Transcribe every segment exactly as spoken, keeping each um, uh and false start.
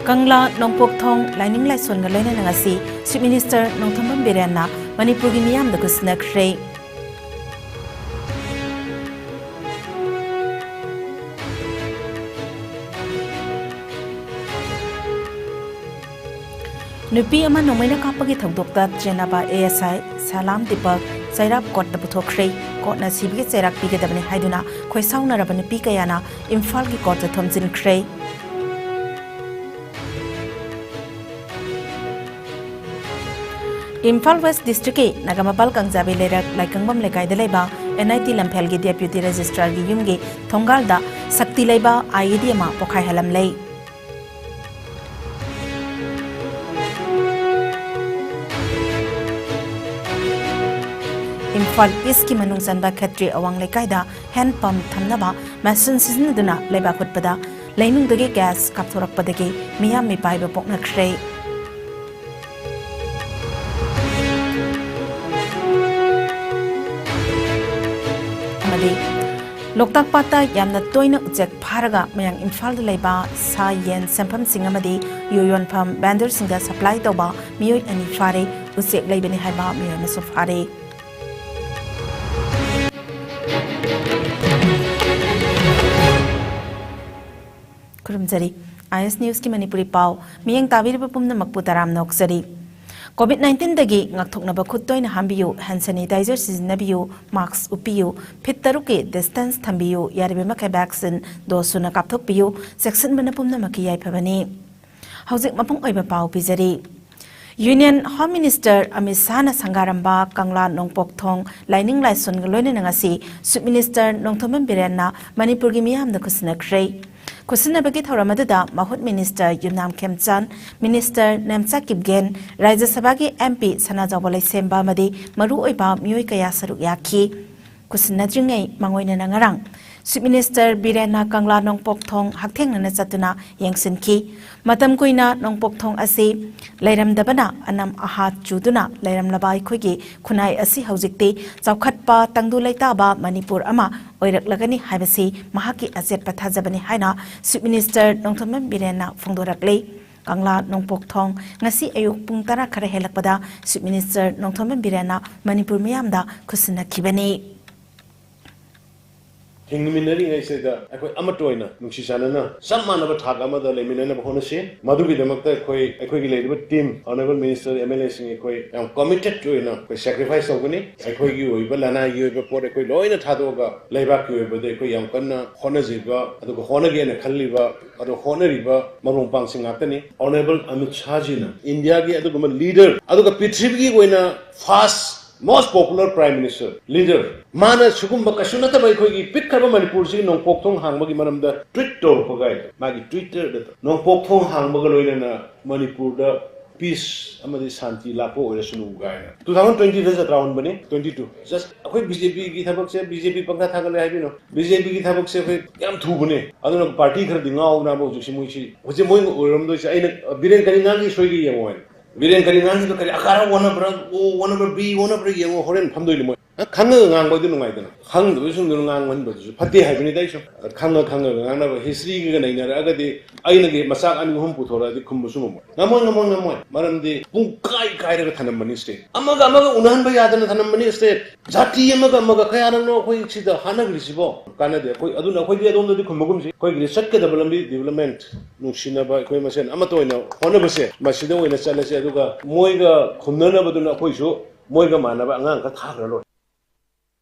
ꯀꯪꯂꯥ ꯅꯣꯡꯄꯣꯛꯊꯣꯡ ꯂꯥꯏꯅꯤꯡ ꯂꯥꯏꯁꯣꯟꯒ ꯂꯣꯏꯅꯅ ꯉꯁꯤ Chief Minister ꯅꯣꯡꯊꯣꯝꯕꯝ ꯕꯤꯔꯦꯟꯅ ꯃꯅꯤꯄꯨꯔꯒꯤ ꯃꯤꯌꯥꯝꯗ ꯈꯨꯠꯁꯤꯟꯅꯈ꯭ꯔꯦ꯫ ꯅꯨꯄꯤ ꯑꯃ ꯅꯣꯡꯃꯩꯅ ꯀꯥꯞꯄꯒꯤ ꯊꯧꯗꯣꯛꯇ ꯆꯦꯟꯅꯕ A S I ꯁꯂꯥꯝ ꯗꯤꯄꯛ ꯆꯩꯔꯥꯛ ꯀꯣꯔꯠꯇ ꯄꯨꯊꯣꯛꯈ꯭ꯔꯦ꯫ ꯀꯣꯔꯠꯅ ꯁꯤꯕꯒꯤ ꯆꯩꯔꯥꯛ ꯄꯤꯒꯗꯕꯅꯤ ꯍꯥꯏꯗꯨꯅ ꯈꯣꯏꯁꯥꯎꯅꯔꯕ ꯅꯨꯄꯤ ꯀꯌꯥꯅ ꯏꯝꯐꯥꯜꯒꯤ ꯀꯣꯔꯠꯇ ꯊꯣꯝꯖꯤꯟꯈ꯭ꯔꯦ꯫ ꯏꯝꯐꯥꯜ West Districtꯀꯤ ꯅꯥꯒꯥꯃꯄꯥꯜ ꯀꯥꯡꯖꯥꯕꯤ ꯂꯩꯔꯛ ꯂꯥꯏꯀꯪꯕꯝ ꯂꯩꯀꯥꯏꯗ ꯂꯩꯕ N I T ꯂꯝꯐꯦꯜꯒꯤ Deputy Registrarꯒꯤ ꯌꯨꯝꯒꯤ ꯊꯣꯡꯒꯥꯜꯗ ꯁꯛꯇꯤ ꯂꯩꯕ I E D ꯑꯃ ꯄꯣꯈꯥꯏꯍꯜꯂꯝꯂꯦ꯫ ꯏꯝꯐꯥꯜ Eastꯀꯤ ꯃꯅꯨꯡ ꯆꯟꯕ ꯈꯦꯇ꯭ꯔꯤ ꯑꯋꯥꯡ ꯂꯩꯀꯥꯏꯗ hand pump ꯊꯝꯅꯕ machine ꯁꯤꯖꯤꯟꯅꯗꯨꯅ ꯂꯩꯕꯥꯛ ꯍꯨꯠꯄꯗ ꯂꯩꯅꯨꯡꯗꯒꯤ gas ꯀꯥꯞꯊꯣꯔꯛꯄꯗꯒꯤ ꯃꯤꯌꯥꯝ ꯃꯤꯄꯥꯏꯕ ꯄꯣꯛꯅꯈ꯭ꯔꯦ꯫ ꯑꯃꯗꯤ ꯂꯣꯛꯇꯥꯛ ꯄꯥꯠꯇ ꯌꯥꯝꯅ ꯇꯣꯏꯅ ꯎꯆꯦꯛ ꯐꯥꯔꯒ ꯃꯌꯥꯡ ꯏꯝꯐꯥꯜꯗ ꯂꯩꯕ ꯁꯥ ꯌꯦꯟ ꯁꯦꯝꯐꯝꯁꯤꯡ ꯑꯃꯗꯤ ꯌꯨ ꯌꯣꯟꯐꯝ vendorꯁꯤꯡꯗ supply ꯇꯧꯕ ꯃꯤꯑꯣꯏ ꯑꯅꯤ ꯐꯥꯔꯦ꯫ ꯎꯆꯦꯛ ꯂꯩꯕꯅꯤ ꯍꯥꯏꯕ ꯃꯤꯑꯣꯏ ꯑꯃꯁꯨ ꯐꯥꯔꯦ꯫ ꯈꯨꯔꯨꯝꯖꯔꯤ꯫ I S Newsꯀꯤ ꯃꯅꯤꯄꯨꯔꯤ ꯄꯥꯎ ꯃꯤꯠꯌꯦꯡ ꯇꯥꯕꯤꯔꯤꯕ ꯄꯨꯝꯅꯃꯛꯄꯨ ꯇꯔꯥꯝꯅ ꯑꯣꯛꯆꯔꯤ꯫ COVID nineteenꯗꯒꯤ ꯉꯥꯛꯊꯣꯛꯅꯕ ꯈꯨꯠ ꯇꯣꯏꯅ ꯍꯥꯝꯕꯤꯌꯨ, hand sanitizer ꯁꯤꯖꯤꯟꯅꯕꯤꯌꯨ, mask ꯎꯞꯄꯤꯌꯨ, feet ꯇꯔꯨꯛꯀꯤ distance ꯊꯝꯕꯤꯌꯨ, ꯌꯥꯔꯤꯕ ꯃꯈꯩ vaccine dose ꯁꯨꯅ ꯀꯥꯞꯊꯣꯛꯄꯤꯌꯨ, ꯆꯦꯛꯁꯤꯟꯕꯅ ꯄꯨꯝꯅꯃꯛꯀꯤ ꯌꯥꯏꯐꯕꯅꯤ꯫ ꯍꯧꯖꯤꯛ ꯃꯄꯨꯡ ꯑꯣꯏꯕ ꯄꯥꯎ ꯄꯤꯖꯔꯤ꯫ Union Home Minister ꯑꯃꯤꯠ ꯁꯥꯍꯅ ꯁꯪꯒꯥꯔꯝꯕ ꯀꯪꯂꯥ ꯅꯣꯡꯄꯣꯛꯊꯣꯡ ꯂꯥꯏꯅꯤꯡ ꯂꯥꯏꯁꯣꯟꯒ ꯂꯣꯏꯅꯅ ꯉꯁꯤ Chief Minister ꯅꯣꯡꯊꯣꯝꯕꯝ ꯕꯤꯔꯦꯟꯅ ꯃꯅꯤꯄꯨꯔꯒꯤ ꯃꯤꯌꯥꯝꯗ ꯈꯨꯠꯁꯤꯟꯅꯈ꯭ꯔꯦ꯫ ꯈꯨꯠꯁꯤꯟꯅꯕꯒꯤ ꯊꯧꯔꯝ ꯑꯗꯨꯗ ꯃꯍꯨꯠ Minister ꯌꯨꯝꯅꯥꯝ ꯈꯦꯝꯆꯥꯟ, Minister ꯅꯦꯝꯆꯥ ꯀꯤꯞꯒꯦꯟ, ꯔꯥꯖ꯭ꯌ ꯁꯚꯥꯒꯤ M P ꯁꯅꯥꯖꯥꯎꯕ ꯂꯩꯁꯦꯝꯕ ꯑꯃꯗꯤ ꯃꯔꯨꯑꯣꯏꯕ ꯃꯤꯑꯣꯏ ꯀꯌꯥ ꯁꯔꯨꯛ ꯌꯥꯈꯤ꯫ ꯈꯨꯠꯁꯤꯟꯅꯗ꯭ꯔꯤꯉꯩ ꯃꯥꯡꯑꯣꯏꯅꯅ ꯉꯔꯥꯡ Chief Minister ꯕꯤꯔꯦꯟꯅ ꯀꯪꯂꯥ ꯅꯣꯡꯄꯣꯛ ꯊꯣꯡ ꯍꯛꯊꯦꯡꯅꯅ ꯆꯠꯇꯨꯅ ꯌꯦꯡꯁꯤꯟꯈꯤ꯫ ꯃꯇꯝ ꯀꯨꯏꯅ ꯅꯣꯡꯄꯣꯛ ꯊꯣꯡ ꯑꯁꯤ ꯂꯩꯔꯝꯗꯕꯅ ꯑꯅꯝ ꯑꯍꯥ ꯆꯨꯗꯨꯅ ꯂꯩꯔꯝꯂꯕ ꯑꯩꯈꯣꯏꯒꯤ ꯈꯨꯟꯅꯥꯏ ꯑꯁꯤ ꯍꯧꯖꯤꯛꯇꯤ ꯆꯥꯎꯈꯠꯄ ꯇꯪꯗꯨ ꯂꯩꯇꯥꯕ ꯃꯅꯤꯄꯨꯔ ꯑꯃ ꯑꯣꯏꯔꯛꯂꯒꯅꯤ ꯍꯥꯏꯕꯁꯤ ꯃꯍꯥꯛꯀꯤ ꯑꯆꯦꯠꯄ ꯊꯥꯖꯕꯅꯤ ꯍꯥꯏꯅ Chief Minister ꯅꯣꯡꯊꯣꯝꯕꯝ ꯕꯤꯔꯦꯟꯅ ꯐꯣꯡꯗꯣꯔꯛꯂꯤ꯫ ꯀꯪꯂꯥ ꯅꯣꯡꯄꯣꯛ ꯊꯣꯡ ꯉꯁꯤ ꯑꯌꯨꯛ ꯄꯨꯡ ꯇꯔꯥ ꯈꯔ ꯍꯦꯜꯂꯛꯄꯗ Chief Minister ꯅꯣꯡꯊꯣꯝꯕꯝ ꯕꯤꯔꯦꯟꯅ ꯃꯅꯤꯄꯨꯔ ꯃꯤꯌꯥꯝꯗ ꯈꯨꯠꯁꯤꯟꯅꯈꯤꯕꯅꯤ꯫ ꯍꯤꯡꯃꯤꯟꯅꯔꯤꯉꯩꯁꯤꯗ ꯑꯩꯈꯣꯏ ꯑꯃꯠꯇ ꯑꯣꯏꯅ ꯅꯨꯡꯁꯤ ꯆꯥꯟꯅꯅ ꯆꯞ ꯃꯥꯟꯅꯕ ꯊꯥꯛ ꯑꯃꯗ ꯂꯩꯃꯤꯟꯅꯅꯕ ꯍꯣꯠꯅꯁꯤ꯫ ꯃꯗꯨꯒꯤꯗꯃꯛꯇ ꯑꯩꯈꯣꯏ, ꯑꯩꯈꯣꯏꯒꯤ ꯂꯩꯔꯤꯕ team, honourable minister, MLA ꯁꯤꯡ, ꯑꯩꯈꯣꯏ ꯌꯥꯝ committed ꯑꯣꯏꯅ ꯑꯩꯈꯣꯏ sacrifice ꯇꯧꯒꯅꯤ꯫ ꯑꯩꯈꯣꯏꯒꯤ ꯑꯣꯏꯕ ꯂꯅꯥꯏꯒꯤ ꯑꯣꯏꯕ ꯄꯣꯠ ꯑꯩꯈꯣꯏ ꯂꯣꯏꯅ ꯊꯥꯗꯣꯛꯑꯒ ꯂꯩꯕꯥꯛꯀꯤ ꯑꯣꯏꯕꯗ ꯑꯩꯈꯣꯏ ꯌꯥꯝ ꯀꯟꯅ ꯍꯣꯠꯅꯖꯕ, ꯑꯗꯨꯒ ꯍꯣꯠꯅꯒꯦꯅ ꯈꯜꯂꯤꯕ, ꯑꯗꯣ ꯍꯣꯠꯅꯔꯤꯕ ꯃꯔꯨꯞ ꯃꯄꯥꯡꯁꯤꯡ ꯉꯥꯛꯇꯅꯤ꯫ Honourable ꯑꯃꯤꯠ ꯁꯥꯍꯖꯤꯅ ꯏꯟꯗꯤꯌꯥꯒꯤ ꯑꯗꯨꯒꯨꯝꯕ leader, ꯑꯗꯨꯒ ꯄ꯭ꯔꯤꯊꯤꯕꯤꯒꯤ ꯑꯣꯏꯅ first most popular prime minister, leader, ꯃꯥꯅ ꯁꯤꯒꯨꯝꯕ ꯀꯩꯁꯨ ꯅꯠꯇꯕ ꯑꯩꯈꯣꯏꯒꯤ ꯄꯤꯛꯈ꯭ꯔꯕ ꯃꯅꯤꯄꯨꯔꯁꯤꯒꯤ ꯅꯣꯡꯄꯣꯛ ꯊꯣꯡ ꯍꯥꯡꯕꯒꯤ ꯃꯔꯝꯗ tweet ꯇꯧꯔꯛꯄ ꯀꯥꯏꯗꯣ, ꯃꯥꯒꯤ Twitter ꯗ ꯅꯣꯡꯄꯣꯛ ꯊꯣꯡ ꯍꯥꯡꯕꯒ ꯂꯣꯏꯅꯅ ꯃꯅꯤꯄꯨꯔꯗ peace ꯑꯃꯗꯤ ꯁꯥꯟꯇꯤ ꯂꯥꯛꯄ ꯑꯣꯏꯔꯁꯅꯨ ꯀꯥꯏꯅ꯫ Two thousand twenty ꯗ ꯖꯇ꯭ꯔꯥ ꯍꯣꯟꯕꯅꯤ, twenty two꯫ Just ꯑꯩꯈꯣꯏ BJP ꯒꯤ ꯊꯕꯛꯁꯦ, BJP ꯄꯪꯊꯥ ꯊꯥꯒꯠꯂꯦ ꯍꯥꯏꯕꯤꯅꯣ꯫ BJP ꯒꯤ ꯊꯕꯛꯁꯦ ꯑꯩꯈꯣꯏ ꯌꯥꯝ ꯊꯨꯕꯅꯦ꯫ ꯑꯗꯨꯅ party ꯈꯔꯗꯤ ꯉꯥꯎꯕꯅꯦꯕ ꯍꯧꯖꯤꯛꯁꯦ ꯃꯣꯏꯁꯤ꯫ ꯍꯧꯖꯤꯛ ꯃꯣꯏꯅ ꯑꯣꯏꯔꯝꯗꯣꯏꯁꯦ, ꯑꯩꯅ ꯕꯤꯔꯦꯟ ꯀꯔꯤ ꯉꯥꯡꯒꯤ ꯁꯣꯏꯒꯦ ꯌꯦꯡꯉꯣ ꯍꯥꯏꯅ꯫ ꯕꯤꯔꯦꯟ ꯀꯔꯤ ꯉꯥꯡꯒꯤꯗꯣ ꯀꯔꯤ ꯑꯀꯥꯔ ꯑꯣꯟꯅꯕ꯭ꯔꯥ, ꯑꯣ, ꯑꯣꯟꯅꯕ꯭ꯔꯥ, ꯕꯤ ꯑꯣꯟꯅꯕ꯭ꯔꯥ ꯌꯦꯡꯉꯣ, ꯍꯣꯔꯦꯟ ꯐꯝꯗꯣꯏꯅꯤ ꯃꯣꯏ꯫ ꯑ, ꯈꯪꯉꯒ ꯉꯥꯡꯕꯗꯤ ꯅꯨꯡꯉꯥꯏꯗꯅ, ꯈꯪꯗꯕꯁꯤꯡꯗꯨꯅ ꯉꯥꯡꯃꯟꯕꯗꯨꯁꯨ ꯐꯠꯇꯦ ꯍꯥꯏꯕꯅꯤꯗ ꯑꯩꯁꯨ꯫ ꯈꯪꯉ ꯈꯪꯉꯒ ꯉꯥꯡꯅꯕ, history ꯒ ꯅꯩꯅꯔꯛꯑꯒꯗꯤ ꯑꯩꯅꯒꯤ ꯃꯆꯥꯛ ꯑꯅꯤ ꯑꯍꯨꯝ ꯄꯨꯊꯣꯔꯛꯑꯗꯤ ꯈꯨꯝꯕꯁꯨ ꯉꯝꯃꯣꯏ꯫ ꯉꯝꯃꯣꯏ, ꯉꯝꯃꯣꯏ, ꯉꯝꯃꯣꯏ꯫ ꯃꯔꯝꯗꯤ ꯄꯨꯡ ꯀꯥꯏ ꯀꯥꯏꯔꯒ ꯊꯅꯝꯕꯅꯤ state꯫ ꯑꯃꯒ ꯑꯃꯒ ꯎꯅꯍꯟꯕ ꯌꯥꯗꯅ ꯊꯅꯝꯕꯅꯤ state꯫ ꯖꯥꯇꯤ ꯑꯃꯒ ꯑꯃꯒ ꯀꯌꯥꯔꯛꯅꯣ ꯑꯩꯈꯣꯏ ꯁꯤꯗ ꯍꯥꯠꯅꯈ꯭ꯔꯤꯁꯤꯕꯣ? ꯀꯥꯟꯅꯗꯦ꯫ ꯑꯩꯈꯣꯏ ꯑꯗꯨꯅ ꯑꯩꯈꯣꯏꯗꯤ ꯑꯗꯣꯝꯗꯗꯤ ꯈꯨꯝꯕꯒꯨꯝꯁꯤ꯫ ꯑꯩꯈꯣꯏꯒꯤꯗꯤ ꯆꯠꯀꯗꯕ ꯂꯝꯕꯤ development, ꯅꯨꯡꯁꯤꯅꯕ, ꯑꯩꯈꯣꯏ ꯃꯁꯦꯟ ꯑꯃꯠꯇ ꯑꯣꯏꯅ ꯍꯣꯠꯅꯕꯁꯦ, ꯃꯁꯤꯗ ꯑꯣꯏꯅ ꯆꯠꯂꯁꯤ꯫ ꯑꯗꯨꯒ ꯃꯣꯏꯒ ꯈꯨꯝꯅꯅꯕꯗꯨꯅ ꯑꯩꯈꯣꯏꯁꯨ ꯃꯣꯏꯒ ꯃꯥꯟꯅꯕ ꯑꯉꯥꯡ ꯈꯔ ꯊꯥꯈ꯭ꯔ ꯂꯣꯏꯔꯦ꯫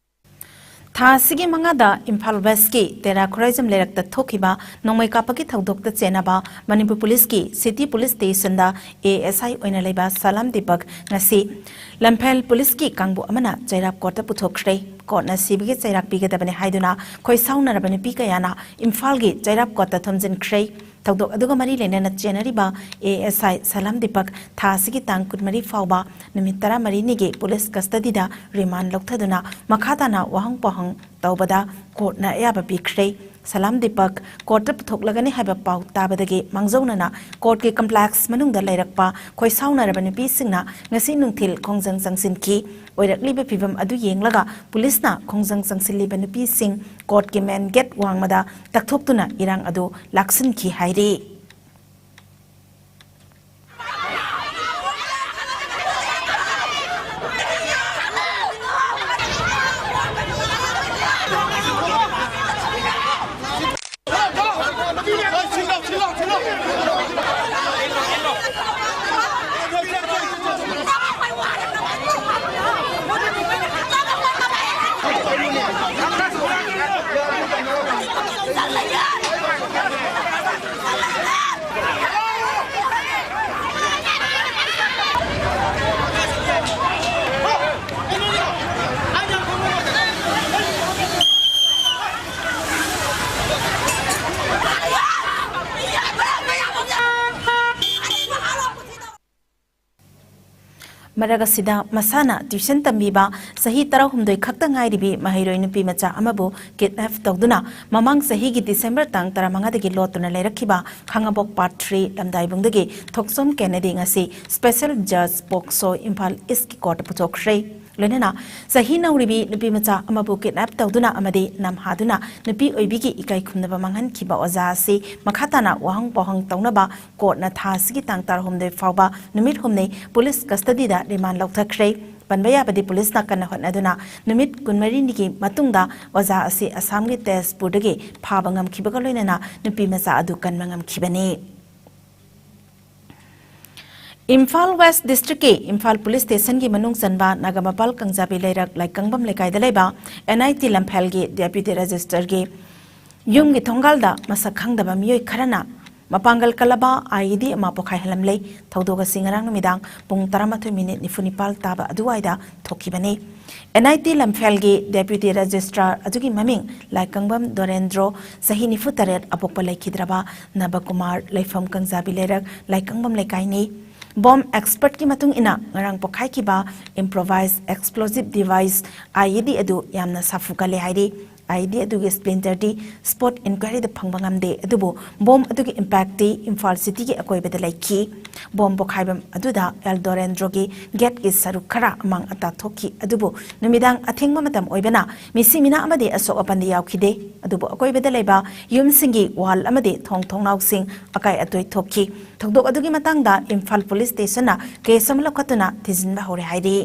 ꯊꯥ ꯑꯁꯤꯒꯤ ꯃꯉꯥꯗ ꯏꯝꯐꯥꯜ West ꯀꯤ ꯇꯦꯔꯥ ꯈꯨꯔꯥꯏꯖꯝ ꯂꯩꯔꯛꯇ ꯊꯣꯛꯈꯤꯕ ꯅꯣꯡꯃꯩ ꯀꯥꯞꯄꯒꯤ ꯊꯧꯗꯣꯛꯇ ꯆꯦꯟꯅꯕ ꯃꯅꯤꯄꯨꯔ ꯄꯨꯂꯤꯁꯀꯤ city police station ꯗ ASI ꯑꯣꯏꯅ ꯂꯩꯕ ꯁꯂꯥꯝ ꯗꯤꯄꯛ ꯉꯁꯤ ꯂꯝꯐꯦꯜ ꯄꯨꯂꯤꯁꯀꯤ ꯀꯥꯡꯕꯨ ꯑꯃꯅ ꯆꯩꯔꯥꯛ court ꯇ ꯄꯨꯊꯣꯛꯈ꯭ꯔꯦ꯫ ꯀꯣꯔꯠꯅ ꯁꯤꯕꯒꯤ ꯆꯩꯔꯥꯛ ꯄꯤꯒꯗꯕꯅꯤ ꯍꯥꯏꯗꯨꯅ ꯈꯣꯏꯁꯥꯎꯅꯔꯕ ꯅꯨꯄꯤ ꯀꯌꯥꯅ ꯏꯝꯐꯥꯜꯒꯤ ꯆꯩꯔꯥꯞ ꯀꯣꯔꯠꯇ ꯊꯣꯝꯖꯤꯟꯈ꯭ꯔꯦ꯫ ꯊꯧꯗꯣꯛ ꯑꯗꯨꯒ ꯃꯔꯤ ꯂꯩꯅꯅ ꯆꯦꯟꯅꯔꯤꯕ ꯑꯦ ꯑꯦꯁ ꯑꯥꯏ ꯁꯂꯥꯝ ꯗꯤꯄꯛ ꯊꯥ ꯑꯁꯤꯒꯤ ꯇꯥꯡ ꯀꯨꯟꯃꯔꯤ ꯐꯥꯎꯕ ꯅꯨꯃꯤꯠ ꯇꯔꯥꯃꯔꯤꯅꯤꯒꯤ ꯄꯨꯂꯤꯁ ꯀꯁꯇꯗꯤꯗ ꯔꯤꯃꯥꯟ ꯂꯧꯊꯗꯨꯅ ꯃꯈꯥ ꯇꯥꯅ ꯋꯥꯍꯪ ꯄꯥꯎꯍꯪ ꯇꯧꯕꯗ ꯀꯣꯔꯠꯅ ꯑꯌꯥꯕ ꯄꯤꯈ꯭ꯔꯦ꯫ ꯁꯂꯥꯝ ꯗꯤꯄꯛ ꯀꯣꯔꯠꯇ ꯄꯨꯊꯣꯛꯂꯒꯅꯤ ꯍꯥꯏꯕ ꯄꯥꯎ ꯇꯥꯕꯗꯒꯤ ꯃꯥꯡꯖꯧꯅꯅ ꯀꯣꯔꯠꯀꯤ ꯀꯝꯄ꯭ꯂꯦꯛꯁ ꯃꯅꯨꯡꯗ ꯂꯩꯔꯛꯄ ꯈꯣꯏꯁꯥꯎꯅꯔꯕ ꯅꯨꯄꯤꯁꯤꯡꯅ ꯉꯁꯤ ꯅꯨꯡꯊꯤꯜ ꯈꯣꯡꯖꯪ ꯆꯪꯁꯤꯟꯈꯤ꯫ ꯑꯣꯏꯔꯛꯂꯤꯕ ꯐꯤꯚꯝ ꯑꯗꯨ ꯌꯦꯡꯂꯒ ꯄꯨꯂꯤꯁꯅ ꯈꯣꯡꯖꯪ ꯆꯪꯁꯤꯜꯂꯤꯕ ꯅꯨꯄꯤꯁꯤꯡ ꯀꯣꯔꯠꯀꯤ ꯃꯦꯟ ꯒꯦꯠ ꯋꯥꯡꯃꯗ ꯇꯛꯊꯣꯛꯇꯨꯅ ꯏꯔꯥꯡ ꯑꯗꯨ ꯂꯥꯛꯁꯤꯟꯈꯤ ꯍꯥꯏꯔꯤ꯫ ꯃꯔꯛ ꯑꯁꯤꯗ, ꯃꯁꯥꯅ ꯇ꯭ꯌꯨꯁꯟ ꯇꯝꯕꯤꯕ ꯆꯍꯤ ꯇꯔꯥꯍꯨꯝꯗꯣꯏ ꯈꯛꯇ ꯉꯥꯏꯔꯤꯕꯤ ꯃꯍꯩꯔꯣꯏ ꯅꯨꯄꯤ ꯃꯆꯥ ꯑꯃꯕꯨ ꯀꯤꯗꯅꯦꯞ ꯇꯧꯗꯨꯅ ꯃꯃꯥꯡ ꯆꯍꯤꯒꯤ ꯗꯤꯁꯦꯝꯕꯔ ꯇꯥꯡ ꯇꯔꯥꯃꯉꯥꯗꯒꯤ ꯂꯣꯠꯇꯨꯅ ꯂꯩꯔꯛꯈꯤꯕ ꯈꯥꯉꯕꯣꯛ ꯄꯥꯔꯠ ꯊ꯭ꯔꯤ ꯂꯝꯗꯥꯏꯕꯨꯡꯗꯒꯤ ꯊꯣꯛꯆꯣꯝ ꯀꯦꯅꯦꯗꯤ ꯉꯁꯤ ꯁ꯭ꯄꯦꯁꯦꯜ ꯖꯖ ꯄꯣꯛꯁꯣ ꯏꯝꯐꯥꯜ ꯏꯁꯀꯤ ꯀꯣꯔꯠꯇ ꯄꯨꯊꯣꯛꯈ꯭ꯔꯦ꯫ ꯂꯣꯏꯅꯅ ꯆꯍꯤ ꯅꯧꯔꯤꯕꯤ ꯅꯨꯄꯤ ꯃꯆꯥ ꯑꯃꯕꯨ ꯀꯤꯗꯅꯦꯞ ꯇꯧꯗꯨꯅ ꯑꯃꯗꯤ ꯅꯝꯍꯥꯗꯨꯅ ꯅꯨꯄꯤ ꯑꯣꯏꯕꯤꯒꯤ ꯏꯀꯥꯏ ꯈꯨꯝꯅꯕ ꯃꯥꯡꯍꯟꯈꯤꯕ ꯑꯣꯖꯥ ꯑꯁꯤ ꯃꯈꯥ ꯇꯥꯅ ꯋꯥꯍꯪ ꯄꯥꯎꯍꯪ ꯇꯧꯅꯕ ꯀꯣꯔꯠꯅ ꯊꯥ ꯑꯁꯤꯒꯤ ꯇꯥꯡ ꯇꯔꯥꯍꯨꯝꯗꯣꯏ ꯐꯥꯎꯕ ꯅꯨꯃꯤꯠ ꯍꯨꯝꯅꯤ ꯄꯨꯂꯤꯁ ꯀꯁꯇꯗꯤꯗ ꯔꯤꯃꯥꯟ ꯂꯧꯊꯈ꯭ꯔꯦ꯫ ꯄꯟꯕ ꯌꯥꯕꯗꯤ, ꯄꯨꯂꯤꯁꯅ ꯀꯟꯅ ꯍꯣꯠꯅꯗꯨꯅ ꯅꯨꯃꯤꯠ ꯀꯨꯟꯃꯔꯤꯅꯤꯒꯤ ꯃꯇꯨꯡꯗ ꯑꯣꯖꯥ ꯑꯁꯤ ꯑꯁꯥꯝꯒꯤ ꯇꯦꯖꯄꯨꯔꯗꯒꯤ ꯐꯥꯕ ꯉꯝꯈꯤꯕꯒ ꯂꯣꯏꯅꯅ ꯅꯨꯄꯤ ꯃꯆꯥ ꯑꯗꯨ ꯀꯟꯕ ꯉꯝꯈꯤꯕꯅꯤ꯫ ꯏꯝꯐꯥꯜ ꯋꯦꯁ ꯗꯤꯁꯇ꯭ꯔꯤꯛꯀꯤ ꯏꯝꯐꯥꯜ ꯄꯨꯂꯤꯁ ꯁ꯭ꯇꯦꯁꯟꯒꯤ ꯃꯅꯨꯡ ꯆꯟꯕ ꯅꯥꯒꯥꯃꯄꯥꯜ ꯀꯪꯖꯥꯕꯤ ꯂꯩꯔꯛ ꯂꯥꯏꯀꯪꯕꯝ ꯂꯩꯀꯥꯏꯗ ꯂꯩꯕ ꯑꯦꯟ ꯑꯥꯏ ꯇꯤ ꯂꯝꯐꯦꯜꯒꯤ ꯗꯦꯄ꯭ꯌꯨꯇꯤ ꯔꯦꯖꯤꯁꯇꯔꯒꯤ ꯌꯨꯝꯒꯤ ꯊꯣꯡꯒꯥꯜꯗ ꯃꯁꯛ ꯈꯪꯗꯕ ꯃꯤꯑꯣꯏ ꯈꯔꯅ ꯃꯄꯥꯡꯒꯜ ꯀꯜꯂꯕ IED ꯑꯃ ꯄꯣꯈꯥꯏꯍꯜꯂꯝꯂꯦ꯫ ꯊꯧꯗꯣꯛ ꯑꯁꯤ ꯉꯔꯥꯡ ꯅꯨꯃꯤꯗꯥꯡ ꯄꯨꯡ ꯇꯔꯥꯃꯥꯊꯣꯏ ꯃꯤꯅꯤꯠ ꯅꯤꯐꯨ ꯅꯤꯄꯥꯜ ꯇꯥꯕ ꯑꯗꯨꯋꯥꯏꯗ ꯊꯣꯛꯈꯤꯕꯅꯤ꯫ NIT ꯂꯝꯐꯦꯜꯒꯤ Deputy Registrar ꯑꯗꯨꯒꯤ ꯃꯃꯤꯡ ꯂꯥꯏꯀꯪꯕꯝ ꯗꯣꯔꯦꯟꯗ꯭ꯔꯣ, ꯆꯍꯤ ꯅꯤꯐꯨ ꯇꯔꯦꯠ, ꯑꯄꯣꯛꯄ ꯂꯩꯈꯤꯗ꯭ꯔꯕ ꯅꯕꯀꯨꯃꯥꯔ, ꯂꯩꯐꯝ ꯀꯪꯖꯥꯕꯤ ꯂꯩꯔꯛ, ꯂꯥꯏꯀꯪꯕꯝ ꯂꯩꯀꯥꯏꯅꯤ꯫ Bomb expert ꯀꯤ ꯃꯇꯨꯡ ꯏꯟꯅ, ꯉꯔꯥꯡ ꯄꯣꯈꯥꯏꯈꯤꯕ improvised explosive device IED ꯑꯗꯨ ꯌꯥꯝꯅ ꯁꯥꯐꯨ ꯀꯜꯂꯦ ꯍꯥꯏꯔꯤ꯫ IED ꯑꯗꯨꯒꯤ splinter ꯗꯤ spot inquiry ꯗ ꯐꯪꯕ ꯉꯝꯗꯦ, ꯑꯗꯨꯕꯨ bomb ꯑꯗꯨꯒꯤ impact ꯇꯤ ꯏꯝꯐꯥꯜ city ꯒꯤ ꯑꯀꯣꯏꯕꯗ ꯂꯩꯈꯤ꯫ Bomb ꯄꯣꯈꯥꯏꯕ ꯑꯗꯨꯗ ꯑꯦꯜ ꯗꯣꯔꯦꯟꯗ꯭ꯔꯣꯒꯤ gate ꯀꯤ ꯁꯔꯨꯛ ꯈꯔ ꯑꯃꯥꯡ ꯑꯇꯥ ꯊꯣꯛꯈꯤ, ꯑꯗꯨꯕꯨ ꯅꯨꯃꯤꯗꯥꯡ ꯑꯊꯦꯡꯕ ꯃꯇꯝ ꯑꯣꯏꯕꯅ ꯃꯤꯁꯤ ꯃꯤꯅꯥ ꯑꯃꯗꯤ ꯑꯁꯣꯛ ꯑꯄꯟꯗꯤ ꯌꯥꯎꯈꯤꯗꯦ, ꯑꯗꯨꯕꯨ ꯑꯀꯣꯏꯕꯗ ꯂꯩꯕ ꯌꯨꯝꯁꯤꯡꯒꯤ wall ꯑꯃꯗꯤ ꯊꯣꯡ ꯊꯣꯡꯅꯥꯎꯁꯤꯡ ꯑꯀꯥꯏ ꯑꯇꯣꯏ ꯊꯣꯛꯈꯤ꯫ ꯊꯧꯗꯣꯛ ꯑꯗꯨꯒꯤ ꯃꯇꯥꯡꯗ ꯏꯝꯐꯥꯜ Police Station ꯅ case ꯑꯃ ꯂꯧꯈꯠꯇꯨꯅ ꯊꯤꯖꯤꯟꯕ ꯍꯧꯔꯦ ꯍꯥꯏꯔꯤ꯫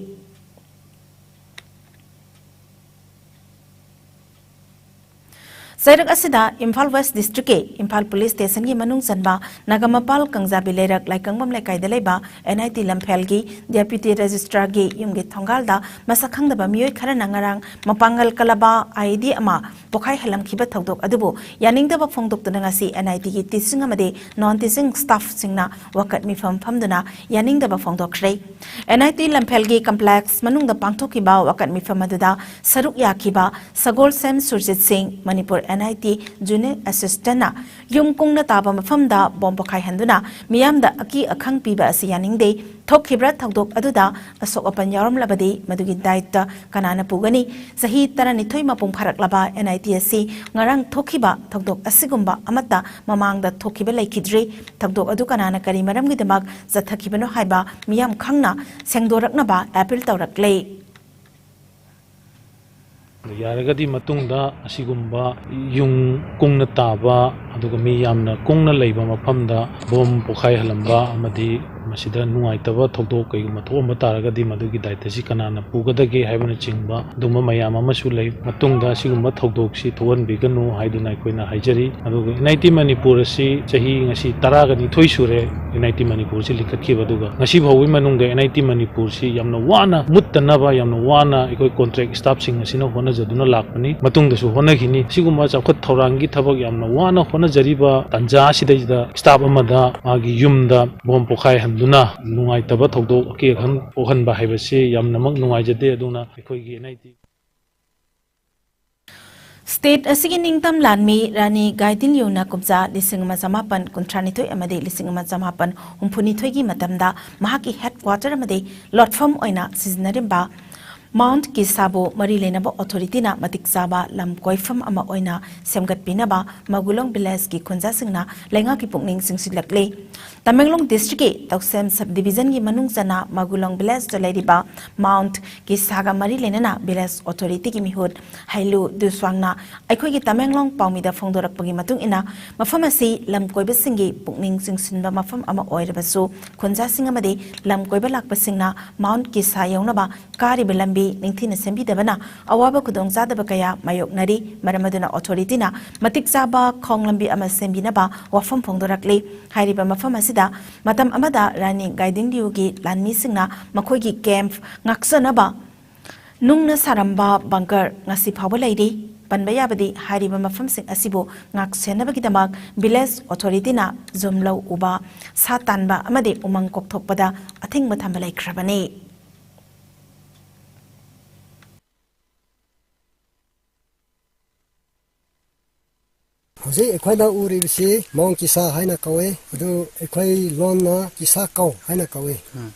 ꯆꯩꯔꯛ ꯑꯁꯤꯗ ꯏꯝꯐꯥꯜ West District ꯀꯤ ꯏꯝꯐꯥꯜ Police Station ꯒꯤ ꯃꯅꯨꯡ ꯆꯟꯕ ꯅꯥꯒꯥꯃꯄꯥꯜ ꯀꯪꯖꯥꯕꯤ ꯂꯩꯔꯛ ꯂꯥꯏꯀꯪꯕꯝ ꯂꯩꯀꯥꯏꯗ ꯂꯩꯕ NIT ꯂꯝꯐꯦꯜꯒꯤ Deputy Registrar ꯒꯤ ꯌꯨꯝꯒꯤ ꯊꯣꯡꯒꯥꯜꯗ ꯃꯁꯛ ꯈꯪꯗꯕ ꯃꯤꯑꯣꯏ ꯈꯔꯅ ꯉꯔꯥꯡ ꯃꯄꯥꯡꯒꯜ ꯀꯜꯂꯕ IED ꯑꯃ ꯄꯣꯈꯥꯏꯍꯜꯂꯝꯈꯤꯕ ꯊꯧꯗꯣꯛ ꯑꯗꯨꯕꯨ ꯌꯥꯅꯤꯡꯗꯕ ꯐꯣꯡꯗꯣꯛꯇꯨꯅ ꯉꯁꯤ NIT ꯒꯤ teaching ꯑꯃꯗꯤ non teaching staff ꯁꯤꯡꯅ ꯋꯥꯀꯠ ꯃꯤꯐꯝ ꯐꯝꯗꯨꯅ ꯌꯥꯅꯤꯡꯗꯕ ꯐꯣꯡꯗꯣꯛꯈ꯭ꯔꯦ꯫ NIT ꯂꯝꯐꯦꯜꯒꯤ complex ꯃꯅꯨꯡꯗ ꯄꯥꯡꯊꯣꯛꯈꯤꯕ ꯋꯥꯀꯠ ꯃꯤꯐꯝ ꯑꯗꯨꯗ ꯁꯔꯨꯛ ꯌꯥꯈꯤꯕ ꯁꯒꯣꯜꯁꯦꯝ ꯁꯨꯔꯖꯤꯠ ꯁꯤꯡ, ꯃꯅꯤꯄꯨꯔ NIT Junior Assistant ꯅ ꯌꯨꯝ ꯀꯨꯡꯅ ꯇꯥꯕ ꯃꯐꯝꯗ bomb ꯄꯣꯈꯥꯏꯍꯟꯗꯨꯅ ꯃꯤꯌꯥꯝꯗ ꯑꯀꯤ ꯑꯈꯪ ꯄꯤꯕ ꯑꯁꯤ ꯌꯥꯅꯤꯡꯗꯦ꯫ ꯊꯣꯛꯈꯤꯕ꯭ꯔꯥ ꯊꯧꯗꯣꯛ ꯑꯗꯨꯗ ꯑꯁꯣꯛ ꯑꯄꯟ ꯌꯥꯎꯔꯝꯂꯕꯗꯤ ꯃꯗꯨꯒꯤ ꯗꯥꯏꯇ ꯀꯅꯥꯅ ꯄꯨꯒꯅꯤ? ꯆꯍꯤ ꯇꯔꯥꯅꯤꯊꯣꯏ ꯃꯄꯨꯡ ꯐꯥꯔꯛꯂꯕ NIT ꯑꯁꯤ ꯉꯔꯥꯡ ꯊꯣꯛꯈꯤꯕ ꯊꯧꯗꯣꯛ ꯑꯁꯤꯒꯨꯝꯕ ꯑꯃꯠꯇ ꯃꯃꯥꯡꯗ ꯊꯣꯛꯈꯤꯕ ꯂꯩꯈꯤꯗ꯭ꯔꯤ꯫ ꯊꯧꯗꯣꯛ ꯑꯗꯨ ꯀꯅꯥꯅ ꯀꯔꯤ ꯃꯔꯝꯒꯤꯗꯃꯛ ꯆꯠꯊꯈꯤꯕꯅꯣ ꯍꯥꯏꯕ ꯃꯤꯌꯥꯝ ꯈꯪꯅ ꯁꯦꯡꯗꯣꯔꯛꯅꯕ appeal ꯇꯧꯔꯛꯂꯦ꯫ ꯌꯥꯔꯒꯗꯤ ꯃꯇꯨꯡꯗ ꯑꯁꯤꯒꯨꯝꯕ ꯌꯨꯝ ꯀꯨꯡꯅ ꯇꯥꯕ, ꯑꯗꯨꯒ ꯃꯤ ꯌꯥꯝꯅ ꯀꯨꯡꯅ ꯂꯩꯕ ꯃꯐꯝꯗ bomb ꯄꯣꯈꯥꯏꯍꯜꯂꯝꯕ ꯑꯃꯗꯤ ꯃꯁꯤꯗ ꯅꯨꯡꯉꯥꯏꯇꯕ ꯊꯧꯗꯣꯛ ꯀꯩꯒꯨꯝꯕ ꯊꯣꯛꯑꯝꯕ ꯇꯥꯔꯒꯗꯤ ꯃꯗꯨꯒꯤ ꯗꯥꯏꯇꯁꯤ ꯀꯅꯥꯅ ꯄꯨꯒꯗꯒꯦ ꯍꯥꯏꯕꯅꯆꯤꯡꯕ ꯑꯗꯨꯝꯕ ꯃꯌꯥꯝ ꯑꯃꯁꯨ ꯂꯩ꯫ ꯃꯇꯨꯡꯗ ꯑꯁꯤꯒꯨꯝꯕ ꯊꯧꯗꯣꯛꯁꯤ ꯊꯣꯛꯍꯟꯕꯤꯒꯅꯨ ꯍꯥꯏꯗꯨꯅ ꯑꯩꯈꯣꯏꯅ ꯍꯥꯏꯖꯔꯤ꯫ ꯑꯗꯨꯒ NIT ꯃꯅꯤꯄꯨꯔ ꯑꯁꯤ ꯆꯍꯤ ꯉꯁꯤ ꯇꯔꯥꯒ ꯅꯤꯊꯣꯏ ꯁꯨꯔꯦ꯫ ꯑꯦꯟ ꯑꯥꯏ ꯇꯤ ꯃꯅꯤꯄꯨꯔꯁꯤ ꯂꯤꯡꯈꯠꯈꯤꯕ꯫ ꯑꯗꯨꯒ ꯉꯁꯤ ꯐꯥꯎꯕꯒꯤ ꯃꯅꯨꯡꯗ ꯑꯦꯟ ꯑꯥꯏ ꯇꯤ ꯃꯅꯤꯄꯨꯔꯁꯤ ꯌꯥꯝꯅ ꯋꯥꯅ ꯃꯨꯠꯇꯅꯕ ꯌꯥꯝꯅ ꯋꯥꯅ ꯑꯩꯈꯣꯏ ꯀꯣꯟꯇ꯭ꯔꯦꯛ ꯁ꯭ꯇꯥꯐꯁꯤꯡ ꯑꯁꯤꯅ ꯍꯣꯠꯅꯖꯗꯨꯅ ꯂꯥꯛꯄꯅꯤ꯫ ꯃꯇꯨꯡꯗꯁꯨ ꯍꯣꯠꯅꯈꯤꯅꯤ꯫ ꯁꯤꯒꯨꯝꯕ ꯆꯥꯎꯈꯠ ꯊꯧꯔꯥꯡꯒꯤ ꯊꯕꯛ ꯌꯥꯝꯅ ꯋꯥꯅ ꯍꯣꯠꯅꯖꯔꯤꯕ ꯇꯥꯟꯖꯥ ꯑꯁꯤꯗꯩꯁꯤꯗ ꯁ꯭ꯇꯥꯐ ꯑꯃꯗ ꯃꯥꯒꯤ ꯌꯨꯝꯗ ꯕꯣꯝ ꯄꯣꯈꯥꯏꯍꯟꯗꯨꯅ ꯅꯨꯡꯉꯥꯏꯇꯕ ꯊꯧꯗꯣꯛ ꯑꯀꯤ ꯑꯈꯪ ꯄꯣꯛꯍꯟꯕ ꯍꯥꯏꯕꯁꯤ ꯌꯥꯝꯅꯃꯛ ꯅꯨꯡꯉꯥꯏꯖꯗꯦ꯫ ꯑꯗꯨꯅ ꯑꯩꯈꯣꯏꯒꯤ ꯑꯦꯟ ꯑꯥꯏ ꯇꯤ State ꯑꯁꯤꯒꯤ ꯅꯤꯡꯇꯝ ꯂꯥꯟꯃꯤ ꯔꯥꯅꯤ ꯒꯥꯏꯗꯤꯟꯂꯤꯌꯨꯅ ꯀꯨꯝꯖꯥ ꯂꯤꯁꯤꯡ ꯑꯃ ꯆꯃꯥꯄꯟ ꯀꯨꯟꯊ꯭ꯔꯥ ꯅꯤꯊꯣꯏ ꯑꯃꯗꯤ ꯂꯤꯁꯤꯡ ꯑꯃ ꯆꯃꯥꯄꯟ ꯍꯨꯝꯐꯨ ꯅꯤꯊꯣꯏꯒꯤ ꯃꯇꯝꯗ ꯃꯍꯥꯛꯀꯤ headquarter ꯑꯃꯗꯤ ꯂꯣꯠꯐꯝ ꯑꯣꯏꯅ ꯁꯤꯖꯤꯟꯅꯔꯝꯕ Mount ꯀꯤꯁꯥꯕꯨ ꯃꯔꯤ ꯂꯩꯅꯕ authority ꯅ ꯃꯇꯤꯛ ꯆꯥꯕ ꯂꯝ ꯀꯣꯏꯐꯝ ꯑꯃ ꯑꯣꯏꯅ ꯁꯦꯝꯒꯠꯄꯤꯅꯕ ꯃꯒꯨꯂꯣꯡ village ꯀꯤ ꯈꯨꯟꯖꯥꯁꯤꯡꯅ ꯂꯩꯉꯥꯛꯀꯤ ꯄꯨꯛꯅꯤꯡ ꯆꯤꯡꯁꯤꯜꯂꯛꯂꯤ꯫ ꯇꯃꯦꯡꯂꯣꯡ district ꯀꯤ ꯇꯧꯁꯦꯝ sub division ꯒꯤ ꯃꯅꯨꯡ ꯆꯟꯅ ꯃꯒꯨꯂꯣꯡ village ꯇ ꯂꯩꯔꯤꯕ Mount ꯀꯤꯁꯥꯒ ꯃꯔꯤ ꯂꯩꯅꯅ village authority ꯒꯤ ꯃꯤꯍꯨꯠ ꯍꯩꯂꯨ ꯗꯨꯁ꯭ꯋꯥꯡꯅ ꯑꯩꯈꯣꯏꯒꯤ ꯇꯃꯦꯡꯂꯣꯡ ꯄꯥꯎꯃꯤꯗ ꯐꯣꯡꯗꯣꯔꯛꯄꯒꯤ ꯃꯇꯨꯡ ꯏꯟꯅ, ꯃꯐꯝ ꯑꯁꯤ ꯂꯝ ꯀꯣꯏꯕꯁꯤꯡꯒꯤ ꯄꯨꯛꯅꯤꯡ ꯆꯤꯡꯁꯤꯟꯕ ꯃꯐꯝ ꯑꯃ ꯑꯣꯏꯔꯕꯁꯨ, ꯈꯨꯟꯖꯥꯁꯤꯡ ꯑꯃꯗꯤ ꯂꯝ ꯀꯣꯏꯕ ꯂꯥꯛꯄꯁꯤꯡꯅ Mount ꯀꯤꯁꯥ ꯌꯧꯅꯕ ꯀꯥꯔꯤꯕ ꯂꯝꯕꯤ ꯅꯤꯡꯊꯤꯅ ꯁꯦꯝꯕꯤꯗꯕꯅ ꯑꯋꯥꯕ ꯈꯨꯗꯣꯡꯆꯥꯗꯕ ꯀꯌꯥ ꯃꯥꯌꯣꯛꯅꯔꯤ꯫ ꯃꯔꯝ ꯑꯗꯨꯅ authority ꯅ ꯃꯇꯤꯛ ꯆꯥꯕ ꯈꯣꯡ ꯂꯝꯕꯤ ꯑꯃ ꯁꯦꯝꯕꯤꯅꯕ ꯋꯥꯐꯝ ꯐꯣꯡꯗꯣꯔꯛꯂꯤ꯫ ꯍꯥꯏꯔꯤꯕ ꯃꯐꯝ ꯑꯁꯤꯗ ꯃꯇꯝ ꯑꯃꯗ ꯔꯥꯅꯤ ꯒꯥꯏꯗꯤꯟꯂꯤꯌꯨꯒꯤ ꯂꯥꯟꯃꯤꯁꯤꯡꯅ ꯃꯈꯣꯏꯒꯤ camp ꯉꯥꯛꯆꯅꯕ ꯅꯨꯡꯅ ꯁꯥꯔꯝꯕ bunker ꯉꯁꯤ ꯐꯥꯎꯕ ꯂꯩꯔꯤ꯫ ꯄꯟꯕ ꯌꯥꯕꯗꯤ, ꯍꯥꯏꯔꯤꯕ ꯃꯐꯝꯁꯤꯡ ꯑꯁꯤꯕꯨ ꯉꯥꯛ ꯁꯦꯟꯅꯕꯒꯤꯗꯃꯛ village authority ꯅ ꯖꯨꯝ ꯂꯧ ꯎꯕ, ꯁꯥ ꯇꯥꯟꯕ ꯑꯃꯗꯤ ꯎꯃꯪ ꯀꯣꯛꯊꯣꯛꯄꯗ ꯑꯊꯤꯡꯕ ꯊꯝꯕ ꯂꯩꯈ꯭ꯔꯕꯅꯤ꯫ ꯍꯧꯖꯤꯛ ꯑꯩꯈꯣꯏꯅ ꯎꯔꯤꯕꯁꯤ Mount ꯀꯤꯁꯥ ꯍꯥꯏꯅ ꯀꯧꯏ꯫ ꯑꯗꯨ ꯑꯩꯈꯣꯏ ꯂꯣꯟꯅ ꯀꯤꯁꯥ ꯀꯧ ꯍꯥꯏꯅ ꯀꯧꯏ꯫ ꯎꯝ꯫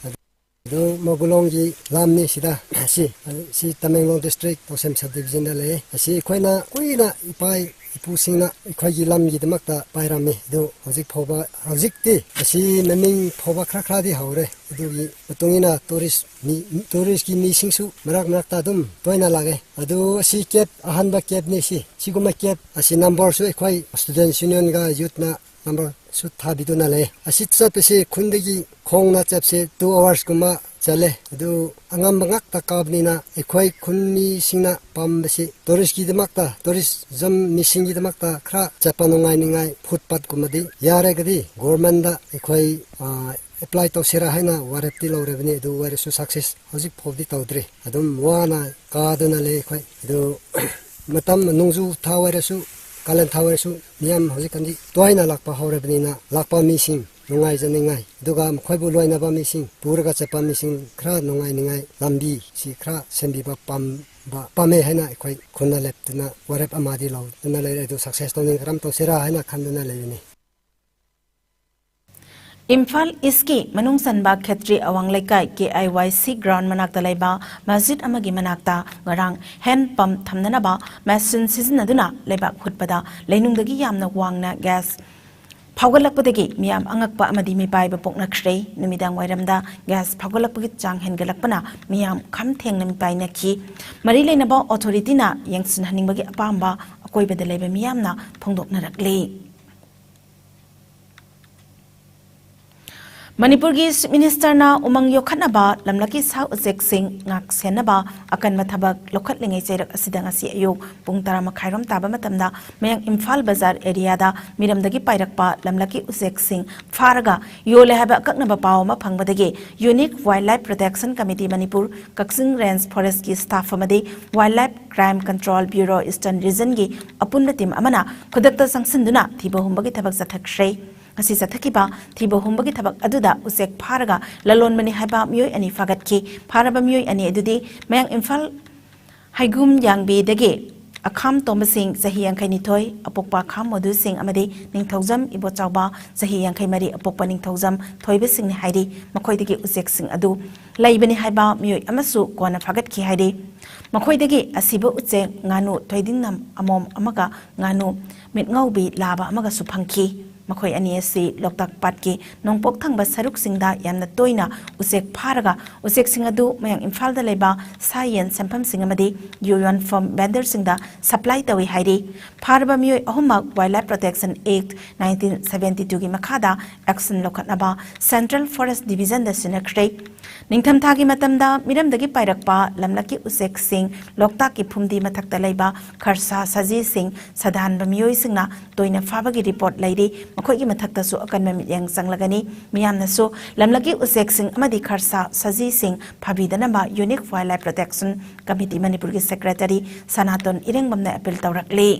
ꯑꯗꯨ ꯃꯒꯨꯂꯣꯡꯒꯤ ꯂꯝꯅꯤ ꯁꯤꯗ꯫ ꯑꯁꯤ, ꯁꯤ ꯇꯃꯦꯡꯂꯣꯡ district ꯇꯧꯁꯦꯝ sub division ꯗ ꯂꯩ꯫ ꯑꯁꯤ ꯑꯩꯈꯣꯏꯅ ꯀꯨꯏꯅ ꯏꯄꯥ ꯏꯄꯨꯁꯤꯡꯅ ꯑꯩꯈꯣꯏꯒꯤ ꯂꯝꯒꯤꯗꯃꯛꯇ ꯄꯥꯏꯔꯝꯃꯤ꯫ ꯑꯗꯨ ꯍꯧꯖꯤꯛ ꯐꯥꯎꯕ, ꯍꯧꯖꯤꯛꯇꯤ ꯑꯁꯤ ꯃꯃꯤꯡ ꯐꯥꯎꯕ ꯈꯔ ꯈꯔꯗꯤ ꯍꯧꯔꯦ꯫ ꯑꯗꯨꯒꯤ ꯃꯇꯨꯡ ꯏꯟꯅ tourist ꯃꯤ, tourist ꯀꯤ ꯃꯤꯁꯤꯡꯁꯨ ꯃꯔꯛ ꯃꯔꯛꯇ ꯑꯗꯨꯝ ꯇꯣꯏꯅ ꯂꯥꯛꯑꯦ꯫ ꯑꯗꯨ ꯑꯁꯤ camp, ꯑꯍꯥꯟꯕ camp ꯅꯤ ꯁꯤ꯫ ꯁꯤꯒꯨꯝꯕ camp ꯑꯁꯤ number ꯁꯨ ꯑꯩꯈꯣꯏ Students' Union ꯒ youth ꯅ number ꯁꯨ ꯊꯥꯕꯤꯗꯨꯅ ꯂꯩ꯫ ꯑꯁꯤ ꯆꯠꯄꯁꯤ ꯈꯨꯟꯗꯒꯤ ꯈꯣꯡꯅ ꯆꯠꯄꯁꯤ two hours ꯀꯨꯝꯕ ꯆꯠꯂꯦ꯫ ꯑꯗꯨ ꯑꯉꯝꯕ ꯉꯥꯛꯇ ꯀꯥꯕꯅꯤꯅ ꯑꯩꯈꯣꯏ ꯈꯨꯟ ꯃꯤꯁꯤꯡꯅ ꯄꯥꯝꯕꯁꯤ ꯇꯨꯔꯤꯁꯀꯤꯗꯃꯛꯇ, ꯇꯨꯔꯤꯖꯝ ꯃꯤꯁꯤꯡꯒꯤꯗꯃꯛꯇ ꯈꯔ ꯆꯠꯄ ꯅꯨꯡꯉꯥꯏꯅꯤꯡꯉꯥꯏ ꯐꯨꯠꯄꯥꯠꯀꯨꯝꯕꯗꯤ ꯌꯥꯔꯒꯗꯤ ꯒꯣꯔꯃꯦꯟꯗ ꯑꯩꯈꯣꯏ, ꯑ, ꯑꯦꯄ꯭ꯂꯥꯏ ꯇꯧꯁꯤꯔꯥ ꯍꯥꯏꯅ ꯋꯥꯔꯦꯞꯇꯤ ꯂꯧꯔꯕꯅꯤ꯫ ꯑꯗꯨ ꯑꯣꯏꯔꯁꯨ ꯁꯛꯁꯦꯁ ꯍꯧꯖꯤꯛ ꯐꯥꯎꯗꯤ ꯇꯧꯗ꯭ꯔꯤ꯫ ꯑꯗꯨꯝ ꯋꯥꯅ ꯀꯥꯗꯨꯅ ꯂꯩ ꯑꯩꯈꯣꯏ꯫ ꯑꯗꯨ ꯃꯇꯝ ꯅꯣꯡꯖꯨ ꯊꯥ ꯑꯣꯏꯔꯁꯨ, ꯀꯥꯂꯦꯟ ꯊꯥ ꯑꯣꯏꯔꯁꯨ ꯃꯤꯌꯥꯝ ꯍꯧꯖꯤꯛꯀꯥꯟꯗꯤ ꯇꯣꯏꯅ ꯂꯥꯛꯄ ꯍꯧꯔꯕꯅꯤꯅ ꯂꯥꯛꯄ ꯃꯤꯁꯤꯡ ꯅꯨꯡꯉꯥꯏꯖꯅꯤꯡꯉꯥꯏ, ꯑꯗꯨꯒ ꯃꯈꯣꯏꯕꯨ ꯂꯣꯏꯅꯕ ꯃꯤꯁꯤꯡ, ꯄꯨꯔꯒ ꯆꯠꯄ ꯃꯤꯁꯤꯡ ꯈꯔ ꯅꯨꯡꯉꯥꯏꯅꯤꯡꯉꯥꯏ ꯂꯝꯕꯤꯁꯤ ꯈꯔ ꯁꯦꯝꯕꯤꯕ ꯄꯥꯝꯕ, ꯄꯥꯝꯃꯦ ꯍꯥꯏꯅ ꯑꯩꯈꯣꯏ ꯈꯨꯟꯅ ꯂꯦꯞꯇꯨꯅ ꯋꯥꯔꯦꯞ ꯑꯃꯗꯤ ꯂꯧꯗꯨꯅ ꯂꯩꯔꯦ꯫ ꯑꯗꯨ ꯁꯛꯁꯦꯁ ꯇꯧꯅꯤꯡ ꯀꯔꯝ ꯇꯧꯁꯤꯔꯥ ꯍꯥꯏꯅ ꯈꯟꯗꯨꯅ ꯂꯩꯕꯅꯤ꯫ ꯏꯝꯐꯥꯜ ꯏꯁꯀꯤ ꯃꯅꯨꯡ ꯆꯟꯕ ꯈꯦꯇ꯭ꯔꯤ ꯑꯋꯥꯡ ꯂꯩꯀꯥꯏ, ꯀꯦ ꯑꯥꯏ ꯋꯥꯏ ꯁꯤ ꯒ꯭ꯔꯥꯎꯟ ꯃꯅꯥꯛꯇ ꯂꯩꯕ ꯃꯁꯖꯤꯗ ꯑꯃꯒꯤ ꯃꯅꯥꯛꯇ ꯉꯔꯥꯡ ꯍꯦꯟ ꯄꯝ ꯊꯝꯅꯅꯕ ꯃꯦꯁꯤꯟ ꯁꯤꯖꯤꯟꯅꯗꯨꯅ ꯂꯩꯕꯥꯛ ꯍꯨꯠꯄꯗ ꯂꯩꯅꯨꯡꯗꯒꯤ ꯌꯥꯝꯅ ꯋꯥꯡꯅ ꯒ꯭ꯌꯥꯁ ꯐꯥꯎꯒꯠꯂꯛꯄꯗꯒꯤ ꯃꯤꯌꯥꯝ ꯑꯉꯛꯄ ꯑꯃꯗꯤ ꯃꯤꯄꯥꯏꯕ ꯄꯣꯛꯅꯈ꯭ꯔꯦ꯫ ꯅꯨꯃꯤꯗꯥꯡ ꯋꯥꯏꯔꯝꯗ ꯒ꯭ꯌꯥꯁ ꯐꯥꯎꯒꯠꯂꯛꯄꯒꯤ ꯆꯥꯡ ꯍꯦꯟꯒꯠꯂꯛꯄꯅ ꯃꯤꯌꯥꯝ ꯈꯝ ꯊꯦꯡꯅ ꯃꯤꯄꯥꯏꯅꯈꯤ꯫ ꯃꯔꯤ ꯂꯩꯅꯕ ꯑꯣꯊꯣꯔꯤꯇꯤꯅ ꯌꯦꯡꯁꯤꯟꯍꯟꯅꯤꯡꯕꯒꯤ ꯑꯄꯥꯝꯕ ꯑꯀꯣꯏꯕꯗ ꯂꯩꯕ ꯃꯤꯌꯥꯝꯅ ꯐꯣꯡꯗꯣꯛꯅꯔꯛꯂꯤ꯫ ꯃꯅꯤꯄꯨꯔꯒꯤ ꯆꯤꯐ ꯃꯤꯅꯤꯁꯇꯔꯅ ꯎꯃꯪ ꯌꯣꯛꯈꯠꯅꯕ ꯂꯝꯂꯛꯀꯤ ꯁꯥ ꯎꯆꯦꯛꯁꯤꯡ ꯉꯥꯛ ꯁꯦꯟꯅꯕ ꯑꯀꯟꯕ ꯊꯕꯛ ꯂꯧꯈꯠꯂꯤꯉꯩ ꯆꯩꯔꯛ ꯑꯁꯤꯗ ꯉꯁꯤ ꯑꯌꯨꯛ ꯄꯨꯡ ꯇꯔꯥ ꯃꯈꯥꯏꯔꯣꯝ ꯇꯥꯕ ꯃꯇꯝꯗ ꯃꯌꯥꯡ ꯏꯝꯐꯥꯜ ꯕꯖꯥꯔ ꯑꯦꯔꯤꯌꯥꯗ ꯃꯤꯔꯝꯗꯒꯤ ꯄꯥꯏꯔꯛꯄ ꯂꯝꯂꯛꯀꯤ ꯎꯆꯦꯛꯁꯤꯡ ꯐꯥꯔꯒ ꯌꯣꯜꯂꯦ ꯍꯥꯏꯕ ꯑꯀꯛꯅꯕ ꯄꯥꯎ ꯑꯃ ꯐꯪꯕꯗꯒꯤ unique wild life protection committee Manipur, ꯀꯛꯆꯤꯡ ꯔꯦꯟꯖ ꯐꯣꯔꯦꯁ꯭ꯠꯀꯤ ꯁ꯭ꯇꯥꯐ ꯑꯃꯗꯤ wild life crime control bureau eastern ꯔꯤꯖꯟꯒꯤ ꯑꯄꯨꯟꯕ ꯇꯤꯝ ꯑꯃꯅ ꯈꯨꯗꯛꯇ ꯆꯪꯁꯤꯟꯗꯨꯅ ꯊꯤꯕ ꯍꯨꯝꯕꯒꯤ ꯊꯕꯛ ꯆꯠꯊꯈ꯭ꯔꯦ꯫ ꯉꯁꯤ ꯆꯠꯊꯈꯤꯕ ꯊꯤꯕ ꯍꯨꯝꯕꯒꯤ ꯊꯕꯛ ꯑꯗꯨꯗ ꯎꯆꯦꯛ ꯐꯥꯔꯒ ꯂꯂꯣꯟꯕꯅꯤ ꯍꯥꯏꯕ ꯃꯤꯑꯣꯏ ꯑꯅꯤ ꯐꯥꯒꯠꯈꯤ꯫ ꯐꯥꯔꯕ ꯃꯤꯑꯣꯏ ꯑꯅꯤ ꯑꯗꯨꯗꯤ ꯃꯌꯥꯡ ꯏꯝꯐꯥꯜ ꯍꯩꯒꯨꯝ ꯌꯥꯡꯕꯤꯗꯒꯤ ꯑꯈꯥꯝ ꯇꯣꯝꯕ ꯁꯤꯡ, ꯆꯍꯤ ꯌꯥꯡꯈꯩ ꯅꯤꯊꯣꯏ, ꯑꯄꯣꯛꯄ ꯑꯈꯥꯝ ꯃꯣꯗꯨ ꯁꯤꯡ ꯑꯃꯗꯤ ꯅꯤꯡꯊꯧꯖꯝ ꯏꯕꯣꯆꯥꯎꯕ, ꯆꯍꯤ ꯌꯥꯡꯈꯩ ꯃꯔꯤ, ꯑꯄꯣꯛꯄ ꯅꯤꯡꯊꯧꯖꯝ ꯊꯣꯏꯕ ꯁꯤꯡꯅꯤ ꯍꯥꯏꯔꯤ꯫ ꯃꯈꯣꯏꯗꯒꯤ ꯎꯆꯦꯛꯁꯤꯡ ꯑꯗꯨ ꯂꯩꯕꯅꯤ ꯍꯥꯏꯕ ꯃꯤꯑꯣꯏ ꯑꯃꯁꯨ ꯀꯣꯟꯅ ꯐꯥꯒꯠꯈꯤ ꯍꯥꯏꯔꯤ꯫ ꯃꯈꯣꯏꯗꯒꯤ ꯑꯁꯤꯕ ꯎꯆꯦꯛ ꯉꯥꯅꯨ ꯊꯣꯏꯗꯤꯡꯅꯝ ꯑꯃꯣꯝ ꯑꯃꯒ ꯉꯥꯅꯨ ꯃꯤꯠꯉꯧꯕꯤ ꯂꯥꯕ ꯑꯃꯒꯁꯨ ꯐꯪꯈꯤ꯫ ꯃꯈꯣꯏ ꯑꯅꯤ ꯑꯁꯤ ꯂꯣꯛꯇꯥꯛ ꯄꯥꯠꯀꯤ ꯅꯣꯡꯄꯣꯛ ꯊꯪꯕ ꯁꯔꯨꯛꯁꯤꯡꯗ ꯌꯥꯝꯅ ꯇꯣꯏꯅ ꯎꯆꯦꯛ ꯐꯥꯔꯒ ꯎꯆꯦꯛꯁꯤꯡ ꯑꯗꯨ ꯃꯌꯥꯡ ꯏꯝꯐꯥꯜꯗ ꯂꯩꯕ ꯁꯥ ꯌꯦꯟ ꯁꯦꯟꯐꯝꯁꯤꯡ ꯑꯃꯗꯤ ꯌꯨ ꯌꯣꯟꯐꯝ ꯚꯦꯟꯗꯔꯁꯤꯡꯗ ꯁꯄ꯭ꯂꯥꯏ ꯇꯧꯏ ꯍꯥꯏꯔꯤ꯫ ꯐꯥꯔꯕ ꯃꯤꯑꯣꯏ ꯑꯍꯨꯝꯃꯛ Wildlife Protection Act nineteen seventy two ꯒꯤ ꯃꯈꯥꯗ ꯑꯦꯛꯁꯟ ꯂꯧꯈꯠꯅꯕ ꯁꯦꯟꯇ꯭ꯔꯦꯜ ꯐꯣꯔꯦꯁ꯭ꯠ ꯗꯤꯚꯤꯖꯟꯗ ꯁꯤꯟꯅꯈ꯭ꯔꯦ꯫ ꯅꯤꯡꯊꯝꯊꯥꯒꯤ ꯃꯇꯝꯗ ꯃꯤꯔꯝꯗꯒꯤ ꯄꯥꯏꯔꯛꯄ ꯂꯝꯂꯛꯀꯤ ꯎꯆꯦꯛꯁꯤꯡ, ꯂꯣꯛꯇꯥꯛꯀꯤ ꯐꯨꯝꯗꯤ ꯃꯊꯛꯇ ꯂꯩꯕ ꯈꯔꯁꯥ ꯁꯖꯤꯁꯤꯡ ꯁꯥꯗꯥꯟꯕ ꯃꯤꯑꯣꯏꯁꯤꯡꯅ ꯇꯣꯏꯅ ꯐꯥꯕꯒꯤ ꯔꯤꯄꯣꯔꯠ ꯂꯩꯔꯤ꯫ ꯃꯈꯣꯏꯒꯤ ꯃꯊꯛꯇꯁꯨ ꯑꯀꯟꯕ ꯃꯤꯠꯌꯦꯡ ꯆꯪꯂꯒꯅꯤ꯫ ꯃꯤꯌꯥꯝꯅꯁꯨ ꯂꯝꯂꯛꯀꯤ ꯎꯆꯦꯛꯁꯤꯡ ꯑꯃꯗꯤ ꯈꯔꯁꯥ ꯁꯖꯤꯁꯤꯡ ꯐꯥꯕꯤꯗꯅꯕ Unique Wildlife Protection Committee ꯃꯅꯤꯄꯨꯔꯒꯤ ꯁꯦꯀ꯭ꯔꯦꯇꯔꯤ ꯁꯅꯥꯇꯣꯟ ꯏꯔꯦꯡꯕꯝꯅ ꯑꯄꯤꯜ ꯇꯧꯔꯛꯂꯤ꯫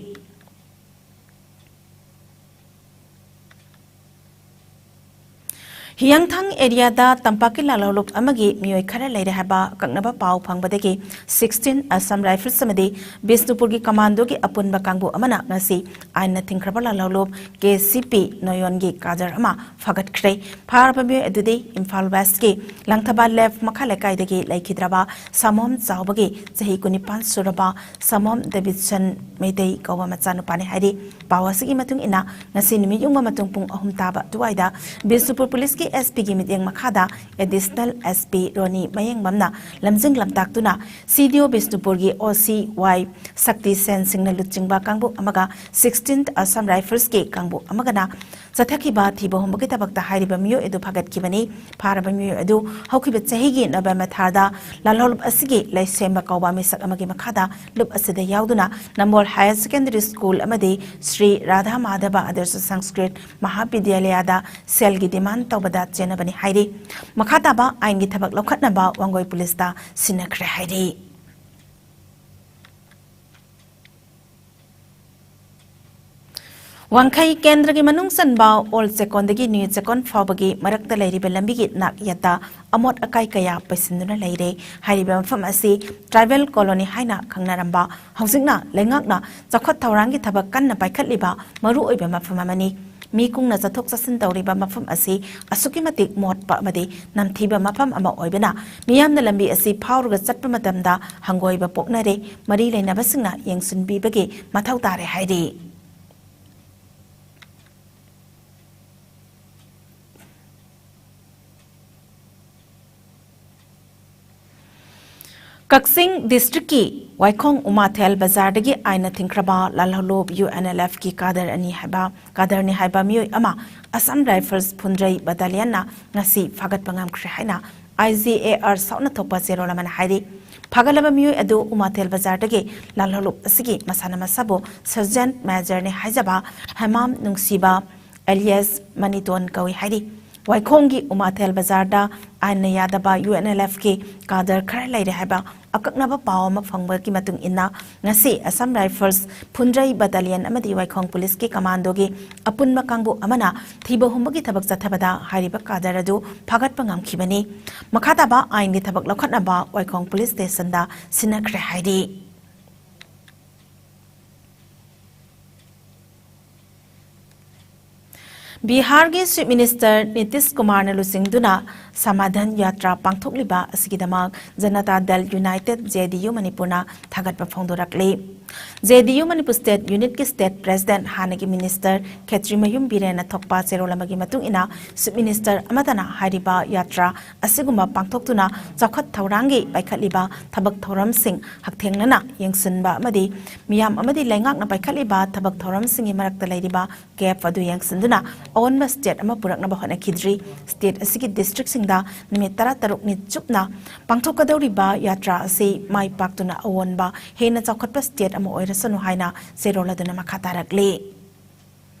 ꯍꯤꯌꯥꯡꯊꯥꯡ ꯑꯦꯔꯤꯌꯥꯗ ꯇꯝꯄꯥꯛꯀꯤ ꯂꯥꯜꯍꯧꯂꯨꯞ ꯑꯃꯒꯤ ꯃꯤꯑꯣꯏ ꯈꯔ ꯂꯩꯔꯦ ꯍꯥꯏꯕ ꯑꯀꯛꯅꯕ ꯄꯥꯎ ꯐꯪꯕꯗꯒꯤ sixteen Assam Rifles ꯑꯃꯗꯤ ꯕꯤꯁꯅꯨꯄꯨꯔꯒꯤ ꯀꯃꯥꯟꯗꯣꯒꯤ ꯑꯄꯨꯟꯕ ꯀꯥꯡꯕꯨ ꯑꯃꯅ ꯉꯁꯤ ꯑꯥꯏꯟꯅ ꯊꯤꯡꯈ꯭ꯔꯕ ꯂꯥꯜꯍꯧꯂꯨꯞ ꯀꯦ ꯁꯤ ꯄꯤ ꯅꯣꯌꯣꯟꯒꯤ ꯀꯥꯗꯔ ꯑꯃ ꯐꯥꯒꯠꯈ꯭ꯔꯦ꯫ ꯐꯥꯔꯕ ꯃꯤꯑꯣꯏ ꯑꯗꯨꯗꯤ ꯏꯝꯐꯥꯜ ꯋꯦꯁꯀꯤ ꯂꯪꯊꯕꯥꯜ ꯂꯦꯐ ꯃꯈꯥ ꯂꯩꯀꯥꯏꯗꯒꯤ ꯂꯩꯈꯤꯗ꯭ꯔꯕ ꯁꯥꯃꯣꯝ ꯆꯥꯎꯕꯒꯤ ꯆꯍꯤ ꯀꯨꯟꯅꯤꯄꯥꯟ ꯁꯨꯔꯕ ꯁꯥꯃꯣꯝ ꯗꯦꯕꯤꯠꯁꯟ ꯃꯩꯇꯩ ꯀꯧꯕ ꯃꯆꯥꯅꯨꯄꯥꯅꯤ ꯍꯥꯏꯔꯤ꯫ ꯄꯥꯎ ꯑꯁꯤꯒꯤ ꯃꯇꯨꯡ ꯏꯟꯅ, ꯉꯁꯤ ꯅꯨꯃꯤꯠ ꯌꯨꯡꯕ ꯃꯇꯨꯡ ꯄꯨꯡ ꯑꯍꯨꯝ ꯇꯥꯕ ꯑꯗꯨꯋꯥꯏꯗ ꯕꯤꯁꯅꯨꯄꯨꯔ ꯄꯨꯂꯤꯁꯀꯤ S P ꯒꯤ ꯃꯤꯠꯌꯦꯡ ꯃꯈꯥꯗ Additional S P ꯔꯣꯅꯤ ꯃꯌꯦꯡꯕꯝꯅ ꯂꯝꯖꯤꯡ ꯂꯝꯇꯥꯛꯇꯨꯅ C D O ꯕꯤꯁꯅꯨꯄꯨꯔꯒꯤ O C Y ꯁꯛꯇꯤ ꯁꯦꯟ ꯁꯤꯡꯅ ꯂꯨꯆꯤꯡꯕ ꯀꯥꯡꯕꯨ ꯑꯃꯒ sixteenth Assam Riflesꯀꯤ ꯀꯥꯡꯕꯨ ꯑꯃꯒꯅ ꯆꯠꯊꯈꯤꯕ ꯊꯤꯕ ꯍꯨꯝꯕꯒꯤ ꯊꯕꯛꯇ ꯍꯥꯏꯔꯤꯕ ꯃꯤꯑꯣꯏ ꯑꯗꯨ ꯐꯥꯒꯠꯈꯤꯕꯅꯤ꯫ ꯐꯥꯔꯕ ꯃꯤꯑꯣꯏ ꯑꯗꯨ ꯍꯧꯈꯤꯕ ꯆꯍꯤꯒꯤ ꯅꯣꯕꯦꯝꯕꯔ ꯊꯥꯗ ꯂꯥꯜꯍꯧꯂꯨꯞ ꯑꯁꯤꯒꯤ ꯂꯩꯁꯦꯝꯕ ꯀꯧꯕ ꯃꯤꯁꯛ ꯑꯃꯒꯤ ꯃꯈꯥꯗ ꯂꯨꯞ ꯑꯁꯤꯗ ꯌꯥꯎꯗꯨꯅ ꯅꯝꯕꯣꯜ Higher Secondary School ꯑꯃꯗꯤ ꯁ꯭ꯔꯤ ꯔꯥꯙꯥ ꯃꯥꯙꯕ ꯑꯗꯔꯁ ꯁꯪꯁꯀ꯭ꯔꯤꯠ ꯃꯍꯥꯕꯤꯗ꯭ꯌꯥꯂꯌꯥꯗ ꯁꯦꯜꯒꯤ demand ꯇꯧꯕꯗ ꯆꯦꯟꯅꯕꯅꯤ ꯍꯥꯏꯔꯤ꯫ ꯃꯈꯥ ꯇꯥꯕ ꯑꯥꯏꯟꯒꯤ ꯊꯕꯛ ꯂꯧꯈꯠꯅꯕ ꯋꯥꯡꯒꯣꯏ ꯄꯨꯂꯤꯁꯇ ꯁꯤꯟꯅꯈ꯭ꯔꯦ ꯍꯥꯏꯔꯤ꯫ ꯋꯥꯡꯈꯩ ꯀꯦꯟꯗ꯭ꯔꯒꯤ ꯃꯅꯨꯡ ꯆꯟꯕ ꯑꯣꯜ ꯆꯦꯀꯣꯟꯗꯒꯤ ꯅ꯭ꯌꯨ ꯆꯦꯀꯣꯟ ꯐꯥꯎꯕꯒꯤ ꯃꯔꯛꯇ ꯂꯩꯔꯤꯕ ꯂꯝꯕꯤꯒꯤ ꯅꯥꯛ ꯌꯦꯠꯇ ꯑꯃꯣꯠ ꯑꯀꯥꯏ ꯀꯌꯥ ꯄꯩꯁꯤꯟꯗꯨꯅ ꯂꯩꯔꯦ꯫ ꯍꯥꯏꯔꯤꯕ ꯃꯐꯝ ꯑꯁꯤ tribal colony ꯍꯥꯏꯅ ꯈꯪꯅꯔꯝꯕ, ꯍꯧꯖꯤꯛꯅ ꯂꯩꯉꯥꯛꯅ ꯆꯥꯎꯈꯠ ꯊꯧꯔꯥꯡꯒꯤ ꯊꯕꯛ ꯀꯟꯅ ꯄꯥꯏꯈꯠꯂꯤꯕ ꯃꯔꯨꯑꯣꯏꯕ ꯃꯐꯝ ꯑꯃꯅꯤ꯫ ꯃꯤ ꯀꯨꯡꯅ ꯆꯠꯊꯣꯛ ꯆꯠꯁꯤꯟ ꯇꯧꯔꯤꯕ ꯃꯐꯝ ꯑꯁꯤ ꯑꯁꯨꯛꯀꯤ ꯃꯇꯤꯛ ꯃꯣꯠꯄ ꯑꯃꯗꯤ ꯅꯝꯊꯤꯕ ꯃꯐꯝ ꯑꯃ ꯑꯣꯏꯕꯅ, ꯃꯤꯌꯥꯝꯅ ꯂꯝꯕꯤ ꯑꯁꯤ ꯐꯥꯎꯔꯒ ꯆꯠꯄ ꯃꯇꯝꯗ ꯍꯪꯒꯣꯏꯕ ꯄꯣꯛꯅꯔꯦ꯫ ꯃꯔꯤ ꯂꯩꯅꯕꯁꯤꯡꯅ ꯌꯦꯡꯁꯤꯟꯕꯤꯕꯒꯤ ꯃꯊꯧ ꯇꯥꯔꯦ ꯍꯥꯏꯔꯤ꯫ ꯀꯛꯆꯤꯡ districtꯀꯤ ꯋꯥꯏꯈꯣꯡ ꯎꯃꯥꯊꯦꯜ ꯕꯖꯥꯔꯗꯒꯤ ꯑꯥꯏꯟꯅ ꯊꯤꯡꯈ꯭ꯔꯕ ꯂꯥꯜꯍꯧꯂꯨꯞ UNLFꯀꯤ ꯀꯥꯗꯔ ꯑꯅꯤ ꯍꯥꯏꯕ, ꯀꯥꯗꯔꯅꯤ ꯍꯥꯏꯕ ꯃꯤꯑꯣꯏ ꯑꯃ Assam Rifles ꯐꯨꯟꯗ꯭ꯔꯩ battalionꯅ ꯉꯁꯤ ꯐꯥꯒꯠꯄ ꯉꯝꯈ꯭ꯔꯦ ꯍꯥꯏꯅ ꯑꯥꯏ ꯖꯤ ꯑꯦ ꯑꯥꯔ ꯁꯥꯎꯠꯅ ꯊꯣꯛꯄ ꯆꯦꯔꯣꯜ ꯑꯃꯅ ꯍꯥꯏꯔꯤ꯫ ꯐꯥꯒꯠꯂꯕ ꯃꯤꯑꯣꯏ ꯑꯗꯨ ꯎꯃꯥꯊꯦꯜ ꯕꯖꯥꯔꯗꯒꯤ ꯂꯥꯜꯍꯧꯂꯨꯞ ꯑꯁꯤꯒꯤ ꯃꯁꯥꯅ ꯃꯁꯥꯕꯨ ꯁꯔꯖꯦꯟ ꯃꯦꯖꯔꯅꯤ ꯍꯥꯏꯖꯕ ꯍꯦꯃꯥꯝ ꯅꯨꯡꯁꯤꯕ ꯑꯦꯂꯤꯌꯥꯁ ꯃꯅꯤꯇꯣꯟ ꯀꯧꯏ ꯍꯥꯏꯔꯤ꯫ ꯋꯥꯏꯈꯣꯡꯒꯤ ꯎꯃꯥꯊꯦꯜ ꯕꯖꯥꯔꯗ ꯑꯥꯏꯟꯅ ꯌꯥꯗꯕ ꯌꯨ ꯑꯦꯟ ꯑꯦꯜ ꯑꯦꯐꯀꯤ ꯀꯥꯗꯔ ꯈꯔ ꯂꯩꯔꯦ ꯍꯥꯏꯕ ꯑꯀꯛꯅꯕ ꯄꯥꯎ ꯑꯃ ꯐꯪꯕꯒꯤ ꯃꯇꯨꯡ ꯏꯟꯅ, ꯉꯁꯤ ꯑꯁꯥꯝ ꯔꯥꯏꯐꯜꯁ ꯐꯨꯟꯗ꯭ꯔꯩ ꯕꯠꯇꯥꯂꯤꯌꯟ ꯑꯃꯗꯤ ꯋꯥꯏꯈꯣꯡ ꯄꯨꯂꯤꯁꯀꯤ ꯀꯃꯥꯟꯗꯣꯒꯤ ꯑꯄꯨꯟꯕ ꯀꯥꯡꯕꯨ ꯑꯃꯅ ꯊꯤꯕ ꯍꯨꯝꯕꯒꯤ ꯊꯕꯛ ꯆꯠꯊꯕꯗ ꯍꯥꯏꯔꯤꯕ ꯀꯥꯗꯔ ꯑꯗꯨ ꯐꯥꯒꯠꯄ ꯉꯝꯈꯤꯕꯅꯤ꯫ ꯃꯈꯥ ꯇꯥꯕ ꯑꯥꯏꯟꯒꯤ ꯊꯕꯛ ꯂꯧꯈꯠꯅꯕ ꯋꯥꯏꯈꯣꯡ ꯄꯨꯂꯤꯁ ꯁ꯭ꯇꯦꯁꯟꯗ ꯁꯤꯟꯅꯈ꯭ꯔꯦ ꯍꯥꯏꯔꯤ꯫ ꯕꯤꯍꯥꯔꯒꯤ ꯆꯤꯐ ꯃꯤꯅꯤꯁꯇꯔ ꯅꯤꯇꯤꯁ ꯀꯨꯃꯥꯔꯅ ꯂꯨꯆꯤꯡꯗꯨꯅ ꯁꯃꯥꯙꯥꯟ ꯌꯥꯇ꯭ꯔꯥ ꯄꯥꯡꯊꯣꯛꯂꯤꯕ ꯑꯁꯤꯒꯤꯗꯃꯛ ꯖꯅꯇꯥ ꯗꯜ ꯌꯨꯅꯥꯏꯇꯦꯗ, ꯖꯦ ꯗꯤ ꯌꯨ, ꯃꯅꯤꯄꯨꯔꯅ ꯊꯥꯒꯠꯄ ꯐꯣꯡꯗꯣꯔꯛꯂꯤ꯫ J D U Manipur state ꯌꯨꯅꯤꯠꯀꯤ ꯁ꯭ꯇꯦꯠ ꯄ꯭ꯔꯦꯁꯤꯗꯦꯟꯠ ꯍꯥꯟꯅꯒꯤ ꯃꯤꯅꯤꯁꯇꯔ ꯈꯦꯇ꯭ꯔꯤꯃꯌꯨꯝ ꯕꯤꯔꯦꯟꯅ ꯊꯣꯛꯄ ꯆꯦꯔꯣꯜ ꯑꯃꯒꯤ ꯃꯇꯨꯡ ꯏꯟꯅ, ꯆꯤꯐ ꯃꯤꯅꯤꯁꯇꯔ ꯑꯃꯠꯇꯅ ꯍꯥꯏꯔꯤꯕ ꯌꯥꯇ꯭ꯔꯥ ꯑꯁꯤꯒꯨꯝꯕ ꯄꯥꯡꯊꯣꯛꯇꯨꯅ ꯆꯥꯎꯈꯠ ꯊꯧꯔꯥꯡꯒꯤ ꯄꯥꯏꯈꯠꯂꯤꯕ ꯊꯕꯛ ꯊꯧꯔꯝꯁꯤꯡ ꯍꯛꯊꯦꯡꯅꯅ ꯌꯦꯡꯁꯤꯟꯕ ꯑꯃꯗꯤ ꯃꯤꯌꯥꯝ ꯑꯃꯗꯤ ꯂꯩꯉꯥꯛꯅ ꯄꯥꯏꯈꯠꯂꯤꯕ ꯊꯕꯛ ꯊꯧꯔꯝꯁꯤꯡꯒꯤ ꯃꯔꯛꯇ ꯂꯩꯔꯤꯕ ꯒꯦꯞ ꯑꯗꯨ ꯌꯦꯡꯁꯤꯟꯗꯨꯅ ꯑꯑꯣꯟꯕ ꯁ꯭ꯇꯦꯠ ꯑꯃ ꯄꯨꯔꯛꯅꯕ ꯍꯣꯠꯅꯈꯤꯗ꯭ꯔꯤ꯫ ꯁ꯭ꯇꯦꯠ ꯑꯁꯤꯒꯤ ꯗꯤꯁꯇ꯭ꯔꯤꯛꯁꯤꯡꯗ ꯅꯨꯃꯤꯠ ꯇꯔꯥꯇꯔꯨꯛꯅꯤ ꯆꯨꯞꯅ ꯄꯥꯡꯊꯣꯛꯀꯗꯧꯔꯤꯕ ꯌꯥꯇ꯭ꯔꯥ ꯑꯁꯤ ꯃꯥꯏ ꯄꯥꯛꯇꯨꯅ ꯑꯑꯣꯟꯕ, ꯍꯦꯟꯅ ꯆꯥꯎꯈꯠꯄ ꯁ꯭ꯇꯦꯠ ꯑꯃ ꯑꯣꯏꯔꯁꯅꯨ ꯍꯥꯏꯅ ꯆꯦꯔꯣꯜ ꯑꯗꯨꯅ ꯃꯈꯥ ꯇꯥꯔꯛꯂꯤ꯫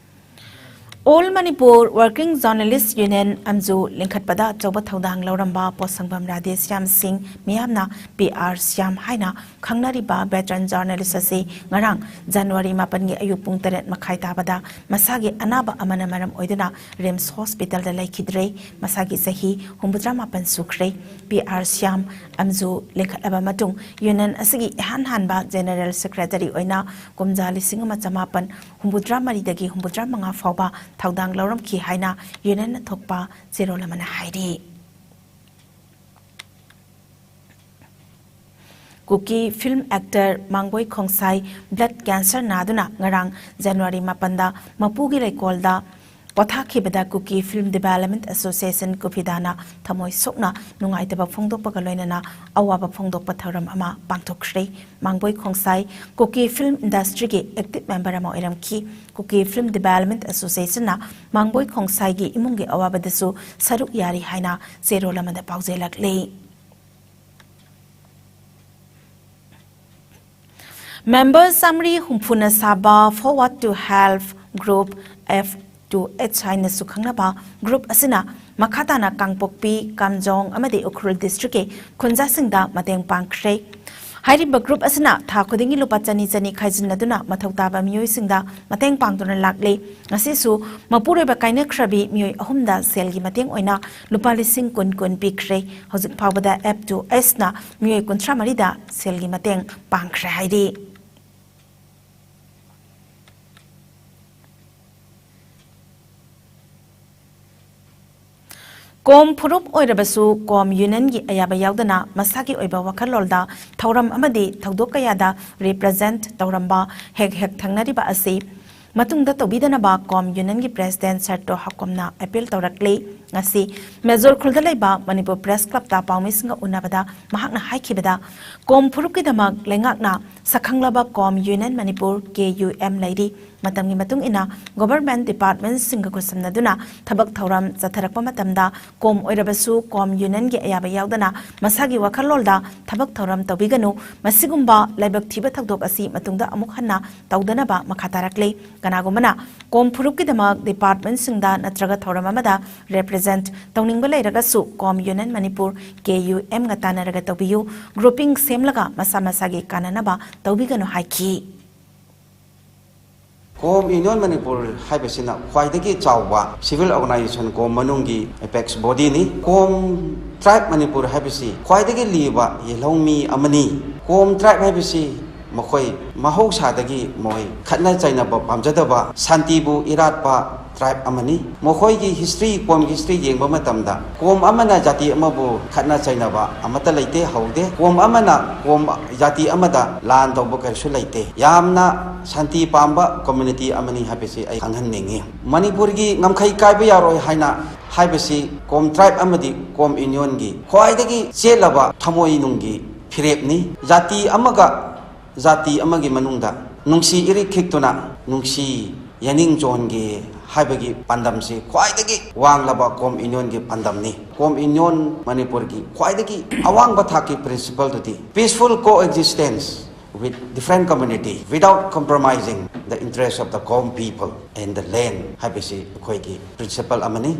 All Manipur Working Journalist Union, ꯑꯝꯖꯨ, ꯂꯤꯡꯈꯠꯄꯗ ꯑꯆꯧꯕ ꯊꯧꯗꯥꯡ ꯂꯧꯔꯝꯕ ꯄꯣꯠꯁꯪꯕꯝ ꯔꯥꯙꯦꯁ꯭ꯌꯥꯝ ꯁꯤꯡ, ꯃꯤꯌꯥꯝꯅ ꯄꯤ ꯑꯥꯔ ꯁ꯭ꯌꯥꯝ ꯍꯥꯏꯅ ꯈꯪꯅꯔꯤꯕ veteran journalist ꯑꯁꯤ ꯉꯔꯥꯡ ꯖꯅꯋꯥꯔꯤ ꯃꯥꯄꯟꯒꯤ ꯑꯌꯨꯛ ꯄꯨꯡ ꯇꯔꯦꯠ ꯃꯈꯥꯏ ꯇꯥꯕꯗ ꯃꯁꯥꯒꯤ ꯑꯅꯥꯕ ꯑꯃꯅ ꯃꯔꯝ ꯑꯣꯏꯗꯨꯅ ꯔꯤꯝꯁ ꯍꯣꯁꯄꯤꯇꯥꯜꯗ ꯂꯩꯈꯤꯗ꯭ꯔꯦ꯫ ꯃꯁꯥꯒꯤ ꯆꯍꯤ ꯍꯨꯝꯐꯨꯇꯔꯥ ꯃꯥꯄꯟ ꯁꯨꯈ꯭ꯔꯦ꯫ ꯄꯤ ꯑꯥꯔ ꯁ꯭ꯌꯥꯝ, ꯑꯝꯖꯨ, ꯂꯤꯡꯈꯠꯂꯕ ꯃꯇꯨꯡ ꯌꯨꯅꯤꯌꯟ ꯑꯁꯤꯒꯤ ꯏꯍꯥꯟ ꯍꯥꯟꯕ ꯖꯦꯅꯔꯦꯜ ꯁꯦꯀ꯭ꯔꯦꯇꯔꯤ ꯑꯣꯏꯅ ꯀꯨꯝꯖꯥ ꯂꯤꯁꯤꯡ ꯑꯃ ꯆꯃꯥꯄꯟ ꯍꯨꯝꯐꯨꯇꯔꯥ ꯃꯔꯤꯗꯒꯤ ꯍꯨꯝꯐꯨꯇꯔꯥ ꯃꯉꯥ ꯐꯥꯎꯕ ꯊꯧꯗꯥꯡ ꯂꯧꯔꯝꯈꯤ ꯍꯥꯏꯅ ꯌꯨꯅꯤꯌꯟꯅ ꯊꯣꯛꯄ ꯆꯦꯔꯣꯜ ꯑꯃꯅ ꯍꯥꯏꯔꯤ꯫ ꯀꯨꯀꯤ ꯐꯤꯜꯝ ꯑꯦꯛꯇꯔ ꯃꯥꯡꯕꯣꯏ ꯈꯣꯡꯁꯥꯏ blood cancer ꯅꯥꯗꯨꯅ ꯉꯔꯥꯡ ꯖꯅꯋꯥꯔꯤ ꯃꯥꯄꯟꯗ ꯃꯄꯨꯒꯤ ꯂꯩꯀꯣꯜꯗ ꯄꯣꯊꯥꯈꯤꯕꯗ ꯀꯨꯀꯤ ꯐꯤꯜꯝ ꯗꯤꯚꯦꯂꯞꯃꯦꯟꯠ ꯑꯦꯁꯣꯁꯤꯌꯦꯁꯟ ꯀꯨꯐꯤꯗꯥꯅ ꯊꯃꯣꯏ ꯁꯣꯛꯅ ꯅꯨꯡꯉꯥꯏꯇꯕ ꯐꯣꯡꯗꯣꯛꯄꯒ ꯂꯣꯏꯅꯅ ꯑꯋꯥꯕ ꯐꯣꯡꯗꯣꯛꯄ ꯊꯧꯔꯝ ꯑꯃ ꯄꯥꯡꯊꯣꯛꯈ꯭ꯔꯦ꯫ ꯃꯥꯡꯕꯣꯏ ꯈꯣꯡꯁꯥꯏ ꯀꯨꯀꯤ ꯐꯤꯜꯝ ꯏꯟꯗꯁꯇ꯭ꯔꯤꯒꯤ ꯑꯦꯛꯇꯤꯚ ꯃꯦꯝꯕꯔ ꯑꯃ ꯑꯣꯏꯔꯝꯈꯤ꯫ ꯀꯨꯀꯤ ꯐꯤꯜꯝ ꯗꯤꯚꯦꯂꯞꯃꯦꯟꯠ ꯑꯦꯁꯣꯁꯤꯌꯦꯁꯟꯅ ꯃꯥꯡꯕꯣꯏ ꯈꯣꯡꯁꯥꯏꯒꯤ ꯏꯃꯨꯡꯒꯤ ꯑꯋꯥꯕꯗꯁꯨ ꯁꯔꯨꯛ ꯌꯥꯔꯤ ꯍꯥꯏꯅ ꯆꯦꯔꯣꯜ ꯑꯃꯗ ꯄꯥꯎꯖꯦꯜꯂꯛꯂꯤ꯫ ꯃꯦꯝꯕꯔ ꯆꯥꯃꯔꯤ ꯍꯨꯝꯐꯨꯅ ꯁꯥꯕ Forward to Help Group, F to H ꯍꯥꯏꯅꯁꯨ ꯈꯪꯅꯕ ꯒ꯭ꯔꯨꯞ ꯑꯁꯤꯅ ꯃꯈꯥ ꯇꯥꯅ ꯀꯥꯡꯄꯣꯛꯄꯤ, ꯀꯥꯝꯖꯣꯡ ꯑꯃꯗꯤ ꯎꯈ꯭ꯔꯨꯜ ꯗꯤꯁꯇ꯭ꯔꯤꯛꯀꯤ ꯈꯨꯟꯖꯥꯁꯤꯡꯗ ꯃꯇꯦꯡ ꯄꯥꯡꯈ꯭ꯔꯦ꯫ ꯍꯥꯏꯔꯤꯕ ꯒ꯭ꯔꯨꯞ ꯑꯁꯤꯅ ꯊꯥ ꯈꯨꯗꯤꯡꯒꯤ ꯂꯨꯄꯥ ꯆꯅꯤ ꯆꯅꯤ ꯈꯥꯏꯖꯤꯟꯅꯗꯨꯅ ꯃꯊꯧ ꯇꯥꯕ ꯃꯤꯑꯣꯏꯁꯤꯡꯗ ꯃꯇꯦꯡ ꯄꯥꯡꯗꯨꯅ ꯂꯥꯛꯂꯤ꯫ ꯉꯁꯤꯁꯨ ꯃꯄꯨꯔꯣꯏꯕ ꯀꯥꯏꯅꯈ꯭ꯔꯕꯤ ꯃꯤꯑꯣꯏ ꯑꯍꯨꯝꯗ ꯁꯦꯜꯒꯤ ꯃꯇꯦꯡ ꯑꯣꯏꯅ ꯂꯨꯄꯥ ꯂꯤꯁꯤꯡ ꯀꯨꯟ ꯀꯨꯟ ꯄꯤꯈ꯭ꯔꯦ꯫ ꯍꯧꯖꯤꯛ ꯐꯥꯎꯕꯗ F to H ꯅ ꯃꯤꯑꯣꯏ ꯀꯨꯟꯊ꯭ꯔꯥ ꯃꯔꯤꯗ ꯁꯦꯜꯒꯤ ꯃꯇꯦꯡ ꯄꯥꯡꯈ꯭ꯔꯦ ꯍꯥꯏꯔꯤ꯫ ꯀꯣꯝ ꯐꯨꯔꯨꯞ ꯑꯣꯏꯔꯕꯁꯨ ꯀꯣꯝ ꯌꯨꯅꯤꯌꯟꯒꯤ ꯑꯌꯥꯕ ꯌꯥꯎꯗꯅ ꯃꯁꯥꯒꯤ ꯑꯣꯏꯕ ꯋꯥꯈꯜꯂꯣꯟꯗ ꯊꯧꯔꯝ ꯑꯃꯗꯤ ꯊꯧꯗꯣꯛ ꯀꯌꯥꯗ ꯔꯤꯄ꯭ꯔꯖꯦꯟꯠ ꯇꯧꯔꯝꯕ ꯍꯦꯛ ꯍꯦꯛ ꯊꯦꯡꯅꯔꯤꯕ ꯑꯁꯤ ꯃꯇꯨꯡꯗ ꯇꯧꯕꯤꯗꯅꯕ ꯀꯣꯝ ꯌꯨꯅꯤꯌꯟꯒꯤ ꯄ꯭ꯔꯦꯁꯤꯗꯦꯟꯠ ꯁꯔꯇꯣ ꯍꯀꯣꯝꯅ ꯑꯄꯤꯜ ꯇꯧꯔꯛꯂꯤ꯫ ꯉꯁꯤ ꯃꯦꯖꯣꯔ ꯈꯨꯜꯗ ꯂꯩꯕ ꯃꯅꯤꯄꯨꯔ ꯄ꯭ꯔꯦꯁ ꯀ꯭ꯂꯕꯇ ꯄꯥꯎꯃꯤꯁꯤꯡꯒ ꯎꯅꯕꯗ ꯃꯍꯥꯛꯅ ꯍꯥꯏꯈꯤꯕꯗ, ꯀꯣꯝ ꯐꯨꯔꯨꯞꯀꯤꯗꯃꯛ ꯂꯩꯉꯥꯛꯅ ꯁꯛꯈꯪꯂꯕ ꯀꯣꯝ ꯌꯨꯅꯤꯌꯟ ꯃꯅꯤꯄꯨꯔ, ꯀꯦ ꯌꯨ ꯑꯦꯝ, ꯂꯩꯔꯤ꯫ ꯃꯇꯝꯒꯤ ꯃꯇꯨꯡ ꯏꯟꯅ ꯒꯣꯚꯔꯟꯃꯦꯟꯠ ꯗꯤꯄꯥꯔꯠꯃꯦꯟꯠꯁꯤꯡꯒ ꯈꯨꯠꯁꯝꯅꯗꯨꯅ ꯊꯕꯛ ꯊꯧꯔꯝ ꯆꯠꯊꯔꯛꯄ ꯃꯇꯝꯗ ꯀꯣꯝ ꯑꯣꯏꯔꯕꯁꯨ ꯀꯣꯝ ꯌꯨꯅꯤꯌꯟꯒꯤ ꯑꯌꯥꯕ ꯌꯥꯎꯗꯅ ꯃꯁꯥꯒꯤ ꯋꯥꯈꯜꯂꯣꯟꯗ ꯊꯕꯛ ꯊꯧꯔꯝ ꯇꯧꯕꯤꯒꯅꯨ꯫ ꯃꯁꯤꯒꯨꯝꯕ ꯂꯥꯏꯕꯛ ꯊꯤꯕ ꯊꯧꯗꯣꯛ ꯑꯁꯤ ꯃꯇꯨꯡꯗ ꯑꯃꯨꯛ ꯍꯟꯅ ꯇꯧꯗꯅꯕ ꯃꯈꯥ ꯇꯥꯔꯛꯂꯤ꯫ ꯀꯅꯥꯒꯨꯝꯕꯅ ꯀꯣꯝ ꯐꯨꯔꯨꯞꯀꯤꯗꯃꯛ ꯗꯤꯄꯥꯔꯠꯃꯦꯟꯠꯁꯤꯡꯗ ꯅꯠꯇ꯭ꯔꯒ ꯊꯧꯔꯝ ꯑꯃꯗ ꯔꯤꯄ꯭ꯔꯖꯦꯟꯠ ꯇꯧꯅꯤꯡꯕ ꯂꯩꯔꯒꯁꯨ ꯀꯣꯝ ꯌꯨꯅꯤꯌꯟ ꯃꯅꯤꯄꯨꯔ, ꯀꯦ ꯌꯨ ꯑꯦꯝꯒ ꯇꯥꯟꯅꯔꯒ ꯇꯧꯕꯤꯌꯨ꯫ ꯒ꯭ꯔꯨꯄꯤꯡ ꯁꯦꯝꯂꯒ ꯃꯁꯥ ꯃꯁꯥꯒꯤ ꯀꯥꯟꯅꯅꯕ ꯇꯧꯕꯤꯒꯅꯨ ꯍꯥꯏꯈꯤ꯫ ꯀꯣꯝ ꯌꯨꯅꯤꯌꯟ ꯃꯅꯤꯄꯨꯔ ꯍꯥꯏꯕꯁꯤꯅ ꯈ꯭ꯋꯥꯏꯗꯒꯤ ꯆꯥꯎꯕ ꯁꯤꯚꯤꯜ ꯑꯣꯔꯒꯅꯥꯏꯖꯦꯁꯟ ꯀꯣꯝ ꯃꯅꯨꯡꯒꯤ ꯑꯦꯄꯦꯛꯁ ꯕꯣꯗꯤꯅꯤ꯫ ꯀꯣꯝ ꯇ꯭ꯔꯥꯏꯕ ꯃꯅꯤꯄꯨꯔ ꯍꯥꯏꯕꯁꯤ ꯈ꯭ꯋꯥꯏꯗꯒꯤ ꯂꯤꯕ ꯌꯦꯜꯍꯧꯃꯤ ꯑꯃꯅꯤ꯫ ꯀꯣꯝ ꯇ꯭ꯔꯥꯏꯕ ꯍꯥꯏꯕꯁꯤ ꯃꯈꯣꯏ ꯃꯍꯧꯁꯥꯗꯒꯤ ꯃꯈꯣꯏ ꯈꯠꯅ ꯆꯩꯅꯕ ꯄꯥꯝꯖꯗꯕ, ꯁꯥꯟꯇꯤꯕꯨ ꯏꯔꯥꯠꯄ, tribe ꯑꯃꯅꯤ꯫ ꯃꯈꯣꯏꯒꯤ history, ꯀꯣꯝꯒꯤ history ꯌꯦꯡꯕ ꯃꯇꯝꯗ ꯀꯣꯝ ꯑꯃꯅ ꯖꯥꯇꯤ ꯑꯃꯕꯨ ꯈꯠꯅ ꯆꯩꯅꯕ ꯑꯃꯠꯇ ꯂꯩꯇꯦ, ꯍꯧꯗꯦ꯫ ꯀꯣꯝ ꯑꯃꯅ ꯀꯣꯝ ꯖꯥꯇꯤ ꯑꯃꯗ ꯂꯥꯟ ꯇꯧꯕ ꯀꯔꯤꯁꯨ ꯂꯩꯇꯦ꯫ ꯌꯥꯝꯅ ꯁꯥꯟꯇꯤ ꯄꯥꯝꯕ community ꯑꯃꯅꯤ ꯍꯥꯏꯕꯁꯤ ꯑꯩ ꯈꯪꯍꯟꯅꯤꯡꯏ꯫ ꯃꯅꯤꯄꯨꯔꯒꯤ ꯉꯝꯈꯩ ꯀꯥꯏꯕ ꯌꯥꯔꯣꯏ ꯍꯥꯏꯅ ꯍꯥꯏꯕꯁꯤ ꯀꯣꯝ tribe ꯑꯃꯗꯤ ꯀꯣꯝ unionꯒꯤ ꯈ꯭ꯋꯥꯏꯗꯒꯤ ꯆꯦꯠꯂꯕ ꯊꯃꯣꯏꯅꯨꯡꯒꯤ ꯐꯤꯔꯦꯞꯅꯤ꯫ ꯖꯥꯇꯤ ꯑꯃꯒ ꯖꯥꯇꯤ ꯑꯃꯒꯤ ꯃꯅꯨꯡꯗ ꯅꯨꯡꯁꯤ ꯏꯔꯤꯛ ꯈꯤꯛꯇꯨꯅ ꯅꯨꯡꯁꯤ ꯌꯥꯅꯤꯡ ꯆꯣꯟꯒꯦ ꯍꯥꯏꯕꯒꯤ ꯄꯥꯟꯗꯝꯁꯤ ꯈ꯭ꯋꯥꯏꯗꯒꯤ ꯋꯥꯡꯂꯕ ꯀꯣꯝ unionꯒꯤ ꯄꯥꯟꯗꯝꯅꯤ꯫ ꯀꯣꯝ union ꯃꯅꯤꯄꯨꯔꯒꯤ ꯈ꯭ꯋꯥꯏꯗꯒꯤ ꯑꯋꯥꯡꯕ ꯊꯥꯛꯀꯤ principleꯗꯨꯗꯤ peaceful coexistence with different community without compromising the interest of the Kom people and the land ꯍꯥꯏꯕꯁꯤ ꯑꯩꯈꯣꯏꯒꯤ principle ꯑꯃꯅꯤ꯫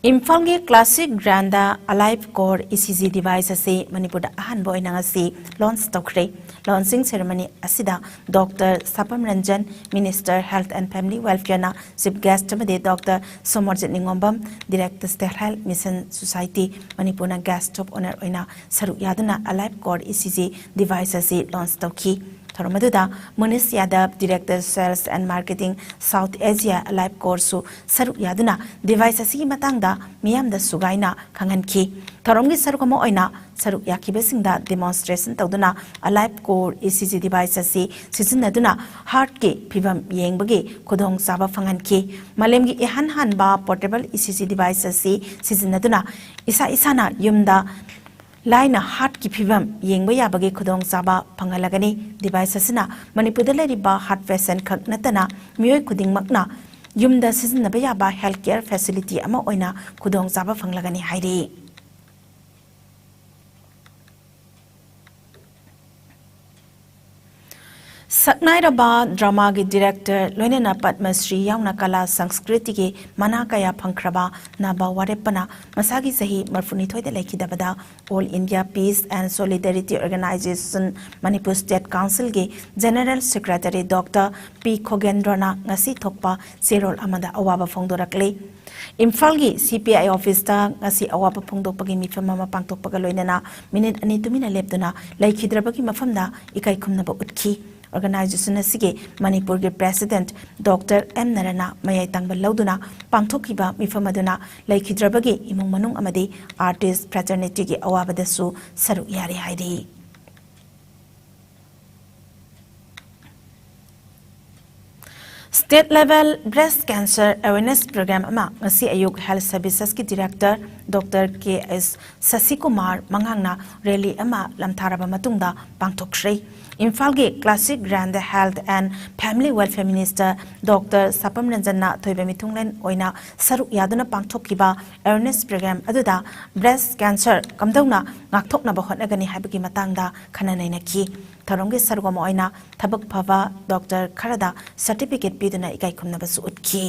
ꯏꯝꯐꯥꯜꯒꯤ classic grand AliveCor E C G device ꯑꯁꯤ ꯃꯅꯤꯄꯨꯔꯗ ꯑꯍꯥꯟꯕ ꯑꯣꯏꯅ ꯉꯁꯤ ꯂꯣꯟꯆ ꯇꯧꯈ꯭ꯔꯦ꯫ ꯂꯣꯟꯆꯤꯡ ꯁꯦꯔꯦꯃꯣꯅꯤ ꯑꯁꯤꯗ doctor Sapam Ranjan, minister health and family ꯋꯦꯜꯐꯤꯌꯔꯅ ꯆꯤꯐ ꯒꯦꯁ꯭ꯠ ꯑꯃꯗꯤ doctor Somorjit Ningombam, director self help mission society ꯃꯅꯤꯄꯨꯔꯅ ꯒꯦꯁ꯭ꯠ ꯑꯣꯐ ꯑꯣꯅꯔ ꯑꯣꯏꯅ ꯁꯔꯨꯛ ꯌꯥꯗꯨꯅ AliveCor E C G device ꯑꯁꯤ ꯂꯣꯟꯆ ꯇꯧꯈꯤ꯫ ꯊꯧꯔꯝ ꯑꯗꯨꯗ Munish Yadav, director sales and marketing, South Asia ꯑꯂꯥꯏꯐ ꯀꯣꯔꯁꯁꯨ ꯁꯔꯨꯛ ꯌꯥꯗꯨꯅ ꯗꯤꯚꯥꯏꯁ ꯑꯁꯤꯒꯤ ꯃꯇꯥꯡꯗ ꯃꯤꯌꯥꯝꯗ ꯁꯨꯒꯥꯏꯅ ꯈꯪꯍꯟꯈꯤ꯫ ꯊꯧꯔꯝꯒꯤ ꯁꯔꯨꯛ ꯑꯃ ꯑꯣꯏꯅ ꯁꯔꯨꯛ ꯌꯥꯈꯤꯕꯁꯤꯡꯗ ꯗꯦꯃꯣꯟꯁꯇ꯭ꯔꯦꯁꯟ ꯇꯧꯗꯨꯅ ꯑꯂꯥꯏꯐ core E C G device ꯑꯁꯤ ꯁꯤꯖꯤꯟꯅꯗꯨꯅ ꯍꯥꯔꯠꯀꯤ ꯐꯤꯕꯝ ꯌꯦꯡꯕꯒꯤ ꯈꯨꯗꯣꯡꯆꯥꯕ ꯐꯪꯍꯟꯈꯤ꯫ ꯃꯥꯂꯦꯝꯒꯤ ꯏꯍꯥꯟ ꯍꯥꯟꯕ portable E C G device ꯑꯁꯤ ꯁꯤꯖꯤꯟꯅꯗꯨꯅ ꯏꯁꯥ ꯏꯁꯥꯅ ꯌꯨꯝꯗ ꯂꯥꯏꯅ ꯍꯥꯔꯠꯀꯤ ꯐꯤꯕꯝ ꯌꯦꯡꯕ ꯌꯥꯕꯒꯤ ꯈꯨꯗꯣꯡꯆꯥꯕ ꯐꯪꯍꯜꯂꯒꯅꯤ꯫ ꯗꯤꯚꯥꯏꯁ ꯑꯁꯤꯅ ꯃꯅꯤꯄꯨꯔꯗ ꯂꯩꯔꯤꯕ ꯍꯥꯔꯠ ꯄꯦꯁꯦꯟ ꯈꯛ ꯅꯠꯇꯅ ꯃꯤꯑꯣꯏ ꯈꯨꯗꯤꯡꯃꯛꯅ ꯌꯨꯝꯗ ꯁꯤꯖꯤꯟꯅꯕ ꯌꯥꯕ ꯍꯦꯜꯊ ꯀꯦꯌꯔ ꯐꯦꯁꯤꯂꯤꯇꯤ ꯑꯃ ꯑꯣꯏꯅ ꯈꯨꯗꯣꯡꯆꯥꯕ ꯐꯪꯂꯒꯅꯤ ꯍꯥꯏꯔꯤ꯫ ꯁꯛꯅꯥꯏꯔꯕ ꯗ꯭ꯔꯃꯥꯒꯤ ꯗꯤꯔꯦꯛꯇꯔ ꯂꯣꯏꯅꯅ ꯄꯗꯃ ꯁ꯭ꯔꯤ ꯌꯥꯎꯅ ꯀꯂꯥ ꯁꯪꯁꯀ꯭ꯔꯤꯇꯤꯒꯤ ꯃꯅꯥ ꯀꯌꯥ ꯐꯪꯈ꯭ꯔꯕ ꯅꯥꯕꯥ ꯋꯥꯔꯦꯞꯄꯅ ꯃꯁꯥꯒꯤ ꯆꯍꯤ ꯃꯔꯤꯐꯨꯅꯤꯊꯣꯏꯗ ꯂꯩꯈꯤꯗꯕꯗ All India Peace and Solidarity Organisation Manipur State Councilꯒꯤ ꯖꯦꯅꯔꯦꯜ ꯁꯦꯀ꯭ꯔꯦꯇꯔꯤ ꯗꯣꯛꯇꯔ ꯄꯤ ꯈꯣꯒꯦꯟꯗ꯭ꯔꯣꯅ ꯉꯁꯤ ꯊꯣꯛꯄ ꯆꯦꯔꯣꯜ ꯑꯃꯗ ꯑꯋꯥꯕ ꯐꯣꯡꯗꯣꯔꯛꯂꯤ꯫ ꯏꯝꯐꯥꯜꯒꯤ ꯁꯤ ꯄꯤ ꯑꯥꯏ ꯑꯣꯐꯤꯁꯇ ꯉꯁꯤ ꯑꯋꯥꯕ ꯐꯣꯡꯗꯣꯛꯄꯒꯤ ꯃꯤꯐꯝ ꯑꯃ ꯄꯥꯡꯊꯣꯛꯄꯒ ꯂꯣꯏꯅꯅ ꯃꯤꯅꯤꯠ ꯑꯅꯤ ꯇꯨꯃꯤꯟꯅ ꯂꯦꯞꯇꯨꯅ ꯂꯩꯈꯤꯗ꯭ꯔꯕꯒꯤ ꯃꯐꯝꯗ ꯏꯀꯥꯏ ꯈꯨꯝꯅꯕ ꯎꯠꯈꯤ꯫ ꯑꯣꯔꯒꯅꯥꯏꯖꯦꯁꯟ ꯑꯁꯤꯒꯤ ꯃꯅꯤꯄꯨꯔꯒꯤ ꯄ꯭ꯔꯦꯁꯤꯗꯦꯟꯠ ꯗꯣꯛꯇꯔ ꯑꯦꯝ ꯅꯔꯅ ꯃꯌꯥꯏ ꯇꯪꯕ ꯂꯧꯗꯨꯅ ꯄꯥꯡꯊꯣꯛꯈꯤꯕ ꯃꯤꯐꯝ ꯑꯗꯨꯅ ꯂꯩꯈꯤꯗ꯭ꯔꯕꯒꯤ ꯏꯃꯨꯡ ꯃꯅꯨꯡ ꯑꯃꯗꯤ ꯑꯥꯔꯇꯤꯁ ꯐ꯭ꯔꯦꯇꯔꯅꯤꯇꯤꯒꯤ ꯑꯋꯥꯕꯗꯁꯨ ꯁꯔꯨꯛ ꯌꯥꯔꯤ ꯍꯥꯏꯔꯤ꯫ State level breast cancer awareness program ꯑꯃ ꯉꯁꯤ ꯑꯌꯨꯛ Health Servicesꯀꯤ Director Doctor ꯀꯦ ꯑꯦꯁ ꯁꯁꯤꯀꯨꯃꯥꯔ ꯃꯉꯥꯡꯅ rally ꯑꯃ ꯂꯝꯊꯥꯔꯕ ꯃꯇꯨꯡꯗ ꯄꯥꯡꯊꯣꯛꯈ꯭ꯔꯦ꯫ ꯏꯝꯐꯥꯜꯒꯤ Classic Grande Health and Family Welfare Minister Doctor ꯁꯥꯄꯝ ꯔꯟꯖꯟꯅ ꯑꯊꯣꯏꯕ ꯃꯤꯊꯨꯡꯂꯦꯟ ꯑꯣꯏꯅ ꯁꯔꯨꯛ ꯌꯥꯗꯨꯅ ꯄꯥꯡꯊꯣꯛꯈꯤꯕ awareness program ꯑꯗꯨꯗ breast cancer ꯀꯝꯗꯧꯅ ꯉꯥꯛꯊꯣꯛꯅꯕ ꯍꯣꯠꯅꯒꯅꯤ ꯍꯥꯏꯕꯒꯤ ꯃꯇꯥꯡꯗ ꯈꯟꯅ ꯅꯩꯅꯈꯤ꯫ ꯊꯧꯔꯝꯒꯤ ꯁꯔꯨꯛ ꯑꯃ ꯑꯣꯏꯅ ꯊꯕꯛ ꯐꯕ ꯗꯣꯛꯇꯔ ꯈꯔꯗ certificate ꯄꯤꯗꯨꯅ ꯏꯀꯥꯏ ꯈꯨꯝꯅꯕꯁꯨ ꯎꯠꯈꯤ꯫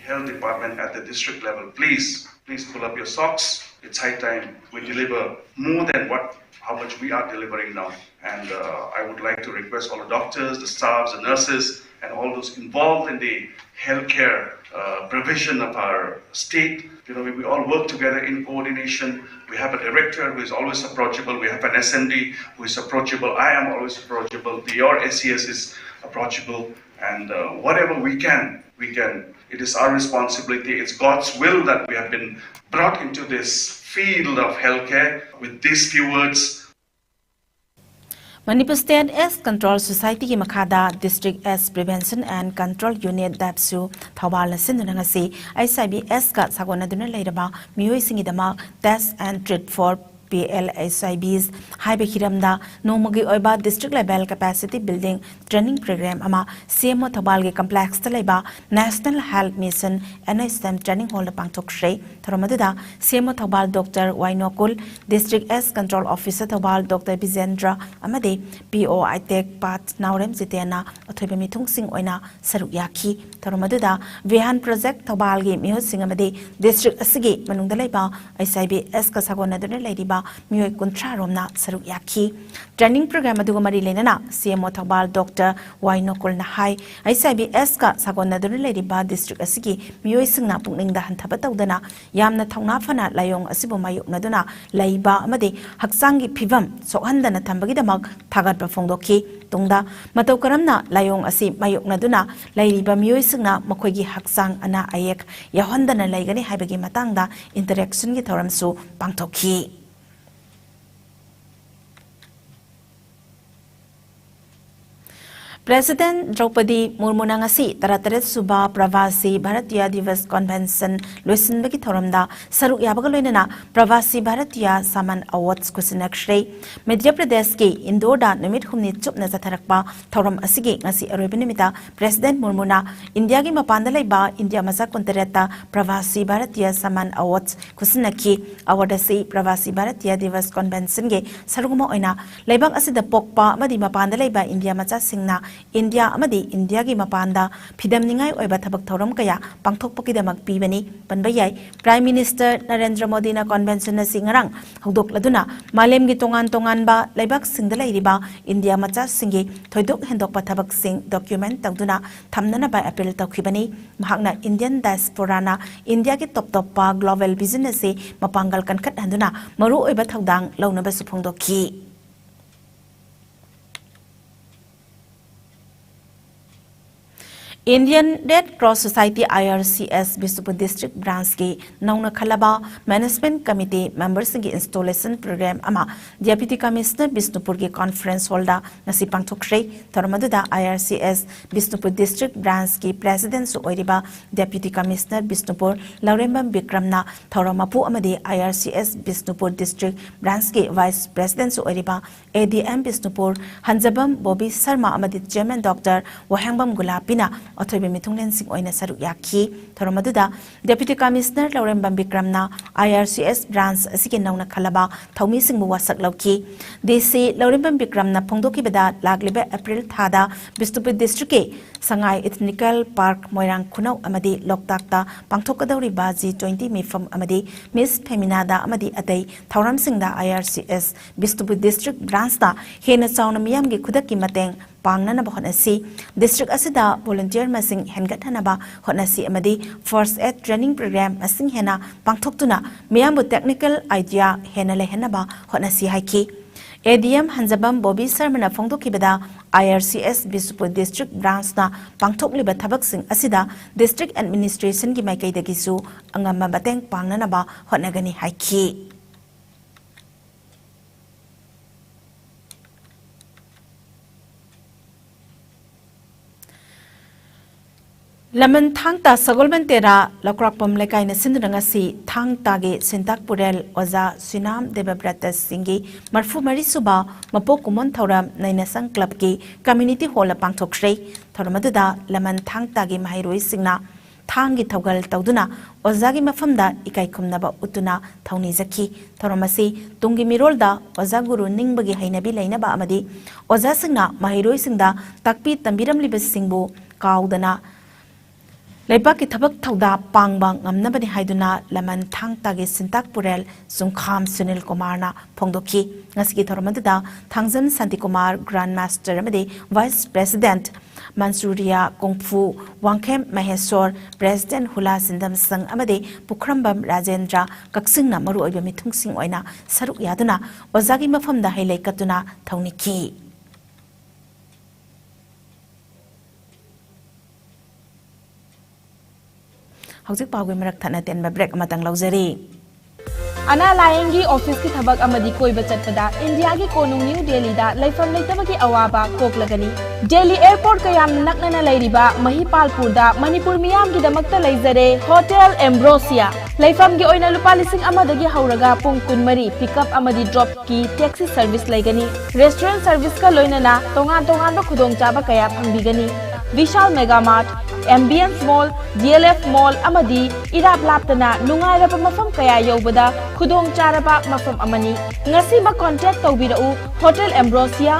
Health department at the district level, please, please pull up your socks. It's high time we deliver more than what, how much we are delivering now. And uh, I would like to request all the doctors, the staffs, the nurses, and all those involved in the healthcare uh, provision of our state. You know, we, we all work together in coordination. We have a director who is always approachable. We have an S M D who is approachable. I am always approachable. The, your S E S is approachable. And uh, whatever we can, we can. It is our responsibility. It's God's will that we have been brought into this field of healthcare. With these few words, Manipur State AIDS Control Societyꯒꯤ ꯃꯈꯥꯗ District AIDS Prevention and Control Unit, DAPCU, ꯊꯧꯕꯥꯜꯅ ꯁꯤꯟꯗꯨꯅ ꯉꯁꯤ H I V AIDSꯀ ꯁꯥꯒꯣꯟꯅꯗꯨꯅ ꯂꯩꯔꯕ ꯃꯤꯑꯣꯏꯁꯤꯡꯒꯤꯗꯃꯛ Test and Treat for P L H I Vs ꯍꯥꯏꯕ ꯍꯤꯔꯝꯗ ꯅꯣꯡꯃꯒꯤ ꯑꯣꯏꯕ district level capacity building training program ꯑꯃ C M O ꯊꯧꯕꯥꯜꯒꯤ complexꯇ ꯂꯩꯕ National Health Mission N H M training hallꯗ ꯄꯥꯡꯊꯣꯛꯈ꯭ꯔꯦ꯫ ꯊꯧꯔꯝ ꯑꯗꯨꯗ C M O Thoubal doctor Y Nokul, District AIDS Control Officer Thoubal doctor Bijendra ꯑꯃꯗꯤ P O ITEC ꯄꯥꯠ ꯅꯥꯎꯔꯦꯝ ꯖꯤꯇꯦꯟꯅ ꯑꯊꯣꯏꯕ ꯃꯤꯊꯨꯡꯁꯤꯡ ꯑꯣꯏꯅ ꯁꯔꯨꯛ ꯌꯥꯈꯤ꯫ ꯊꯧꯔꯝ ꯑꯗꯨꯗ ꯚꯤꯍꯥꯟ ꯄ꯭ꯔꯣꯖꯦꯛ ꯊꯧꯕꯥꯜꯒꯤ ꯃꯤꯍꯨꯠꯁꯤꯡ ꯑꯃꯗꯤ district ꯑꯁꯤꯒꯤ ꯃꯅꯨꯡꯗ ꯂꯩꯕ H I V AIDSꯀ ꯁꯥꯒꯣꯟꯅꯗꯨꯅ ꯂꯩꯔꯤꯕ ꯃꯤꯑꯣꯏ ꯀꯨꯟꯊ꯭ꯔꯥ ꯔꯣꯝꯅ ꯁꯔꯨꯛ ꯌꯥꯈꯤ꯫ Training program ꯑꯗꯨꯒ ꯃꯔꯤ ꯂꯩꯅꯅ CMO ꯊꯧꯕꯥꯜ ꯗꯣꯛꯇꯔ ꯋꯥꯏ ꯅꯣꯀꯨꯜꯅ ꯍꯥꯏ, HIVSꯀ ꯁꯥꯒꯣꯟꯅꯗꯨꯅ ꯂꯩꯔꯤꯕ district ꯑꯁꯤꯒꯤ ꯃꯤꯑꯣꯏꯁꯤꯡꯅ ꯄꯨꯛꯅꯤꯡꯗ ꯍꯟꯊꯕ ꯇꯧꯗꯅ ꯌꯥꯝꯅ ꯊꯧꯅꯥ ꯐꯅ ꯂꯥꯏꯑꯣꯡ ꯑꯁꯤꯕꯨ ꯃꯥꯌꯣꯛꯅꯗꯨꯅ ꯂꯩꯕ ꯑꯃꯗꯤ ꯍꯛꯆꯥꯡꯒꯤ ꯐꯤꯕꯝ ꯁꯣꯛꯍꯟꯗꯅ ꯊꯝꯕꯒꯤꯗꯃꯛ ꯊꯥꯒꯠꯄ ꯐꯣꯡꯗꯣꯛꯈꯤ꯫ ꯇꯨꯡꯗ ꯃꯇꯧ ꯀꯔꯝꯅ ꯂꯥꯏꯑꯣꯡ ꯑꯁꯤ ꯃꯥꯌꯣꯛꯅꯗꯨꯅ ꯂꯩꯔꯤꯕ ꯃꯤꯑꯣꯏꯁꯤꯡꯅ ꯃꯈꯣꯏꯒꯤ ꯍꯛꯆꯥꯡ ꯑꯅꯥ ꯑꯌꯦꯛ ꯌꯥꯎꯍꯟꯗꯅ ꯂꯩꯒꯅꯤ ꯍꯥꯏꯕꯒꯤ ꯃꯇꯥꯡꯗ interactionꯒꯤ ꯊꯧꯔꯝꯁꯨ ꯄꯥꯡꯊꯣꯛꯈꯤ꯫ President ꯗ꯭ꯔꯧꯄꯗꯤ ꯃꯨꯔꯃꯨꯅ ꯉꯁꯤ ꯇꯔꯥꯇꯔꯦꯠ ꯁꯨꯕ ꯄ꯭ꯔꯕꯥꯁꯤ ꯚꯥꯔꯇꯤꯌꯥ ꯗꯤꯚꯁ Convention ꯂꯣꯏꯁꯤꯟꯕꯒꯤ ꯊꯧꯔꯝꯗ ꯁꯔꯨꯛ ꯌꯥꯕꯒ ꯂꯣꯏꯅꯅ ꯄ꯭ꯔꯕꯥꯁꯤ ꯚꯥꯔꯇꯤꯌꯥ ꯁꯃꯥꯟ Awards ꯈꯨꯠꯁꯤꯟꯅꯈ꯭ꯔꯦ꯫ ꯃꯙ꯭ꯌ ꯄ꯭ꯔꯗꯦꯁꯀꯤ ꯏꯟꯗꯣꯔꯗ ꯅꯨꯃꯤꯠ ꯍꯨꯝꯅꯤ ꯆꯨꯞꯅ ꯆꯠꯊꯔꯛꯄ ꯊꯧꯔꯝ ꯑꯁꯤꯒꯤ ꯉꯁꯤ ꯑꯔꯣꯏꯕ ꯅꯨꯃꯤꯠꯇ President ꯃꯨꯔꯃꯨꯅ ꯏꯟꯗꯤꯌꯥꯒꯤ ꯃꯄꯥꯟꯗ ꯂꯩꯕ ꯏꯟꯗꯤꯌꯥ ꯃꯆꯥ ꯀꯨꯟꯇꯔꯦꯠꯇ ꯄ꯭ꯔꯕꯥꯁꯤ ꯚꯥꯔꯇꯤꯌꯥ ꯁꯃꯥꯟ Awards ꯈꯨꯠꯁꯤꯟꯅꯈꯤ꯫ Award ꯑꯁꯤ ꯄ꯭ꯔꯕꯥꯁꯤ ꯚꯥꯔꯇꯤꯌꯥ ꯗꯤꯚꯁ Conventionꯒꯤ ꯁꯔꯨꯛ ꯑꯃ ꯑꯣꯏꯅ ꯂꯩꯕꯥꯛ ꯑꯁꯤꯗ ꯄꯣꯛꯄ ꯑꯃꯗꯤ ꯃꯄꯥꯟꯗ ꯂꯩꯕ ꯏꯟꯗꯤꯌꯥ ꯃꯆꯥꯁꯤꯡꯅ ꯏꯟꯗꯤꯌꯥ ꯑꯃꯗꯤ ꯏꯟꯗꯤꯌꯥꯒꯤ ꯃꯄꯥꯟꯗ ꯐꯤꯗꯝꯅꯤꯡꯉꯥꯏ ꯑꯣꯏꯕ ꯊꯕꯛ ꯊꯧꯔꯝ ꯀꯌꯥ ꯄꯥꯡꯊꯣꯛꯄꯒꯤꯗꯃꯛ ꯄꯤꯕꯅꯤ꯫ ꯄꯟꯕ ꯌꯥꯏ, Prime Minister ꯅꯔꯦꯟꯗ꯭ꯔ ꯃꯣꯗꯤꯅ convention ꯑꯁꯤ ꯉꯔꯥꯡ ꯍꯧꯗꯣꯛꯂꯗꯨꯅ ꯃꯥꯂꯦꯝꯒꯤ ꯇꯣꯉꯥꯟ ꯇꯣꯉꯥꯟꯕ ꯂꯩꯕꯥꯛꯁꯤꯡꯗ ꯂꯩꯔꯤꯕ ꯏꯟꯗꯤꯌꯥ ꯃꯆꯥꯁꯤꯡꯒꯤ ꯊꯣꯏꯗꯣꯛ ꯍꯦꯟꯗꯣꯛꯄ ꯊꯕꯛꯁꯤꯡ document ꯇꯧꯗꯨꯅ ꯊꯝꯅꯅꯕ appeal ꯇꯧꯈꯤꯕꯅꯤ꯫ ꯃꯍꯥꯛꯅ Indian diasporaꯅ ꯏꯟꯗꯤꯌꯥꯒꯤ ꯇꯣꯞ ꯇꯣꯞꯄ global vision ꯑꯁꯤ ꯃꯄꯥꯡꯒꯜ ꯀꯟꯈꯠꯍꯟꯗꯨꯅ ꯃꯔꯨꯑꯣꯏꯕ ꯊꯧꯗꯥꯡ ꯂꯧꯅꯕꯁꯨ ꯐꯣꯡꯗꯣꯛꯈꯤ꯫ Indian Red Cross Society, IRCS, Bishnupur District Branchꯀꯤ ꯅꯧꯅ ꯈꯜꯂꯕ Management Committee memberꯁꯤꯡꯒꯤ installation program ꯑꯃ Deputy Commissioner ꯕꯤꯁꯅꯨꯄꯨꯔꯒꯤ conference hallꯗ ꯉꯁꯤ ꯄꯥꯡꯊꯣꯛꯈ꯭ꯔꯦ꯫ ꯊꯧꯔꯝ ꯑꯗꯨꯗ IRCS ꯕꯤꯁꯅꯨꯄꯨꯔ District Branchꯀꯤ Presidentꯁꯨ ꯑꯣꯏꯔꯤꯕ Deputy Commissioner ꯕꯤꯁꯅꯨꯄꯨꯔ ꯂꯧꯔꯦꯝꯕꯝ ꯕꯤꯀ꯭ꯔꯝꯅ ꯊꯧꯔꯝ ꯃꯄꯨ ꯑꯃꯗꯤ IRCS ꯕꯤꯁꯅꯨꯄꯨꯔ District Branchꯀꯤ Vice Presidentꯁꯨ ꯑꯣꯏꯔꯤꯕ ADM ꯕꯤꯁꯅꯨꯄꯨꯔ ꯍꯟꯖꯕꯝ ꯕꯣꯕꯤ ꯁꯔꯃ ꯑꯃꯗꯤ Chairman Doctor ꯋꯥꯍꯦꯡꯕꯝ ꯒꯨꯂꯥꯄꯤꯅ ꯑꯊꯣꯏꯕ ꯃꯤꯊꯨꯡꯂꯦꯟꯁꯤꯡ ꯑꯣꯏꯅ ꯁꯔꯨꯛ ꯌꯥꯈꯤ꯫ ꯊꯧꯔꯝ ꯑꯗꯨꯗ Deputy Commissioner Laurembam ꯕꯤꯀ꯭ꯔꯝꯅ I R C S branch ꯑꯁꯤꯒꯤ ꯅꯧꯅ ꯈꯜꯂꯕ ꯊꯧꯃꯤꯁꯤꯡꯕꯨ ꯋꯥꯁꯛ ꯂꯧꯈꯤ꯫ D C ꯂꯧꯔꯦꯝꯕꯝ ꯕꯤꯀ꯭ꯔꯝꯅ ꯐꯣꯡꯗꯣꯛꯈꯤꯕꯗ, ꯂꯥꯛꯂꯤꯕ April ꯊꯥꯗ ꯕꯤꯁꯅꯨꯄꯨꯔ districtꯀꯤ ꯁꯉꯥꯏ Ethnical Park, ꯃꯣꯏꯔꯥꯡ ꯈꯨꯅꯧ ꯑꯃꯗꯤ ꯂꯣꯛꯇꯥꯛꯇ ꯄꯥꯡꯊꯣꯛꯀꯗꯧꯔꯤꯕ G twenty ꯃꯤꯐꯝ ꯑꯃꯗꯤ Miss Feminaꯗ ꯑꯃꯗꯤ ꯑꯇꯩ ꯊꯧꯔꯝꯁꯤꯡꯗ I R C S Bishnupur district branchꯅ ꯍꯦꯟꯅ ꯆꯥꯎꯅ ꯃꯤꯌꯥꯝꯒꯤ ꯈꯨꯗꯛꯀꯤ ꯃꯇꯦꯡ ꯄꯥꯡꯅꯅꯕ ꯍꯣꯠꯅꯁꯤ꯫ District ꯑꯁꯤꯗ volunteer ꯃꯁꯤꯡ ꯍꯦꯟꯒꯠꯍꯟꯅꯕ ꯍꯣꯠꯅꯁꯤ ꯑꯃꯗꯤ first aid training program ꯃꯁꯤꯡ ꯍꯦꯟꯅ ꯄꯥꯡꯊꯣꯛꯇꯨꯅ ꯃꯤꯌꯥꯝꯕꯨ technical idea ꯍꯦꯟꯅ ꯂꯩꯍꯟꯅꯕ ꯍꯣꯠꯅꯁꯤ ꯍꯥꯏꯈꯤ꯫ A D M ꯍꯟꯖꯕꯝ Bobby ꯁꯔꯃꯅ ꯐꯣꯡꯗꯣꯛꯈꯤꯕꯗ, I R C S Bishnupur district branchꯅ ꯄꯥꯡꯊꯣꯛꯂꯤꯕ ꯊꯕꯛꯁꯤꯡ ꯑꯁꯤꯗ district administrationꯒꯤ ꯃꯥꯏꯀꯩꯗꯒꯤꯁꯨ ꯑꯉꯝꯕ ꯃꯇꯦꯡ ꯄꯥꯡꯅꯅꯕ ꯍꯣꯠꯅꯒꯅꯤ ꯍꯥꯏꯈꯤ꯫ ꯂꯃꯟ ꯊꯥꯡ ꯇꯥ ꯁꯒꯣꯜꯕꯟ ꯇꯦꯔꯥ ꯂꯧꯀ꯭ꯔꯥꯛꯄꯝ ꯂꯩꯀꯥꯏꯅ ꯁꯤꯟꯗꯨꯅ ꯉꯁꯤ ꯊꯥꯡ ꯇꯥꯒꯤ ꯁꯤꯟꯇꯥꯛ ꯄꯨꯔꯦꯜ ꯑꯣꯖꯥ ꯁ꯭ꯔꯤꯅꯥꯝ ꯗꯦꯕꯕ꯭ꯔꯇ ꯁꯤꯡꯒꯤ ꯃꯔꯤꯐꯨ ꯃꯔꯤ ꯁꯨꯕ ꯃꯄꯣꯛ ꯀꯨꯝꯑꯣꯟ ꯊꯧꯔꯝ ꯅꯩꯅꯁꯪ clubꯀꯤ community hallꯗ ꯄꯥꯡꯊꯣꯛꯈ꯭ꯔꯦ꯫ ꯊꯧꯔꯝ ꯑꯗꯨꯗ ꯂꯃꯟ ꯊꯥꯡ ꯇꯥꯒꯤ ꯃꯍꯩꯔꯣꯏꯁꯤꯡꯅ ꯊꯥꯡꯒꯤ ꯊꯧꯒꯜ ꯇꯧꯗꯨꯅ ꯑꯣꯖꯥꯒꯤ ꯃꯐꯝꯗ ꯏꯀꯥꯏ ꯈꯨꯝꯅꯕ ꯎꯠꯇꯨꯅ ꯊꯧꯅꯤꯖꯈꯤ꯫ ꯊꯧꯔꯝ ꯑꯁꯤ ꯇꯨꯡꯒꯤ ꯃꯤꯔꯣꯜꯗ ꯑꯣꯖꯥ ꯒꯨꯔꯨ ꯅꯤꯡꯕꯒꯤ ꯍꯩꯅꯕꯤ ꯂꯩꯅꯕ ꯑꯃꯗꯤ ꯑꯣꯖꯥꯁꯤꯡꯅ ꯃꯍꯩꯔꯣꯏꯁꯤꯡꯗ ꯇꯥꯛꯄꯤ ꯇꯝꯕꯤꯔꯝꯂꯤꯕꯁꯤꯡꯕꯨ ꯀꯥꯎꯗꯅ ꯂꯩꯕꯥꯛꯀꯤ ꯊꯕꯛ ꯊꯧꯗꯥ ꯄꯥꯡꯕ ꯉꯝꯅꯕꯅꯤ ꯍꯥꯏꯗꯨꯅ ꯂꯃꯟ ꯊꯥꯡ ꯇꯥꯒꯤ ꯁꯤꯟꯇꯥꯛ ꯄꯨꯔꯦꯜ ꯆꯨꯡꯈꯥꯝ ꯁꯨꯅꯤꯜ ꯀꯨꯃꯥꯔꯅ ꯐꯣꯡꯗꯣꯛꯈꯤ꯫ ꯉꯁꯤꯒꯤ ꯊꯧꯔꯝ ꯑꯗꯨꯗ ꯊꯥꯡꯖꯝ ꯁꯥꯟꯇꯤꯀꯨꯃꯥꯔ, Grand Master ꯑꯃꯗꯤ Vice President ꯃꯟꯁꯨꯔꯤꯌꯥ ꯀꯨꯡꯐꯨ, ꯋꯥꯡꯈꯦꯝ ꯃꯍꯦꯁꯣꯔ, President ꯍꯨꯂꯥ ꯁꯤꯟꯗꯝ ꯁꯪ ꯑꯃꯗꯤ ꯄꯨꯈ꯭ꯔꯝꯕꯝ ꯔꯥꯖꯦꯟꯗ꯭ꯔ ꯀꯛꯆꯤꯡꯅ ꯃꯔꯨꯑꯣꯏꯕ ꯃꯤꯊꯨꯡꯁꯤꯡ ꯑꯣꯏꯅ ꯁꯔꯨꯛ ꯌꯥꯗꯨꯅ ꯑꯣꯖꯥꯒꯤ ꯃꯐꯝꯗ ꯍꯩꯂꯩ ꯀꯠꯇꯨꯅ ꯊꯧꯅꯤꯈꯤ꯫ ꯍꯧꯖꯤꯛ ꯄꯥꯎꯒꯤ ꯃꯔꯛ ꯊꯠꯅ ꯇꯦꯟꯕ break ꯑꯃꯇꯪ ꯂꯧꯖꯔꯤ꯫ ꯑꯅꯥ ꯂꯥꯌꯦꯡꯒꯤ ꯑꯣꯐꯤꯁꯀꯤ ꯊꯕꯛ ꯑꯃꯗꯤ ꯀꯣꯏꯕ ꯆꯠꯄꯗ ꯏꯟꯗꯤꯌꯥꯒꯤ ꯀꯣꯅꯨꯡ ꯅ꯭ꯌꯨ ꯗꯦꯜꯂꯤꯗ ꯂꯩꯐꯝ ꯂꯩꯇꯕꯒꯤ ꯑꯋꯥꯕ ꯀꯣꯛꯂꯒꯅꯤ꯫ ꯗꯦꯜꯂꯤ airport ꯀꯌꯥꯝꯅ ꯅꯛꯅꯅ ꯂꯩꯔꯤꯕ ꯃꯍꯤꯄꯥꯜꯄꯨꯔꯗ ꯃꯅꯤꯄꯨꯔ ꯃꯤꯌꯥꯝꯒꯤꯗꯃꯛꯇ ꯂꯩꯖꯔꯦ Hotel Ambrosia꯫ ꯂꯩꯐꯝꯒꯤ ꯑꯣꯏꯅ ꯂꯨꯄꯥ ꯂꯤꯁꯤꯡ ꯑꯃꯗꯒꯤ ꯍꯧꯔꯒ ꯄꯨꯡ ꯀꯨꯟꯃꯔꯤ pickup ꯑꯃꯗꯤ dropꯀꯤ taxi service ꯂꯩꯒꯅꯤ꯫ Restaurant serviceꯀ ꯂꯣꯏꯅꯅ ꯇꯣꯉꯥꯟ ꯇꯣꯉꯥꯟꯕ ꯈꯨꯗꯣꯡꯆꯥꯕ ꯀꯌꯥ ꯐꯪꯕꯤꯒꯅꯤ꯫ ꯚꯤꯁꯥꯜ ꯃꯦꯒꯥ ꯃꯥꯔꯠ, ꯑꯦꯝꯕꯤꯌꯟꯁ ꯃꯣꯜ, ꯗꯤ ꯑꯦꯜ ꯑꯦꯐ ꯃꯣꯜ ꯑꯃꯗꯤ ꯏꯔꯥꯞ ꯂꯥꯞꯇꯅ ꯅꯨꯡꯉꯥꯏꯔꯕ ꯃꯐꯝ ꯀꯌꯥ ꯌꯧꯕꯗ ꯈꯨꯗꯣꯡ ꯆꯥꯔꯕ ꯃꯐꯝ ꯑꯃꯅꯤ꯫ ꯉꯁꯤꯃꯛ ꯀꯣꯟꯇꯦꯛ ꯇꯧꯕꯤꯔꯛꯎ꯫ Hotel Ambrosia,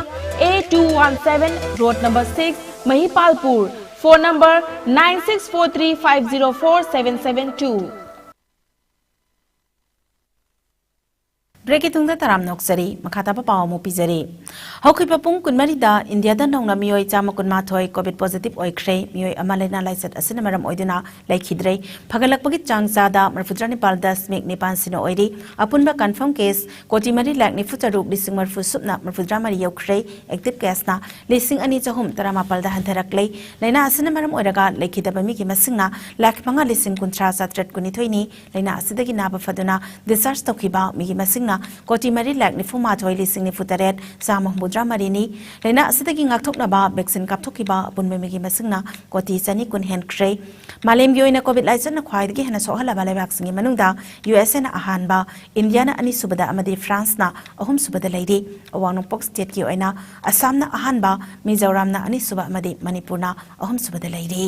A two one seven, road number six, Mahipalpur. Phone number nine six four three five zero four seven seven two. ꯕ꯭ꯔꯦꯛꯀꯤ ꯇꯨꯡꯗ ꯇꯔꯥꯝꯅ ꯑꯣꯛꯆꯔꯤ꯫ ꯃꯈꯥ ꯇꯥꯕ ꯄꯥꯎ ꯑꯃꯨꯛ ꯄꯤꯖꯔꯤ꯫ ꯍꯧꯈꯤꯕ ꯄꯨꯡ ꯀꯨꯟꯃꯔꯤꯗ ꯏꯟꯗꯤꯌꯥꯗ ꯅꯧꯅ ꯃꯤꯑꯣꯏ ꯆꯥꯝꯃ ꯀꯨꯟꯃꯥꯊꯣꯏ ꯀꯣꯚꯤꯗ ꯄꯣꯖꯤꯇꯤꯚ ꯑꯣꯏꯈ꯭ꯔꯦ꯫ ꯃꯤꯑꯣꯏ ꯑꯃ ꯂꯥꯏꯅꯥ ꯂꯥꯏꯆꯠ ꯑꯁꯤꯅ ꯃꯔꯝ ꯑꯣꯏꯗꯨꯅ ꯂꯩꯈꯤꯗ꯭ꯔꯦ꯫ ꯐꯒꯠꯂꯛꯄꯒꯤ ꯆꯥꯡ ꯆꯥꯗ ꯃꯔꯤꯐꯨꯇꯔꯥ ꯅꯤꯄꯥꯜ ꯗꯁꯃꯤꯛ ꯅꯤꯄꯥꯜ ꯁꯤꯅꯣ ꯑꯣꯏꯔꯤ꯫ ꯑꯄꯨꯟꯕ ꯀꯟꯐꯥꯔꯝ ꯀꯦꯁ ꯀꯣꯇꯤ ꯃꯔꯤ ꯂꯥꯈ ꯅꯤꯐꯨ ꯇꯔꯨꯛ ꯂꯤꯁꯤꯡ ꯃꯔꯤꯐꯨ ꯁꯨꯞꯅ ꯃꯔꯤꯐꯨꯇꯔꯥ ꯃꯔꯤ ꯌꯧꯈ꯭ꯔꯦ꯫ ꯑꯦꯛꯇꯤꯚ ꯀꯦꯁꯅ ꯂꯤꯁꯤꯡ ꯑꯅꯤ ꯆꯍꯨꯝ ꯇꯔꯥꯃꯥꯄꯜꯗ ꯍꯟꯊꯔꯛꯂꯦ꯫ ꯂꯥꯏꯅꯥ ꯑꯁꯤꯅ ꯃꯔꯝ ꯑꯣꯏꯔꯒ ꯂꯩꯈꯤꯗꯕ ꯃꯤꯒꯤ ꯃꯁꯤꯡꯅ ꯂꯥꯈ ꯃꯉꯥ ꯂꯤꯁꯤꯡ ꯀꯨꯟꯊ꯭ꯔꯥ ꯆꯥꯇ꯭ꯔꯦꯠ ꯀꯨꯟꯅꯤꯊꯣꯏꯅꯤ꯫ ꯂꯥꯏꯅꯥ ꯑꯁꯤꯗꯒꯤ ꯅꯥꯕ ꯐꯗꯨꯅ ꯗꯤꯁꯆꯥꯔꯖ ꯇꯧꯈꯤꯕ ꯃꯤꯒꯤ ꯃꯁꯤꯡꯅ ꯀꯣꯇꯤ ꯃꯔꯤ ꯂꯥꯈ ꯅꯤꯐꯨ ꯃꯥꯊꯣꯏ ꯂꯤꯁꯤꯡ ꯅꯤꯐꯨ ꯇꯔꯦꯠ ꯆꯥꯝꯃ ꯍꯨꯝꯐꯨꯇꯔꯥ ꯃꯔꯤꯅꯤ꯫ ꯂꯥꯏꯅꯥ ꯑꯁꯤꯗꯒꯤ ꯉꯥꯛꯊꯣꯛꯅꯕ ꯚꯦꯛꯁꯤꯟ ꯀꯥꯞꯊꯣꯛꯈꯤꯕ ꯑꯄꯨꯟꯕ ꯃꯤꯒꯤ ꯃꯁꯤꯡꯅ ꯀꯣꯇꯤ ꯆꯅꯤ ꯀꯨꯟ ꯍꯦꯟꯈ꯭ꯔꯦ꯫ ꯃꯥꯂꯦꯝꯒꯤ ꯑꯣꯏꯅ ꯀꯣꯚꯤꯗ ꯂꯥꯏꯆꯠꯅ ꯈ꯭ꯋꯥꯏꯗꯒꯤ ꯍꯦꯟꯅ ꯁꯣꯛꯍꯜꯂꯕ ꯂꯩꯕꯥꯛꯁꯤꯡꯒꯤ ꯃꯅꯨꯡꯗ ꯌꯨ ꯑꯦꯁ ꯑꯦꯅ ꯑꯍꯥꯟꯕ, ꯏꯟꯗꯤꯌꯥꯅ ꯑꯅꯤꯁꯨꯕꯗ ꯑꯃꯗꯤ ꯐ꯭ꯔꯥꯟꯁꯅ ꯑꯍꯨꯝꯁꯨꯕꯗ ꯂꯩꯔꯤ꯫ ꯑꯋꯥꯡ ꯅꯣꯡꯄꯣꯛ ꯁ꯭ꯇꯦꯠꯀꯤ ꯑꯣꯏꯅ ꯑꯁꯥꯝꯅ ꯑꯍꯥꯟꯕ, ꯃꯤꯖꯣꯔꯥꯝꯅ ꯑꯅꯤꯁꯨꯕ ꯑꯃꯗꯤ ꯃꯅꯤꯄꯨꯔꯅ ꯑꯍꯨꯝꯁꯨꯕꯗ ꯂꯩꯔꯤ꯫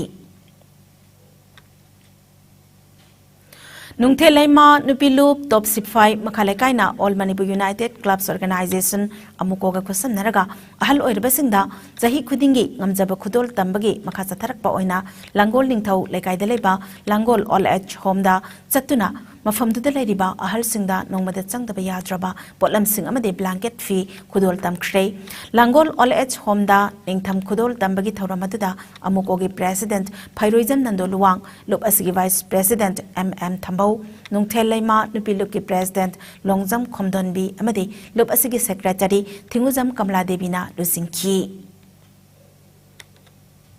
ꯅꯨꯡꯊꯤꯜ ꯂꯩꯃ ꯅꯨꯄꯤ ꯂꯨꯞ ꯇꯣꯞ ꯁꯤꯐꯥꯏ ꯃꯈꯥ ꯂꯩꯀꯥꯏꯅ All Manipur United Clubs Organization, ꯑꯃꯨꯀꯣꯒ ꯈꯨꯠꯁꯝꯅꯔꯒ ꯑꯍꯜ ꯑꯣꯏꯔꯕꯁꯤꯡꯗ ꯆꯍꯤ ꯈꯨꯗꯤꯡꯒꯤ ꯉꯝꯖꯕ ꯈꯨꯗꯣꯜ ꯇꯝꯕꯒꯤ ꯃꯈꯥ ꯆꯠꯊꯔꯛꯄ ꯑꯣꯏꯅ ꯂꯥꯡꯒꯣꯜ ꯅꯤꯡꯊꯧ ꯂꯩꯀꯥꯏꯗ ꯂꯩꯕ ꯂꯥꯡꯒꯣꯜ Old Age Homeꯗ ꯆꯠꯇꯨꯅ ꯃꯐꯝꯗꯨꯗ ꯂꯩꯔꯤꯕ ꯑꯍꯜꯁꯤꯡꯗ ꯅꯣꯡꯃꯗ ꯆꯪꯗꯕ ꯌꯥꯗ꯭ꯔꯕ ꯄꯣꯠꯂꯝꯁꯤꯡ ꯑꯃꯗꯤ blanket ꯐꯤ ꯈꯨꯗꯣꯜ ꯇꯝꯈ꯭ꯔꯦ꯫ ꯂꯥꯡꯒꯣꯜ Old Age Homeꯗ ꯅꯤꯡꯊꯝ ꯈꯨꯗꯣꯜ ꯇꯝꯕꯒꯤ ꯊꯧꯔꯝ ꯑꯗꯨꯗ ꯑꯃꯨꯀꯣꯒꯤ President ꯐꯩꯔꯣꯏꯖꯝ ꯅꯟꯗꯣ ꯂꯨꯋꯥꯡ, ꯂꯨꯞ ꯑꯁꯤꯒꯤ Vice President ꯑꯦꯝ ꯑꯦꯝ ꯊꯝꯕꯧ, ꯅꯨꯡꯊꯦꯜ ꯂꯩꯃ ꯅꯨꯄꯤ ꯂꯨꯞꯀꯤ President ꯂꯣꯡꯖꯝ ꯈꯣꯝꯗꯣꯟꯕꯤ ꯑꯃꯗꯤ ꯂꯨꯞ ꯑꯁꯤꯒꯤ Secretary ꯊꯤꯡꯉꯨꯖꯝ ꯀꯃꯂꯥ ꯗꯦꯕꯤꯅ ꯂꯨꯆꯤꯡꯈꯤ꯫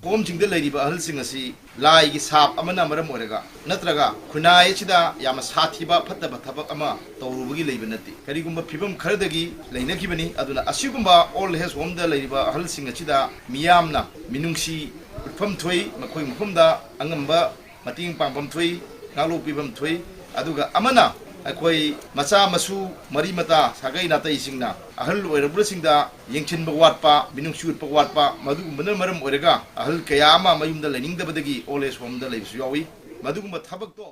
ꯀꯣꯝꯁꯤꯡꯗ ꯂꯩꯔꯤꯕ ꯑꯍꯜꯁꯤꯡ ꯑꯁꯤ ꯂꯥꯏꯒꯤ ꯁꯥꯞ ꯑꯃꯅ ꯃꯔꯝ ꯑꯣꯏꯔꯒ ꯅꯠꯇ꯭ꯔꯒ ꯈꯨꯟꯅꯥꯏ ꯑꯁꯤꯗ ꯌꯥꯝꯅ ꯁꯥꯊꯤꯕ ꯐꯠꯇꯕ ꯊꯕꯛ ꯑꯃ ꯇꯧꯔꯨꯕꯒꯤ ꯂꯩꯕ ꯅꯠꯇꯦ꯫ ꯀꯔꯤꯒꯨꯝꯕ ꯐꯤꯕꯝ ꯈꯔꯗꯒꯤ ꯂꯩꯅꯈꯤꯕꯅꯤ꯫ ꯑꯗꯨꯅ ꯑꯁꯤꯒꯨꯝꯕ Old Age Homeꯗ ꯂꯩꯔꯤꯕ ꯑꯍꯜꯁꯤꯡ ꯑꯁꯤꯗ ꯃꯤꯌꯥꯝꯅ ꯃꯤꯅꯨꯡꯁꯤ ꯎꯠꯐꯝ ꯊꯣꯛꯏ, ꯃꯈꯣꯏ ꯃꯐꯝꯗ ꯑꯉꯝꯕ ꯃꯇꯦꯡ ꯄꯥꯡꯐꯝ ꯊꯣꯛꯏ, ꯉꯥꯛꯂꯧ ꯄꯤꯐꯝ ꯊꯣꯛꯏ꯫ ꯑꯗꯨꯒ ꯑꯃꯅ ꯑꯩꯈꯣꯏ ꯃꯆꯥ ꯃꯁꯨ, ꯃꯔꯤ ꯃꯇꯥ, ꯁꯥꯒꯩ ꯅꯥꯇꯩꯁꯤꯡꯅ ꯑꯍꯜ ꯑꯣꯏꯔꯕꯁꯤꯡꯗ ꯌꯦꯡꯁꯤꯟꯕ ꯋꯥꯠꯄ, ꯃꯤꯅꯨꯡꯁꯤ ꯎꯠꯄ ꯋꯥꯠꯄ, ꯃꯗꯨꯒꯨꯝꯕꯅ ꯃꯔꯝ ꯑꯣꯏꯔꯒ ꯑꯍꯜ ꯀꯌꯥ ꯑꯃ ꯃꯌꯨꯝꯗ ꯂꯩꯅꯤꯡꯗꯕꯗꯒꯤ old age homeꯗ ꯂꯩꯕꯁꯨ ꯌꯥꯎꯏ꯫ ꯃꯗꯨꯒꯨꯝꯕ ꯊꯕꯛꯇꯣ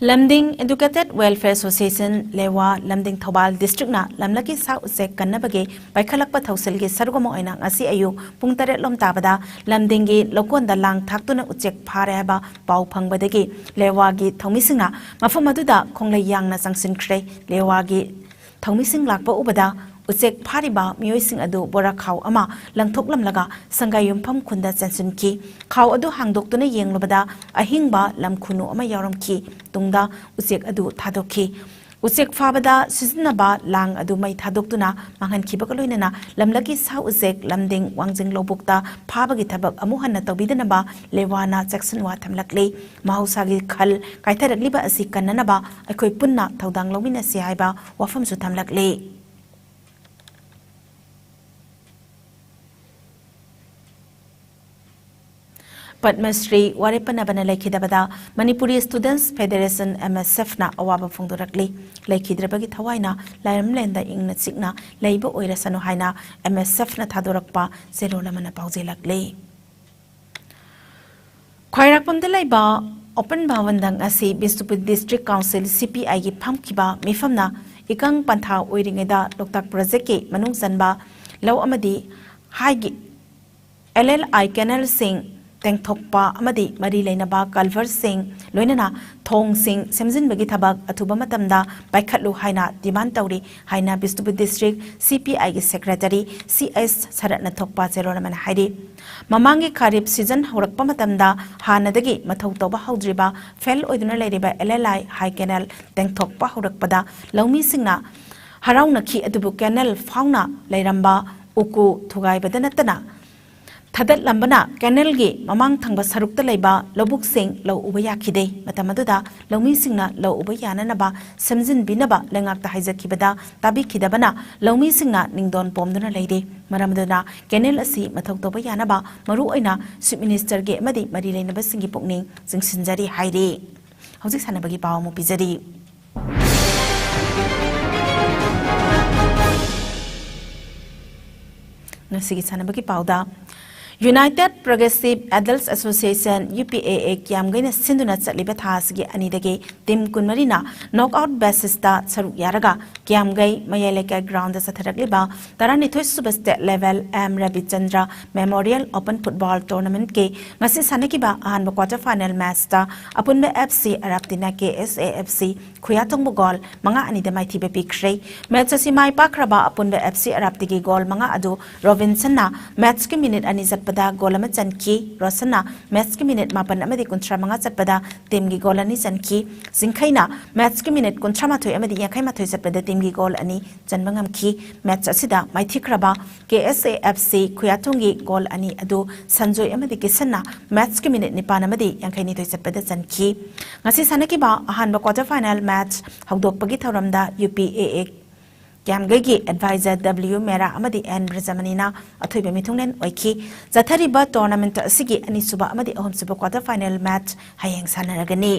ꯂꯝꯗꯤꯡ Educated Welfare Association, ꯂꯦꯋꯥ, ꯂꯝꯗꯤꯡ ꯊꯧꯕꯥꯜ districtꯅ ꯂꯝꯂꯛꯀꯤ ꯁꯥ ꯎꯆꯦꯛ ꯀꯟꯅꯕꯒꯤ ꯄꯥꯏꯈꯠꯂꯛꯄ ꯊꯧꯁꯤꯜꯒꯤ ꯁꯔꯨꯛ ꯑꯃ ꯑꯣꯏꯅ ꯉꯁꯤ ꯑꯌꯨꯛ ꯄꯨꯡ ꯇꯔꯦꯠ ꯂꯣꯝ ꯇꯥꯕꯗ ꯂꯝꯗꯤꯡꯒꯤ ꯂꯧꯀꯣꯟꯗ ꯂꯥꯡ ꯊꯥꯛꯇꯨꯅ ꯎꯆꯦꯛ ꯐꯥꯔꯦ ꯍꯥꯏꯕ ꯄꯥꯎ ꯐꯪꯕꯗꯒꯤ ꯂꯦꯋꯥꯒꯤ ꯊꯧꯃꯤꯁꯤꯡꯅ ꯃꯐꯝ ꯑꯗꯨꯗ ꯈꯣꯡꯂꯩ ꯌꯥꯡꯅ ꯆꯪꯁꯤꯟꯈ꯭ꯔꯦ꯫ ꯂꯦꯋꯥꯒꯤ ꯊꯧꯃꯤꯁꯤꯡ ꯂꯥꯛꯄ ꯎꯕꯗ ꯎꯆꯦꯛ ꯐꯥꯔꯤꯕ ꯃꯤꯑꯣꯏꯁꯤꯡ ꯑꯗꯨ ꯕꯣꯔꯥꯈꯥꯎ ꯑꯃ ꯂꯪꯊꯣꯛꯂꯝꯂꯒ ꯁꯪꯒꯥꯏ ꯌꯨꯝꯐꯝ ꯈꯨꯟꯗ ꯆꯦꯟꯁꯤꯟꯈꯤ꯫ ꯈꯥꯎ ꯑꯗꯨ ꯍꯥꯡꯗꯣꯛꯇꯨꯅ ꯌꯦꯡꯂꯨꯕꯗ ꯑꯍꯤꯡꯕ ꯂꯝꯈꯨꯅꯨ ꯑꯃ ꯌꯥꯎꯔꯝꯈꯤ꯫ ꯇꯨꯡꯗ ꯎꯆꯦꯛ ꯑꯗꯨ ꯊꯥꯗꯣꯛꯈꯤ꯫ ꯎꯆꯦꯛ ꯐꯥꯕꯗ ꯁꯤꯖꯤꯟꯅꯕ ꯂꯥꯡ ꯑꯗꯨ ꯃꯩ ꯊꯥꯗꯣꯛꯇꯨꯅ ꯃꯥꯡꯍꯟꯈꯤꯕꯒ ꯂꯣꯏꯅꯅ ꯂꯝꯂꯛꯀꯤ ꯁꯥ ꯎꯆꯦꯛ ꯂꯝꯗꯤꯡ ꯋꯥꯡꯖꯤꯡ ꯂꯧꯕꯨꯛꯇ ꯐꯥꯕꯒꯤ ꯊꯕꯛ ꯑꯃꯨꯛ ꯍꯟꯅ ꯇꯧꯕꯤꯗꯅꯕ ꯂꯦꯋꯥꯅ ꯆꯦꯛꯁꯤꯟꯋꯥ ꯊꯝꯂꯛꯂꯤ꯫ ꯃꯍꯧꯁꯥꯒꯤ ꯈꯜ ꯀꯥꯏꯊꯔꯛꯂꯤꯕ ꯑꯁꯤ ꯀꯟꯅꯅꯕ ꯑꯩꯈꯣꯏ ꯄꯨꯟꯅ ꯊꯧꯗꯥꯡ ꯂꯧꯃꯤꯟꯅꯁꯤ ꯍꯥꯏꯕ ꯋꯥꯐꯝꯁꯨ ꯊꯝꯂꯛꯂꯤ꯫ ꯄꯗꯃ ꯁ꯭ꯔꯤ ꯋꯥꯔꯦꯞ ꯄꯟꯅꯕꯅ ꯂꯩꯈꯤꯗꯕꯗ ꯃꯅꯤꯄꯨꯔꯤ Students Federation, MSFꯅ ꯑꯋꯥꯕ ꯐꯣꯡꯗꯣꯔꯛꯂꯤ꯫ ꯂꯩꯈꯤꯗ꯭ꯔꯕꯒꯤ ꯊꯋꯥꯏꯅ ꯂꯥꯏꯔꯝꯂꯦꯟꯗ ꯏꯪꯅ ꯆꯤꯛꯅ ꯂꯩꯕ ꯑꯣꯏꯔꯁꯅꯨ ꯍꯥꯏꯅ MSFꯅ ꯊꯥꯗꯣꯔꯛꯄ ꯆꯦꯔꯣꯜ ꯑꯃꯅ ꯄꯥꯎꯖꯦꯜꯂꯛꯂꯤ꯫ ꯈ꯭ꯋꯥꯏꯔꯥꯛꯄꯝꯗ ꯂꯩꯕ ꯑꯣꯄꯟ ꯚꯥꯋꯟꯗꯪ ꯑꯁꯤ ꯕꯤꯁꯅꯨꯄꯨꯔ District Council, CPIꯒꯤ ꯐꯝꯈꯤꯕ ꯃꯤꯐꯝꯅ ꯏꯀꯪ ꯄꯟꯊꯥ ꯑꯣꯏꯔꯤꯉꯩꯗ ꯂꯣꯛꯇꯥꯛ projectꯀꯤ ꯃꯅꯨꯡ ꯆꯟꯕ ꯂꯧ ꯑꯃꯗꯤ ꯍꯥꯏꯒꯤ LLI canalꯁꯤꯡ ꯇꯦꯡꯊꯣꯛꯄ ꯑꯃꯗꯤ ꯃꯔꯤ ꯂꯩꯅꯕ culvertꯁꯤꯡ, ꯂꯣꯏꯅꯅ ꯊꯣꯡꯁꯤꯡ ꯁꯦꯝꯖꯤꯟꯕꯒꯤ ꯊꯕꯛ ꯑꯊꯨꯕ ꯃꯇꯝꯗ ꯄꯥꯏꯈꯠꯂꯨ ꯍꯥꯏꯅ demand ꯇꯧꯔꯤ ꯍꯥꯏꯅ Bishnupur District CPIꯒꯤ Secretary C S ꯁꯔꯠꯅ ꯊꯣꯛꯄ ꯆꯦꯔꯣꯜ ꯑꯃꯅ ꯍꯥꯏꯔꯤ꯫ ꯃꯃꯥꯡꯒꯤ ꯈꯥꯔꯤꯞ season ꯍꯧꯔꯛꯄ ꯃꯇꯝꯗ ꯍꯥꯟꯅꯗꯒꯤ ꯃꯊꯧ ꯇꯧꯕ ꯍꯧꯗ꯭ꯔꯤꯕ fail ꯑꯣꯏꯗꯨꯅ ꯂꯩꯔꯤꯕ LLI high canal ꯇꯦꯡꯊꯣꯛꯄ ꯍꯧꯔꯛꯄꯗ ꯂꯧꯃꯤꯁꯤꯡꯅ ꯍꯔꯥꯎꯅꯈꯤ, ꯑꯗꯨꯕꯨ canal ꯐꯥꯎꯅ ꯂꯩꯔꯝꯕ ꯎꯀꯨ ꯊꯨꯒꯥꯏꯕꯗ ꯅꯠꯇꯅ ꯊꯗꯠꯂꯝꯕꯅ canalꯒꯤ ꯃꯃꯥꯡ ꯊꯪꯕ ꯁꯔꯨꯛꯇ ꯂꯩꯕ ꯂꯧꯕꯨꯛꯁꯤꯡ ꯂꯧ ꯎꯕ ꯌꯥꯈꯤꯗꯦ꯫ ꯃꯇꯝ ꯑꯗꯨꯗ ꯂꯧꯃꯤꯁꯤꯡꯅ ꯂꯧ ꯎꯕ ꯌꯥꯅꯅꯕ ꯁꯦꯝꯖꯤꯟꯕꯤꯅꯕ ꯂꯩꯉꯥꯛꯇ ꯍꯥꯏꯖꯈꯤꯕꯗ ꯇꯥꯕꯤꯈꯤꯗꯕꯅ ꯂꯧꯃꯤꯁꯤꯡꯅ ꯅꯤꯡꯗꯣꯟ ꯄꯣꯝꯗꯨꯅ ꯂꯩꯔꯤ꯫ ꯃꯔꯝ ꯑꯗꯨꯅ canal ꯑꯁꯤ ꯃꯊꯧ ꯇꯧꯕ ꯌꯥꯅꯕ ꯃꯔꯨꯑꯣꯏꯅ Chief Ministerꯒꯤ ꯑꯃꯗꯤ ꯃꯔꯤ ꯂꯩꯅꯕꯁꯤꯡꯒꯤ ꯄꯨꯛꯅꯤꯡ ꯆꯤꯡꯁꯤꯟꯖꯔꯤ ꯍꯥꯏꯔꯤ꯫ ꯍꯧꯖꯤꯛ ꯁꯥꯟꯅꯕꯒꯤ ꯄꯥꯎ ꯑꯃꯨꯛ ꯄꯤꯖꯔꯤ꯫ ꯉꯁꯤꯒꯤ ꯁꯥꯟꯅꯕꯒꯤ ꯄꯥꯎꯗ, United Progressive Adults Association, U P A A, ꯀꯤꯌꯥꯝꯒꯩꯅ ꯁꯤꯟꯗꯨꯅ ꯆꯠꯂꯤꯕ ꯊꯥ ꯑꯁꯤꯒꯤ ꯑꯅꯤꯗꯒꯤ team ꯀꯨꯟꯃꯔꯤꯅ knockout basisꯇ ꯁꯔꯨꯛ ꯌꯥꯔꯒ ꯀꯤꯌꯥꯝꯒꯩ ꯃꯌꯥꯏ ꯂꯩꯀꯥꯏ groundꯗ ꯆꯠꯊꯔꯛꯂꯤꯕ ꯇꯔꯥꯅꯤꯊꯣꯏ ꯁꯨꯕ state level M ꯔꯕꯤꯆꯟꯗ꯭ꯔ Memorial Open Football Tournamentꯀꯤ ꯉꯁꯤ ꯁꯥꯟꯅꯈꯤꯕ ꯑꯍꯥꯟꯕ quarter final matchꯇ ꯑꯄꯨꯟꯕ F C ꯑꯔꯥꯞꯇꯤꯅ K S A F C ꯈꯨꯌꯥꯊꯣꯡꯕ goal ꯃꯉꯥ ꯑꯅꯤꯗ ꯃꯥꯏꯊꯤꯕ ꯄꯤꯈ꯭ꯔꯦ꯫ Match ꯑꯁꯤ ꯃꯥꯏ ꯄꯥꯛꯈ꯭ꯔꯕ ꯑꯄꯨꯟꯕ F C ꯑꯔꯥꯞꯇꯤꯒꯤ goal ꯃꯉꯥ ꯑꯗꯨ ꯔꯣꯕꯤꯟꯁꯟꯅ matchꯀꯤ minute ꯑꯅꯤ ꯆꯠꯄꯗ goal ꯑꯃ ꯆꯟꯈꯤ꯫ ꯔꯣꯁꯟꯅ matchꯀꯤ minute ꯃꯥꯄꯟ ꯑꯃꯗꯤ ꯀꯨꯟꯊ꯭ꯔꯥ ꯃꯉꯥ ꯆꯠꯄꯗ teamꯒꯤ goal ꯑꯅꯤ ꯆꯟꯈꯤ꯫ ꯆꯤꯡꯈꯩꯅ matchꯀꯤ minute ꯀꯨꯟꯊ꯭ꯔꯥ ꯃꯥꯊꯣꯏ ꯑꯃꯗꯤ ꯌꯥꯡꯈꯩ ꯃꯥꯊꯣꯏ ꯆꯠꯄꯗ teamꯒꯤ goal ꯑꯅꯤ ꯆꯟꯕ ꯉꯝꯈꯤ꯫ Match ꯑꯁꯤꯗ ꯃꯥꯏꯊꯤꯈ꯭ꯔꯕ K S A F C ꯈꯨꯌꯥꯊꯣꯡꯒꯤ goal ꯑꯅꯤ ꯑꯗꯨ ꯁꯟꯖꯣꯏ ꯑꯃꯗꯤ ꯀꯤꯁꯟꯅ matchꯀꯤ minute ꯅꯤꯄꯥꯟ ꯑꯃꯗꯤ ꯌꯥꯡꯈꯩ ꯅꯤꯊꯣꯏ ꯆꯠꯄꯗ ꯆꯟꯈꯤ꯫ ꯉꯁꯤ ꯁꯥꯟꯅꯈꯤꯕ ꯑꯍꯥꯟꯕ quarter final match ꯍꯧꯗꯣꯛꯄꯒꯤ ꯊꯧꯔꯝꯗ U P A A ꯀꯤꯌꯥꯝꯒꯩꯒꯤ advisor W ꯃꯦꯔꯥ ꯑꯃꯗꯤ N ꯕ꯭ꯔꯖꯃꯅꯤꯅ ꯑꯊꯣꯏꯕ ꯃꯤꯊꯨꯡꯂꯦꯟ ꯑꯣꯏꯈꯤ꯫ ꯆꯠꯊꯔꯤꯕ tournament ꯑꯁꯤꯒꯤ ꯑꯅꯤꯁꯨꯕ ꯑꯃꯗꯤ ꯑꯍꯨꯝꯁꯨꯕ quarter final match ꯍꯌꯦꯡ ꯁꯥꯟꯅꯔꯒꯅꯤ꯫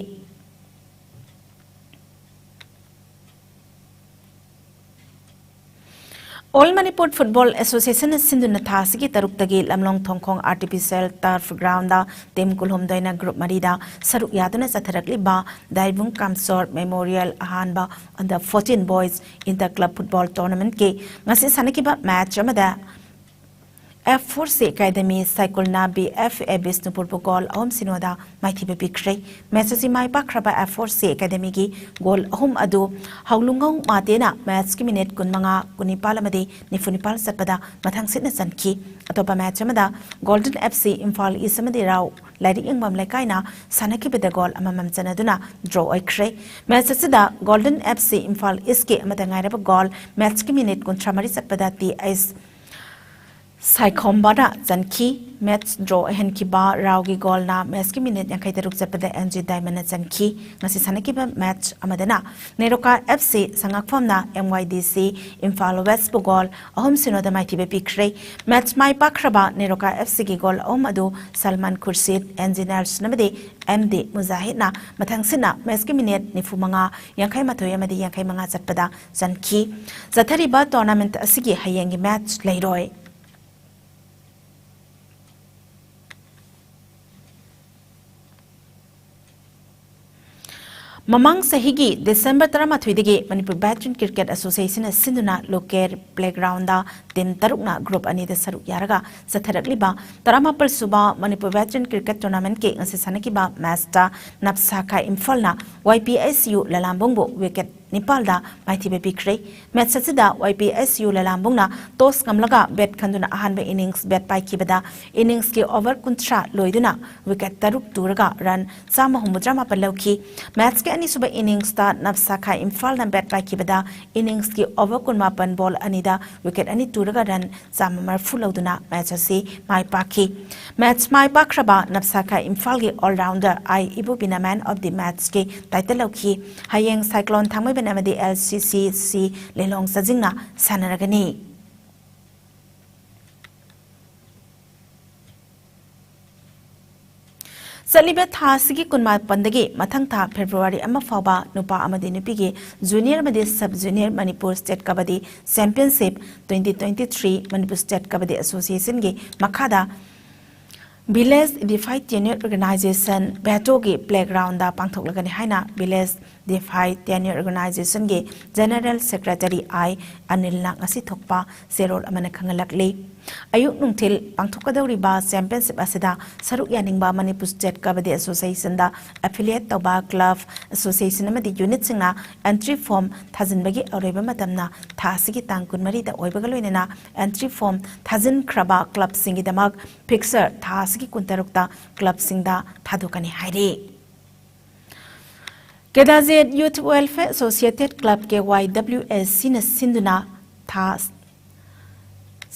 All Manipur Football Associationꯅ ꯁꯤꯟꯗꯨꯅ ꯊꯥ ꯑꯁꯤꯒꯤ ꯇꯔꯨꯛꯇꯒꯤ ꯂꯝꯂꯣꯡ ꯊꯣꯡꯈꯣꯡ artificial turf groundꯗ team ꯀꯨꯟꯍꯨꯝꯗꯣꯏꯅ group ꯃꯔꯤꯗ ꯁꯔꯨꯛ ꯌꯥꯗꯨꯅ ꯆꯠꯊꯔꯛꯂꯤꯕ ꯗꯥꯏꯕꯨꯡ ꯀꯥꯝꯁꯣꯔ Memorial ꯑꯍꯥꯟꯕ under fourteen boys inter club football tournamentꯀꯤ ꯉꯁꯤ ꯁꯥꯟꯅꯈꯤꯕ match ꯑꯃꯗ F four C Academy ꯁꯥꯏꯀꯨꯜꯅ B F A ꯕꯤꯁꯅꯨꯄꯨꯔꯕꯨ goal ꯑꯍꯨꯝ ꯁꯤꯅꯣꯗ ꯃꯥꯏꯊꯤꯕ ꯄꯤꯈ꯭ꯔꯦ꯫ Match ꯑꯁꯤ ꯃꯥꯏ ꯄꯥꯛꯈ꯭ꯔꯕ F four C Academyꯒꯤ goal ꯑꯍꯨꯝ ꯑꯗꯨ ꯍꯥꯎꯂꯨꯡꯉꯧ ꯃꯥꯇꯦꯅ matchꯀꯤ minute ꯀꯨꯟꯃꯉꯥ, ꯀꯨꯟꯅꯤꯄꯥꯜ ꯑꯃꯗꯤ ꯅꯤꯐꯨꯅꯤꯄꯥꯜ ꯆꯠꯄꯗ ꯃꯊꯪꯁꯤꯠꯅ ꯆꯟꯈꯤ꯫ ꯑꯇꯣꯞꯄ match ꯑꯃꯗ Golden F C Imphal East ꯑꯃꯗꯤ ꯔꯥꯎ ꯂꯥꯏꯔꯤꯛ ꯌꯦꯡꯐꯝ ꯂꯩꯀꯥꯏꯅ ꯁꯥꯟꯅꯈꯤꯕꯗ goal ꯑꯃꯃꯝ ꯆꯟꯅꯗꯨꯅ draw ꯑꯣꯏꯈ꯭ꯔꯦ꯫ Match ꯑꯁꯤꯗ Golden F C ꯏꯝꯐꯥꯜ Eastꯀꯤ ꯑꯃꯗ ꯉꯥꯏꯔꯕ goal matchꯀꯤ minute ꯀꯨꯟꯊ꯭ꯔꯥ ꯃꯔꯤ ꯆꯠꯄꯗ T S ꯁꯥꯏꯈꯣꯝꯕꯅ ꯆꯟꯈꯤ꯫ ꯃꯦꯠꯆ ꯗ꯭ꯔꯣ ꯑꯣꯏꯍꯟꯈꯤꯕ ꯔꯥꯎꯒꯤ ꯒꯣꯜꯅ ꯃꯦꯠꯆꯀꯤ ꯃꯤꯅꯤꯠ ꯌꯥꯡꯈꯩ ꯇꯔꯨꯛ ꯆꯠꯄꯗ ꯑꯦꯟ ꯖꯤ ꯗꯥꯏꯃꯟꯅ ꯆꯟꯈꯤ꯫ ꯉꯁꯤ ꯁꯥꯟꯅꯈꯤꯕ ꯃꯦꯠꯆ ꯑꯃꯗꯅ ꯅꯦꯔꯣꯀꯥ ꯑꯦꯐ ꯁꯤ ꯁꯉꯥꯛꯐꯝꯅ ꯑꯦꯝ ꯋꯥꯏ ꯗꯤ ꯁꯤ ꯏꯝꯐꯥꯜ ꯋꯦꯁꯄꯨ ꯒꯣꯜ ꯑꯍꯨꯝ ꯁꯤꯅꯣꯗ ꯃꯥꯏꯊꯤꯕ ꯄꯤꯈ꯭ꯔꯦ꯫ ꯃꯦꯠꯆ ꯃꯥꯏ ꯄꯥꯛꯈ꯭ꯔꯕ ꯅꯦꯔꯣꯀꯥ ꯑꯦꯐ ꯁꯤꯒꯤ ꯒꯣꯜ ꯑꯍꯨꯝ ꯑꯗꯨ ꯁꯜꯃꯥꯟ ꯈꯨꯔꯁꯤꯗ, ꯑꯦꯟ ꯖꯤ ꯅꯦꯜꯁꯟ ꯑꯃꯗꯤ ꯑꯦꯝ ꯗꯤ ꯃꯨꯖꯥꯍꯤꯗꯅ ꯃꯊꯪꯁꯤꯠꯅ ꯃꯦꯠꯆꯀꯤ ꯃꯤꯅꯤꯠ ꯅꯤꯐꯨ ꯃꯉꯥ, ꯌꯥꯡꯈꯩ ꯃꯥꯊꯣꯏ ꯑꯃꯗꯤ ꯌꯥꯡꯈꯩ ꯃꯉꯥ ꯆꯠꯄꯗ ꯆꯟꯈꯤ꯫ ꯆꯠꯊꯔꯤꯕ ꯇꯣꯔꯅꯥꯃꯦꯟꯠ ꯑꯁꯤꯒꯤ ꯍꯌꯦꯡꯒꯤ ꯃꯦꯠꯆ ꯂꯩꯔꯣꯏ꯫ ꯃꯃꯥꯡ ꯆꯍꯤꯒꯤ ꯗꯤꯁꯦꯝꯕꯔ ꯇꯔꯥꯃꯥꯊꯣꯏꯗꯒꯤ ꯃꯅꯤꯄꯨꯔ ꯚꯦꯇꯔꯟ ꯀ꯭ꯔꯤꯀꯦꯠ ꯑꯦꯁꯣꯁꯤꯌꯦꯁꯟꯅ ꯁꯤꯟꯗꯨꯅ ꯂꯣꯀꯦꯜ ꯄ꯭ꯂꯦꯒ꯭ꯔꯥꯎꯟꯗ ꯇꯤꯝ ꯇꯔꯨꯛꯅ ꯒ꯭ꯔꯨꯞ ꯑꯅꯤꯗ ꯁꯔꯨꯛ ꯌꯥꯔꯒ ꯆꯠꯊꯔꯛꯂꯤꯕ ꯇꯔꯥꯃꯥꯄꯜ ꯁꯨꯕ ꯃꯅꯤꯄꯨꯔ ꯚꯦꯇꯔꯟ ꯀ꯭ꯔꯤꯀꯦꯠ ꯇꯣꯔꯅꯥꯃꯦꯟꯠꯀꯤ ꯉꯁꯤ ꯁꯥꯟꯅꯈꯤꯕ ꯃꯦꯠꯆꯇ ꯅꯞꯁꯥꯈꯥ ꯏꯝꯐꯥꯜꯅ ꯋꯥꯏ ꯄꯤ ꯑꯦꯁ ꯌꯨ ꯂꯂꯥꯝꯕꯨꯡꯕꯨ ꯋꯤꯀꯦꯠ ꯅꯤꯄꯥꯜꯗ ꯃꯥꯏꯊꯤꯕ ꯄꯤꯈ꯭ꯔꯦ꯫ ꯃꯦꯠꯆ ꯑꯁꯤꯗ ꯋꯥꯏ ꯄꯤ ꯑꯦꯁ ꯌꯨ ꯂꯂꯥꯝꯕꯨꯡꯅ ꯇꯣꯁ ꯉꯝꯂꯒ ꯕꯦꯠ ꯈꯟꯗꯨꯅ ꯑꯍꯥꯟꯕ ꯏꯅꯤꯡꯁ ꯕꯦꯠ ꯄꯥꯏꯈꯤꯕꯗ ꯏꯅꯤꯡꯁꯀꯤ ꯑꯣꯚꯔ ꯀꯨꯟꯊ꯭ꯔꯥ ꯂꯣꯏꯗꯨꯅ ꯋꯤꯀꯦꯠ ꯇꯔꯨꯛ ꯇꯨꯔꯒ ꯔꯟ ꯆꯥꯝꯃ ꯍꯨꯝꯐꯨꯇꯔꯥ ꯃꯥꯄꯜ ꯂꯧꯈꯤ꯫ ꯃꯦꯠꯆꯀꯤ ꯑꯅꯤꯁꯨꯕ ꯏꯅꯤꯡꯁꯇ ꯅꯞꯁꯥꯈꯥ ꯏꯝꯐꯥꯜꯅ ꯕꯦꯠ ꯄꯥꯏꯈꯤꯕꯗ ꯏꯅꯤꯡꯁꯀꯤ ꯑꯣꯚꯔ ꯀꯨꯟꯃꯥꯄꯜ ꯕꯣꯜ ꯑꯅꯤꯗ ꯋꯤꯀꯦꯠ ꯑꯅꯤ ꯇꯨꯔꯒ ꯔꯟ ꯆꯥꯝꯃ ꯃꯔꯤꯐꯨ ꯂꯧꯗꯨꯅ ꯃꯦꯠꯆ ꯑꯁꯤ ꯃꯥꯏ ꯄꯥꯛꯈꯤ꯫ ꯃꯦꯠꯆ ꯃꯥꯏ ꯄꯥꯛꯈ꯭ꯔꯕ ꯅꯞꯁꯥꯈꯥ ꯏꯝꯐꯥꯜꯒꯤ ꯑꯣꯜꯔꯥꯎꯟꯗꯔ ꯑꯥꯏ ꯏꯕꯣꯕꯤꯅ ꯃꯦꯟ ꯑꯣꯐ ꯗꯤ ꯃꯦꯠꯆꯀꯤ ꯇꯥꯏꯇꯜ ꯂꯧꯈꯤ꯫ ꯍꯌꯦꯡ ꯁꯥꯏꯀ꯭ꯂꯣꯟ ꯊꯥꯡꯃꯩꯕꯟ ꯑꯃꯗꯤ ꯑꯦꯜ ꯁꯤ ꯁꯤ ꯁꯤ ꯂꯤꯂꯣꯡ ꯆꯥꯖꯤꯡꯅ ꯁꯥꯟꯅꯔꯒꯅꯤ꯫ ꯆꯠꯂꯤꯕ ꯊꯥ ꯑꯁꯤꯒꯤ ꯀꯨꯟꯃꯥꯄꯟꯗꯒꯤ ꯃꯊꯪ ꯊꯥ ꯐꯦꯕ꯭ꯔꯨꯋꯥꯔꯤ ꯑꯃ ꯐꯥꯎꯕ ꯅꯨꯄꯥ ꯑꯃꯗꯤ ꯅꯨꯄꯤꯒꯤ ꯖꯨꯅꯤꯌꯔ ꯑꯃꯗꯤ sub junior Manipur state kabaddi championship twenty twenty three Manipur state kabaddi ꯑꯦꯁꯣꯁꯤꯌꯦꯁꯟꯒꯤ ꯃꯈꯥꯗ ꯚꯤꯂꯦꯖ ꯗꯤꯐꯥꯏꯠ ꯇꯦꯅ꯭ꯌꯨꯠ ꯑꯣꯔꯒꯅꯥꯏꯖꯦꯁꯟ, ꯚꯦꯇꯣꯒꯤ ꯄ꯭ꯂꯦꯒ꯭ꯔꯥꯎꯟꯗ ꯄꯥꯡꯊꯣꯛꯂꯒꯅꯤ ꯍꯥꯏꯅ ꯚꯤꯂꯦꯖ ꯗꯤꯐꯥꯏꯠ ꯇꯦꯅ꯭ꯌꯨꯠ ꯑꯣꯔꯒꯅꯥꯏꯖꯦꯁꯟꯒꯤ ꯖꯦꯅꯔꯦꯜ ꯁꯦꯀ꯭ꯔꯦꯇꯔꯤ ꯑꯥꯏ ꯑꯅꯤꯜꯅ ꯉꯁꯤ ꯊꯣꯛꯄ ꯆꯦꯔꯣꯜ ꯑꯃꯅ ꯈꯪꯍꯜꯂꯛꯂꯤ꯫ ꯑꯌꯨꯛ ꯅꯨꯡꯊꯤꯜ ꯄꯥꯡꯊꯣꯛꯀꯗꯧꯔꯤꯕ ꯆꯦꯝꯄꯤꯌꯟꯁꯤꯞ ꯑꯁꯤꯗ ꯁꯔꯨꯛ ꯌꯥꯅꯤꯡꯕ ꯃꯅꯤꯄꯨꯔ ꯁ꯭ꯇꯦꯠ ꯀꯕꯗꯤ ꯑꯦꯁꯣꯁꯤꯌꯦꯁꯟꯗ ꯑꯦꯐꯤꯂꯤꯌꯦꯠ ꯇꯧꯕ ꯀ꯭ꯂꯕ, ꯑꯦꯁꯣꯁꯤꯌꯦꯁꯟ ꯑꯃꯗꯤ ꯌꯨꯅꯤꯠꯁꯤꯡꯅ ꯑꯦꯟꯇ꯭ꯔꯤ ꯐꯣꯔꯝ ꯊꯥꯖꯤꯟꯕꯒꯤ ꯑꯔꯣꯏꯕ ꯃꯇꯝꯅ ꯊꯥ ꯑꯁꯤꯒꯤ ꯇꯥꯡ ꯀꯨꯟꯃꯔꯤꯗ ꯑꯣꯏꯕꯒ ꯂꯣꯏꯅꯅ ꯑꯦꯟꯇ꯭ꯔꯤ ꯐꯣꯔꯝ ꯊꯥꯖꯤꯟꯈ꯭ꯔꯕ ꯀ꯭ꯂꯕꯁꯤꯡꯒꯤꯗꯃꯛ ꯐꯤꯛꯁꯔ ꯊꯥ ꯑꯁꯤꯒꯤ ꯀꯨꯟꯇꯔꯨꯛꯇ ꯀ꯭ꯂꯕꯁꯤꯡꯗ ꯊꯥꯗꯣꯛꯀꯅꯤ ꯍꯥꯏꯔꯤ꯫ ꯀꯦꯗꯥꯖꯦꯠ youth welfare associated club, K Y W A ꯁꯤꯅ ꯁꯤꯟꯗꯨꯅ ꯊꯥ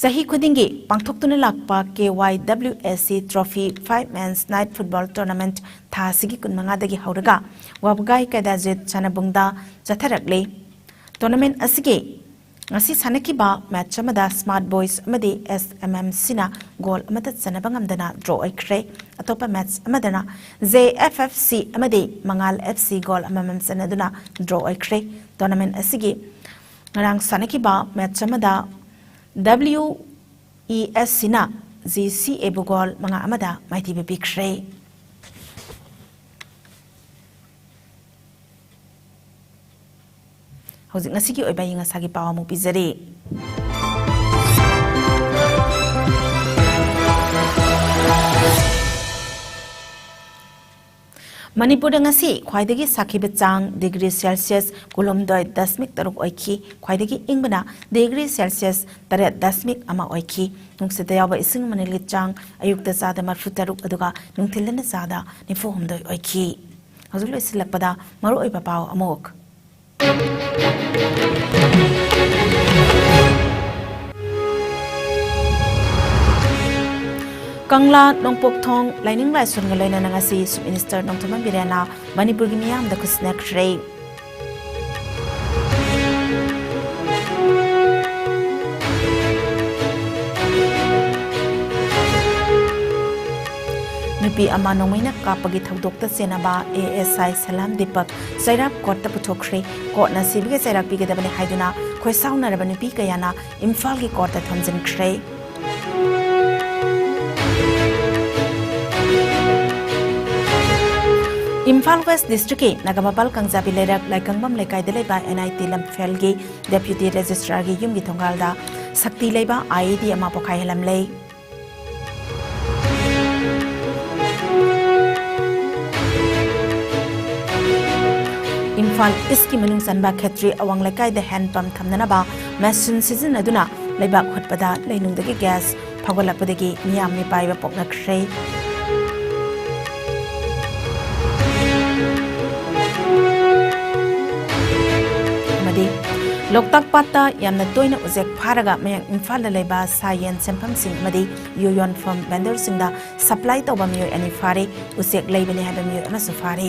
ꯆꯍꯤ ꯈꯨꯗꯤꯡꯒꯤ ꯄꯥꯡꯊꯣꯛꯇꯨꯅ ꯂꯥꯛꯄ K Y W S C Trophy Five Men's Night Football Tournament ꯊꯥ ꯑꯁꯤꯒꯤ ꯀꯨꯟꯃꯉꯥꯗꯒꯤ ꯍꯧꯔꯒ ꯋꯥꯕꯒꯥꯏ ꯀꯗꯥꯖꯤꯠ ꯁꯥꯟꯅꯕꯨꯡꯗ ꯆꯠꯊꯔꯛꯂꯤ꯫ Tournament ꯑꯁꯤꯒꯤ ꯉꯁꯤ ꯁꯥꯟꯅꯈꯤꯕ match ꯑꯃꯗ Smart Boys ꯑꯃꯗꯤ S M M Cꯅ goal ꯑꯃꯠꯇ ꯆꯟꯅꯕ ꯉꯝꯗꯅ draw ꯑꯣꯏꯈ꯭ꯔꯦ꯫ ꯑꯇꯣꯞꯄ match ꯑꯃꯗꯅ J F F C ꯑꯃꯗꯤ ꯃꯉꯥꯜ F C goal ꯑꯃꯃꯝ ꯆꯟꯅꯗꯨꯅ draw ꯑꯣꯏꯈ꯭ꯔꯦ꯫ Tournament ꯑꯁꯤꯒꯤ ꯉꯔꯥꯡ ꯁꯥꯟꯅꯈꯤꯕ match ꯑꯃꯗ W E S Cꯅ G C Aꯕꯨ goal ꯃꯉꯥ ꯑꯃꯗ ꯃꯥꯏꯊꯤꯕ ꯄꯤꯈ꯭ꯔꯦ꯫ ꯍꯧꯖꯤꯛ ꯉꯁꯤꯒꯤ ꯑꯣꯏꯕ ꯑꯏꯪ ꯑꯁꯥꯒꯤ ꯄꯥꯎ ꯑꯃꯨꯛ ꯄꯤꯖꯔꯤ꯫ ꯃꯅꯤꯄꯨꯔꯗ ꯉꯁꯤ ꯈ꯭ꯋꯥꯏꯗꯒꯤ ꯁꯥꯈꯤꯕ ꯆꯥꯡ degree Celsius ꯀꯨꯟꯍꯨꯝꯗꯣꯏ ꯗꯁꯃꯤꯛ ꯇꯔꯨꯛ ꯑꯣꯏꯈꯤ꯫ ꯈ꯭ꯋꯥꯏꯗꯒꯤ ꯏꯪꯕꯅ degree Celsius ꯇꯔꯦꯠ ꯗꯁꯃꯤꯛ ꯑꯃ ꯑꯣꯏꯈꯤ꯫ ꯅꯨꯡꯁꯤꯠꯇ ꯌꯥꯎꯕ ꯏꯁꯤꯡ ꯃꯅꯤꯜꯒꯤ ꯆꯥꯡ ꯑꯌꯨꯛꯇ ꯆꯥꯗ ꯃꯔꯤꯐꯨ ꯇꯔꯨꯛ ꯑꯗꯨꯒ ꯅꯨꯡꯊꯤꯜꯗꯅ ꯆꯥꯗ ꯅꯤꯐꯨ ꯍꯨꯝꯗꯣꯏ ꯑꯣꯏꯈꯤ꯫ ꯍꯧꯖꯤꯛ ꯂꯣꯏꯁꯤꯜꯂꯛꯄꯗ ꯃꯔꯨꯑꯣꯏꯕ ꯄꯥꯎ ꯑꯃꯨꯛ꯫ ꯀꯪꯂꯥ, ꯅꯣꯡꯄꯣꯛꯊꯣꯡ ꯂꯥꯏꯅꯤꯡ ꯂꯥꯏꯁꯣꯟꯒ ꯂꯣꯏꯅꯅ ꯉꯁꯤ Chief Minister ꯅꯣꯡꯊꯣꯝꯕꯝ ꯕꯤꯔꯦꯟꯅ ꯃꯅꯤꯄꯨꯔꯒꯤ ꯃꯤꯌꯥꯝꯗ ꯈꯨꯠꯁꯤꯟꯅꯈ꯭ꯔꯦ꯫ ꯅꯨꯄꯤ ꯑꯃ ꯅꯣꯡꯃꯩꯅ ꯀꯥꯞꯄꯒꯤ ꯊꯧꯗꯣꯛꯇ ꯆꯦꯟꯅꯕ A S I ꯁꯂꯥꯝ ꯗꯤꯄꯛ ꯆꯩꯔꯥꯛ courtꯇ ꯄꯨꯊꯣꯛꯈ꯭ꯔꯦ꯫ Courtꯅ ꯁꯤꯕꯒꯤ ꯆꯩꯔꯥꯛ ꯄꯤꯒꯗꯕꯅꯤ ꯍꯥꯏꯗꯨꯅ ꯈꯣꯏꯁꯥꯎꯅꯔꯕ ꯅꯨꯄꯤ ꯀꯌꯥꯅ ꯏꯝꯐꯥꯜꯒꯤ courtꯇ ꯊꯣꯝꯖꯤꯟꯈ꯭ꯔꯦ꯫ ꯏꯝꯐꯥꯜ West Districtꯀꯤ ꯅꯒꯥꯃꯄꯥꯜ ꯀꯥꯡꯖꯥꯕꯤ ꯂꯩꯔꯛ ꯂꯥꯏꯀꯪꯕꯝ ꯂꯩꯀꯥꯏꯗ ꯂꯩꯕ N I T ꯂꯝꯐꯦꯜꯒꯤ Deputy Registrarꯒꯤ ꯌꯨꯝꯒꯤ ꯊꯣꯡꯒꯥꯜꯗ ꯁꯛꯇꯤ ꯂꯩꯕ I E D ꯑꯃ ꯄꯣꯈꯥꯏꯍꯜꯂꯝꯂꯦ꯫ ꯏꯝꯐꯥꯜ Eastꯀꯤ ꯃꯅꯨꯡ ꯆꯟꯕ ꯈꯦꯇ꯭ꯔꯤ ꯑꯋꯥꯡ ꯂꯩꯀꯥꯏꯗ hand pump ꯊꯝꯅꯅꯕ machine ꯁꯤꯖꯤꯟꯅꯗꯨꯅ ꯂꯩꯕꯥꯛ ꯍꯨꯠꯄꯗ ꯂꯩꯅꯨꯡꯗꯒꯤ gas ꯐꯥꯎꯒꯠꯂꯛꯄꯗꯒꯤ ꯃꯤꯌꯥꯝ ꯃꯤꯄꯥꯏꯕ ꯄꯣꯛꯅꯈ꯭ꯔꯦ꯫ ꯑꯃꯗꯤ ꯂꯣꯛꯇꯥꯛ ꯄꯥꯠꯇ ꯌꯥꯝꯅ ꯇꯣꯏꯅ ꯎꯆꯦꯛ ꯐꯥꯔꯒ ꯃꯌꯥꯡ ꯏꯝꯐꯥꯜꯗ ꯂꯩꯕ ꯁꯥ ꯌꯦꯟ ꯁꯦꯝꯐꯝꯁꯤꯡ ꯑꯃꯗꯤ ꯌꯨ ꯌꯣꯟꯐꯝ ꯚꯦꯟꯗꯔꯁꯤꯡꯗ ꯁꯄ꯭ꯂꯥꯏ ꯇꯧꯕ ꯃꯤꯑꯣꯏ ꯑꯅꯤ ꯐꯥꯔꯦ꯫ ꯎꯆꯦꯛ ꯂꯩꯕꯅꯤ ꯍꯥꯏꯕ ꯃꯤꯑꯣꯏ ꯑꯃꯁꯨ ꯐꯥꯔꯦ꯫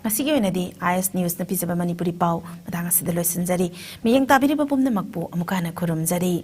ꯉꯁꯤꯒꯤ ꯑꯣꯏꯅꯗꯤ ꯑꯥꯏ ꯑꯦꯁ ꯅ꯭ꯌꯨꯁꯅ ꯄꯤꯖꯕ ꯃꯅꯤꯄꯨꯔꯤ ꯄꯥꯎ ꯃꯇꯥꯡ ꯑꯁꯤꯗ ꯂꯣꯏꯁꯤꯟꯖꯔꯤ꯫ ꯃꯤꯠꯌꯦꯡ ꯇꯥꯕꯤꯔꯤꯕ ꯄꯨꯝꯅꯃꯛꯄꯨ ꯑꯃꯨꯛꯀ ꯍꯟꯅ ꯈꯨꯔꯨꯝꯖꯔꯤ꯫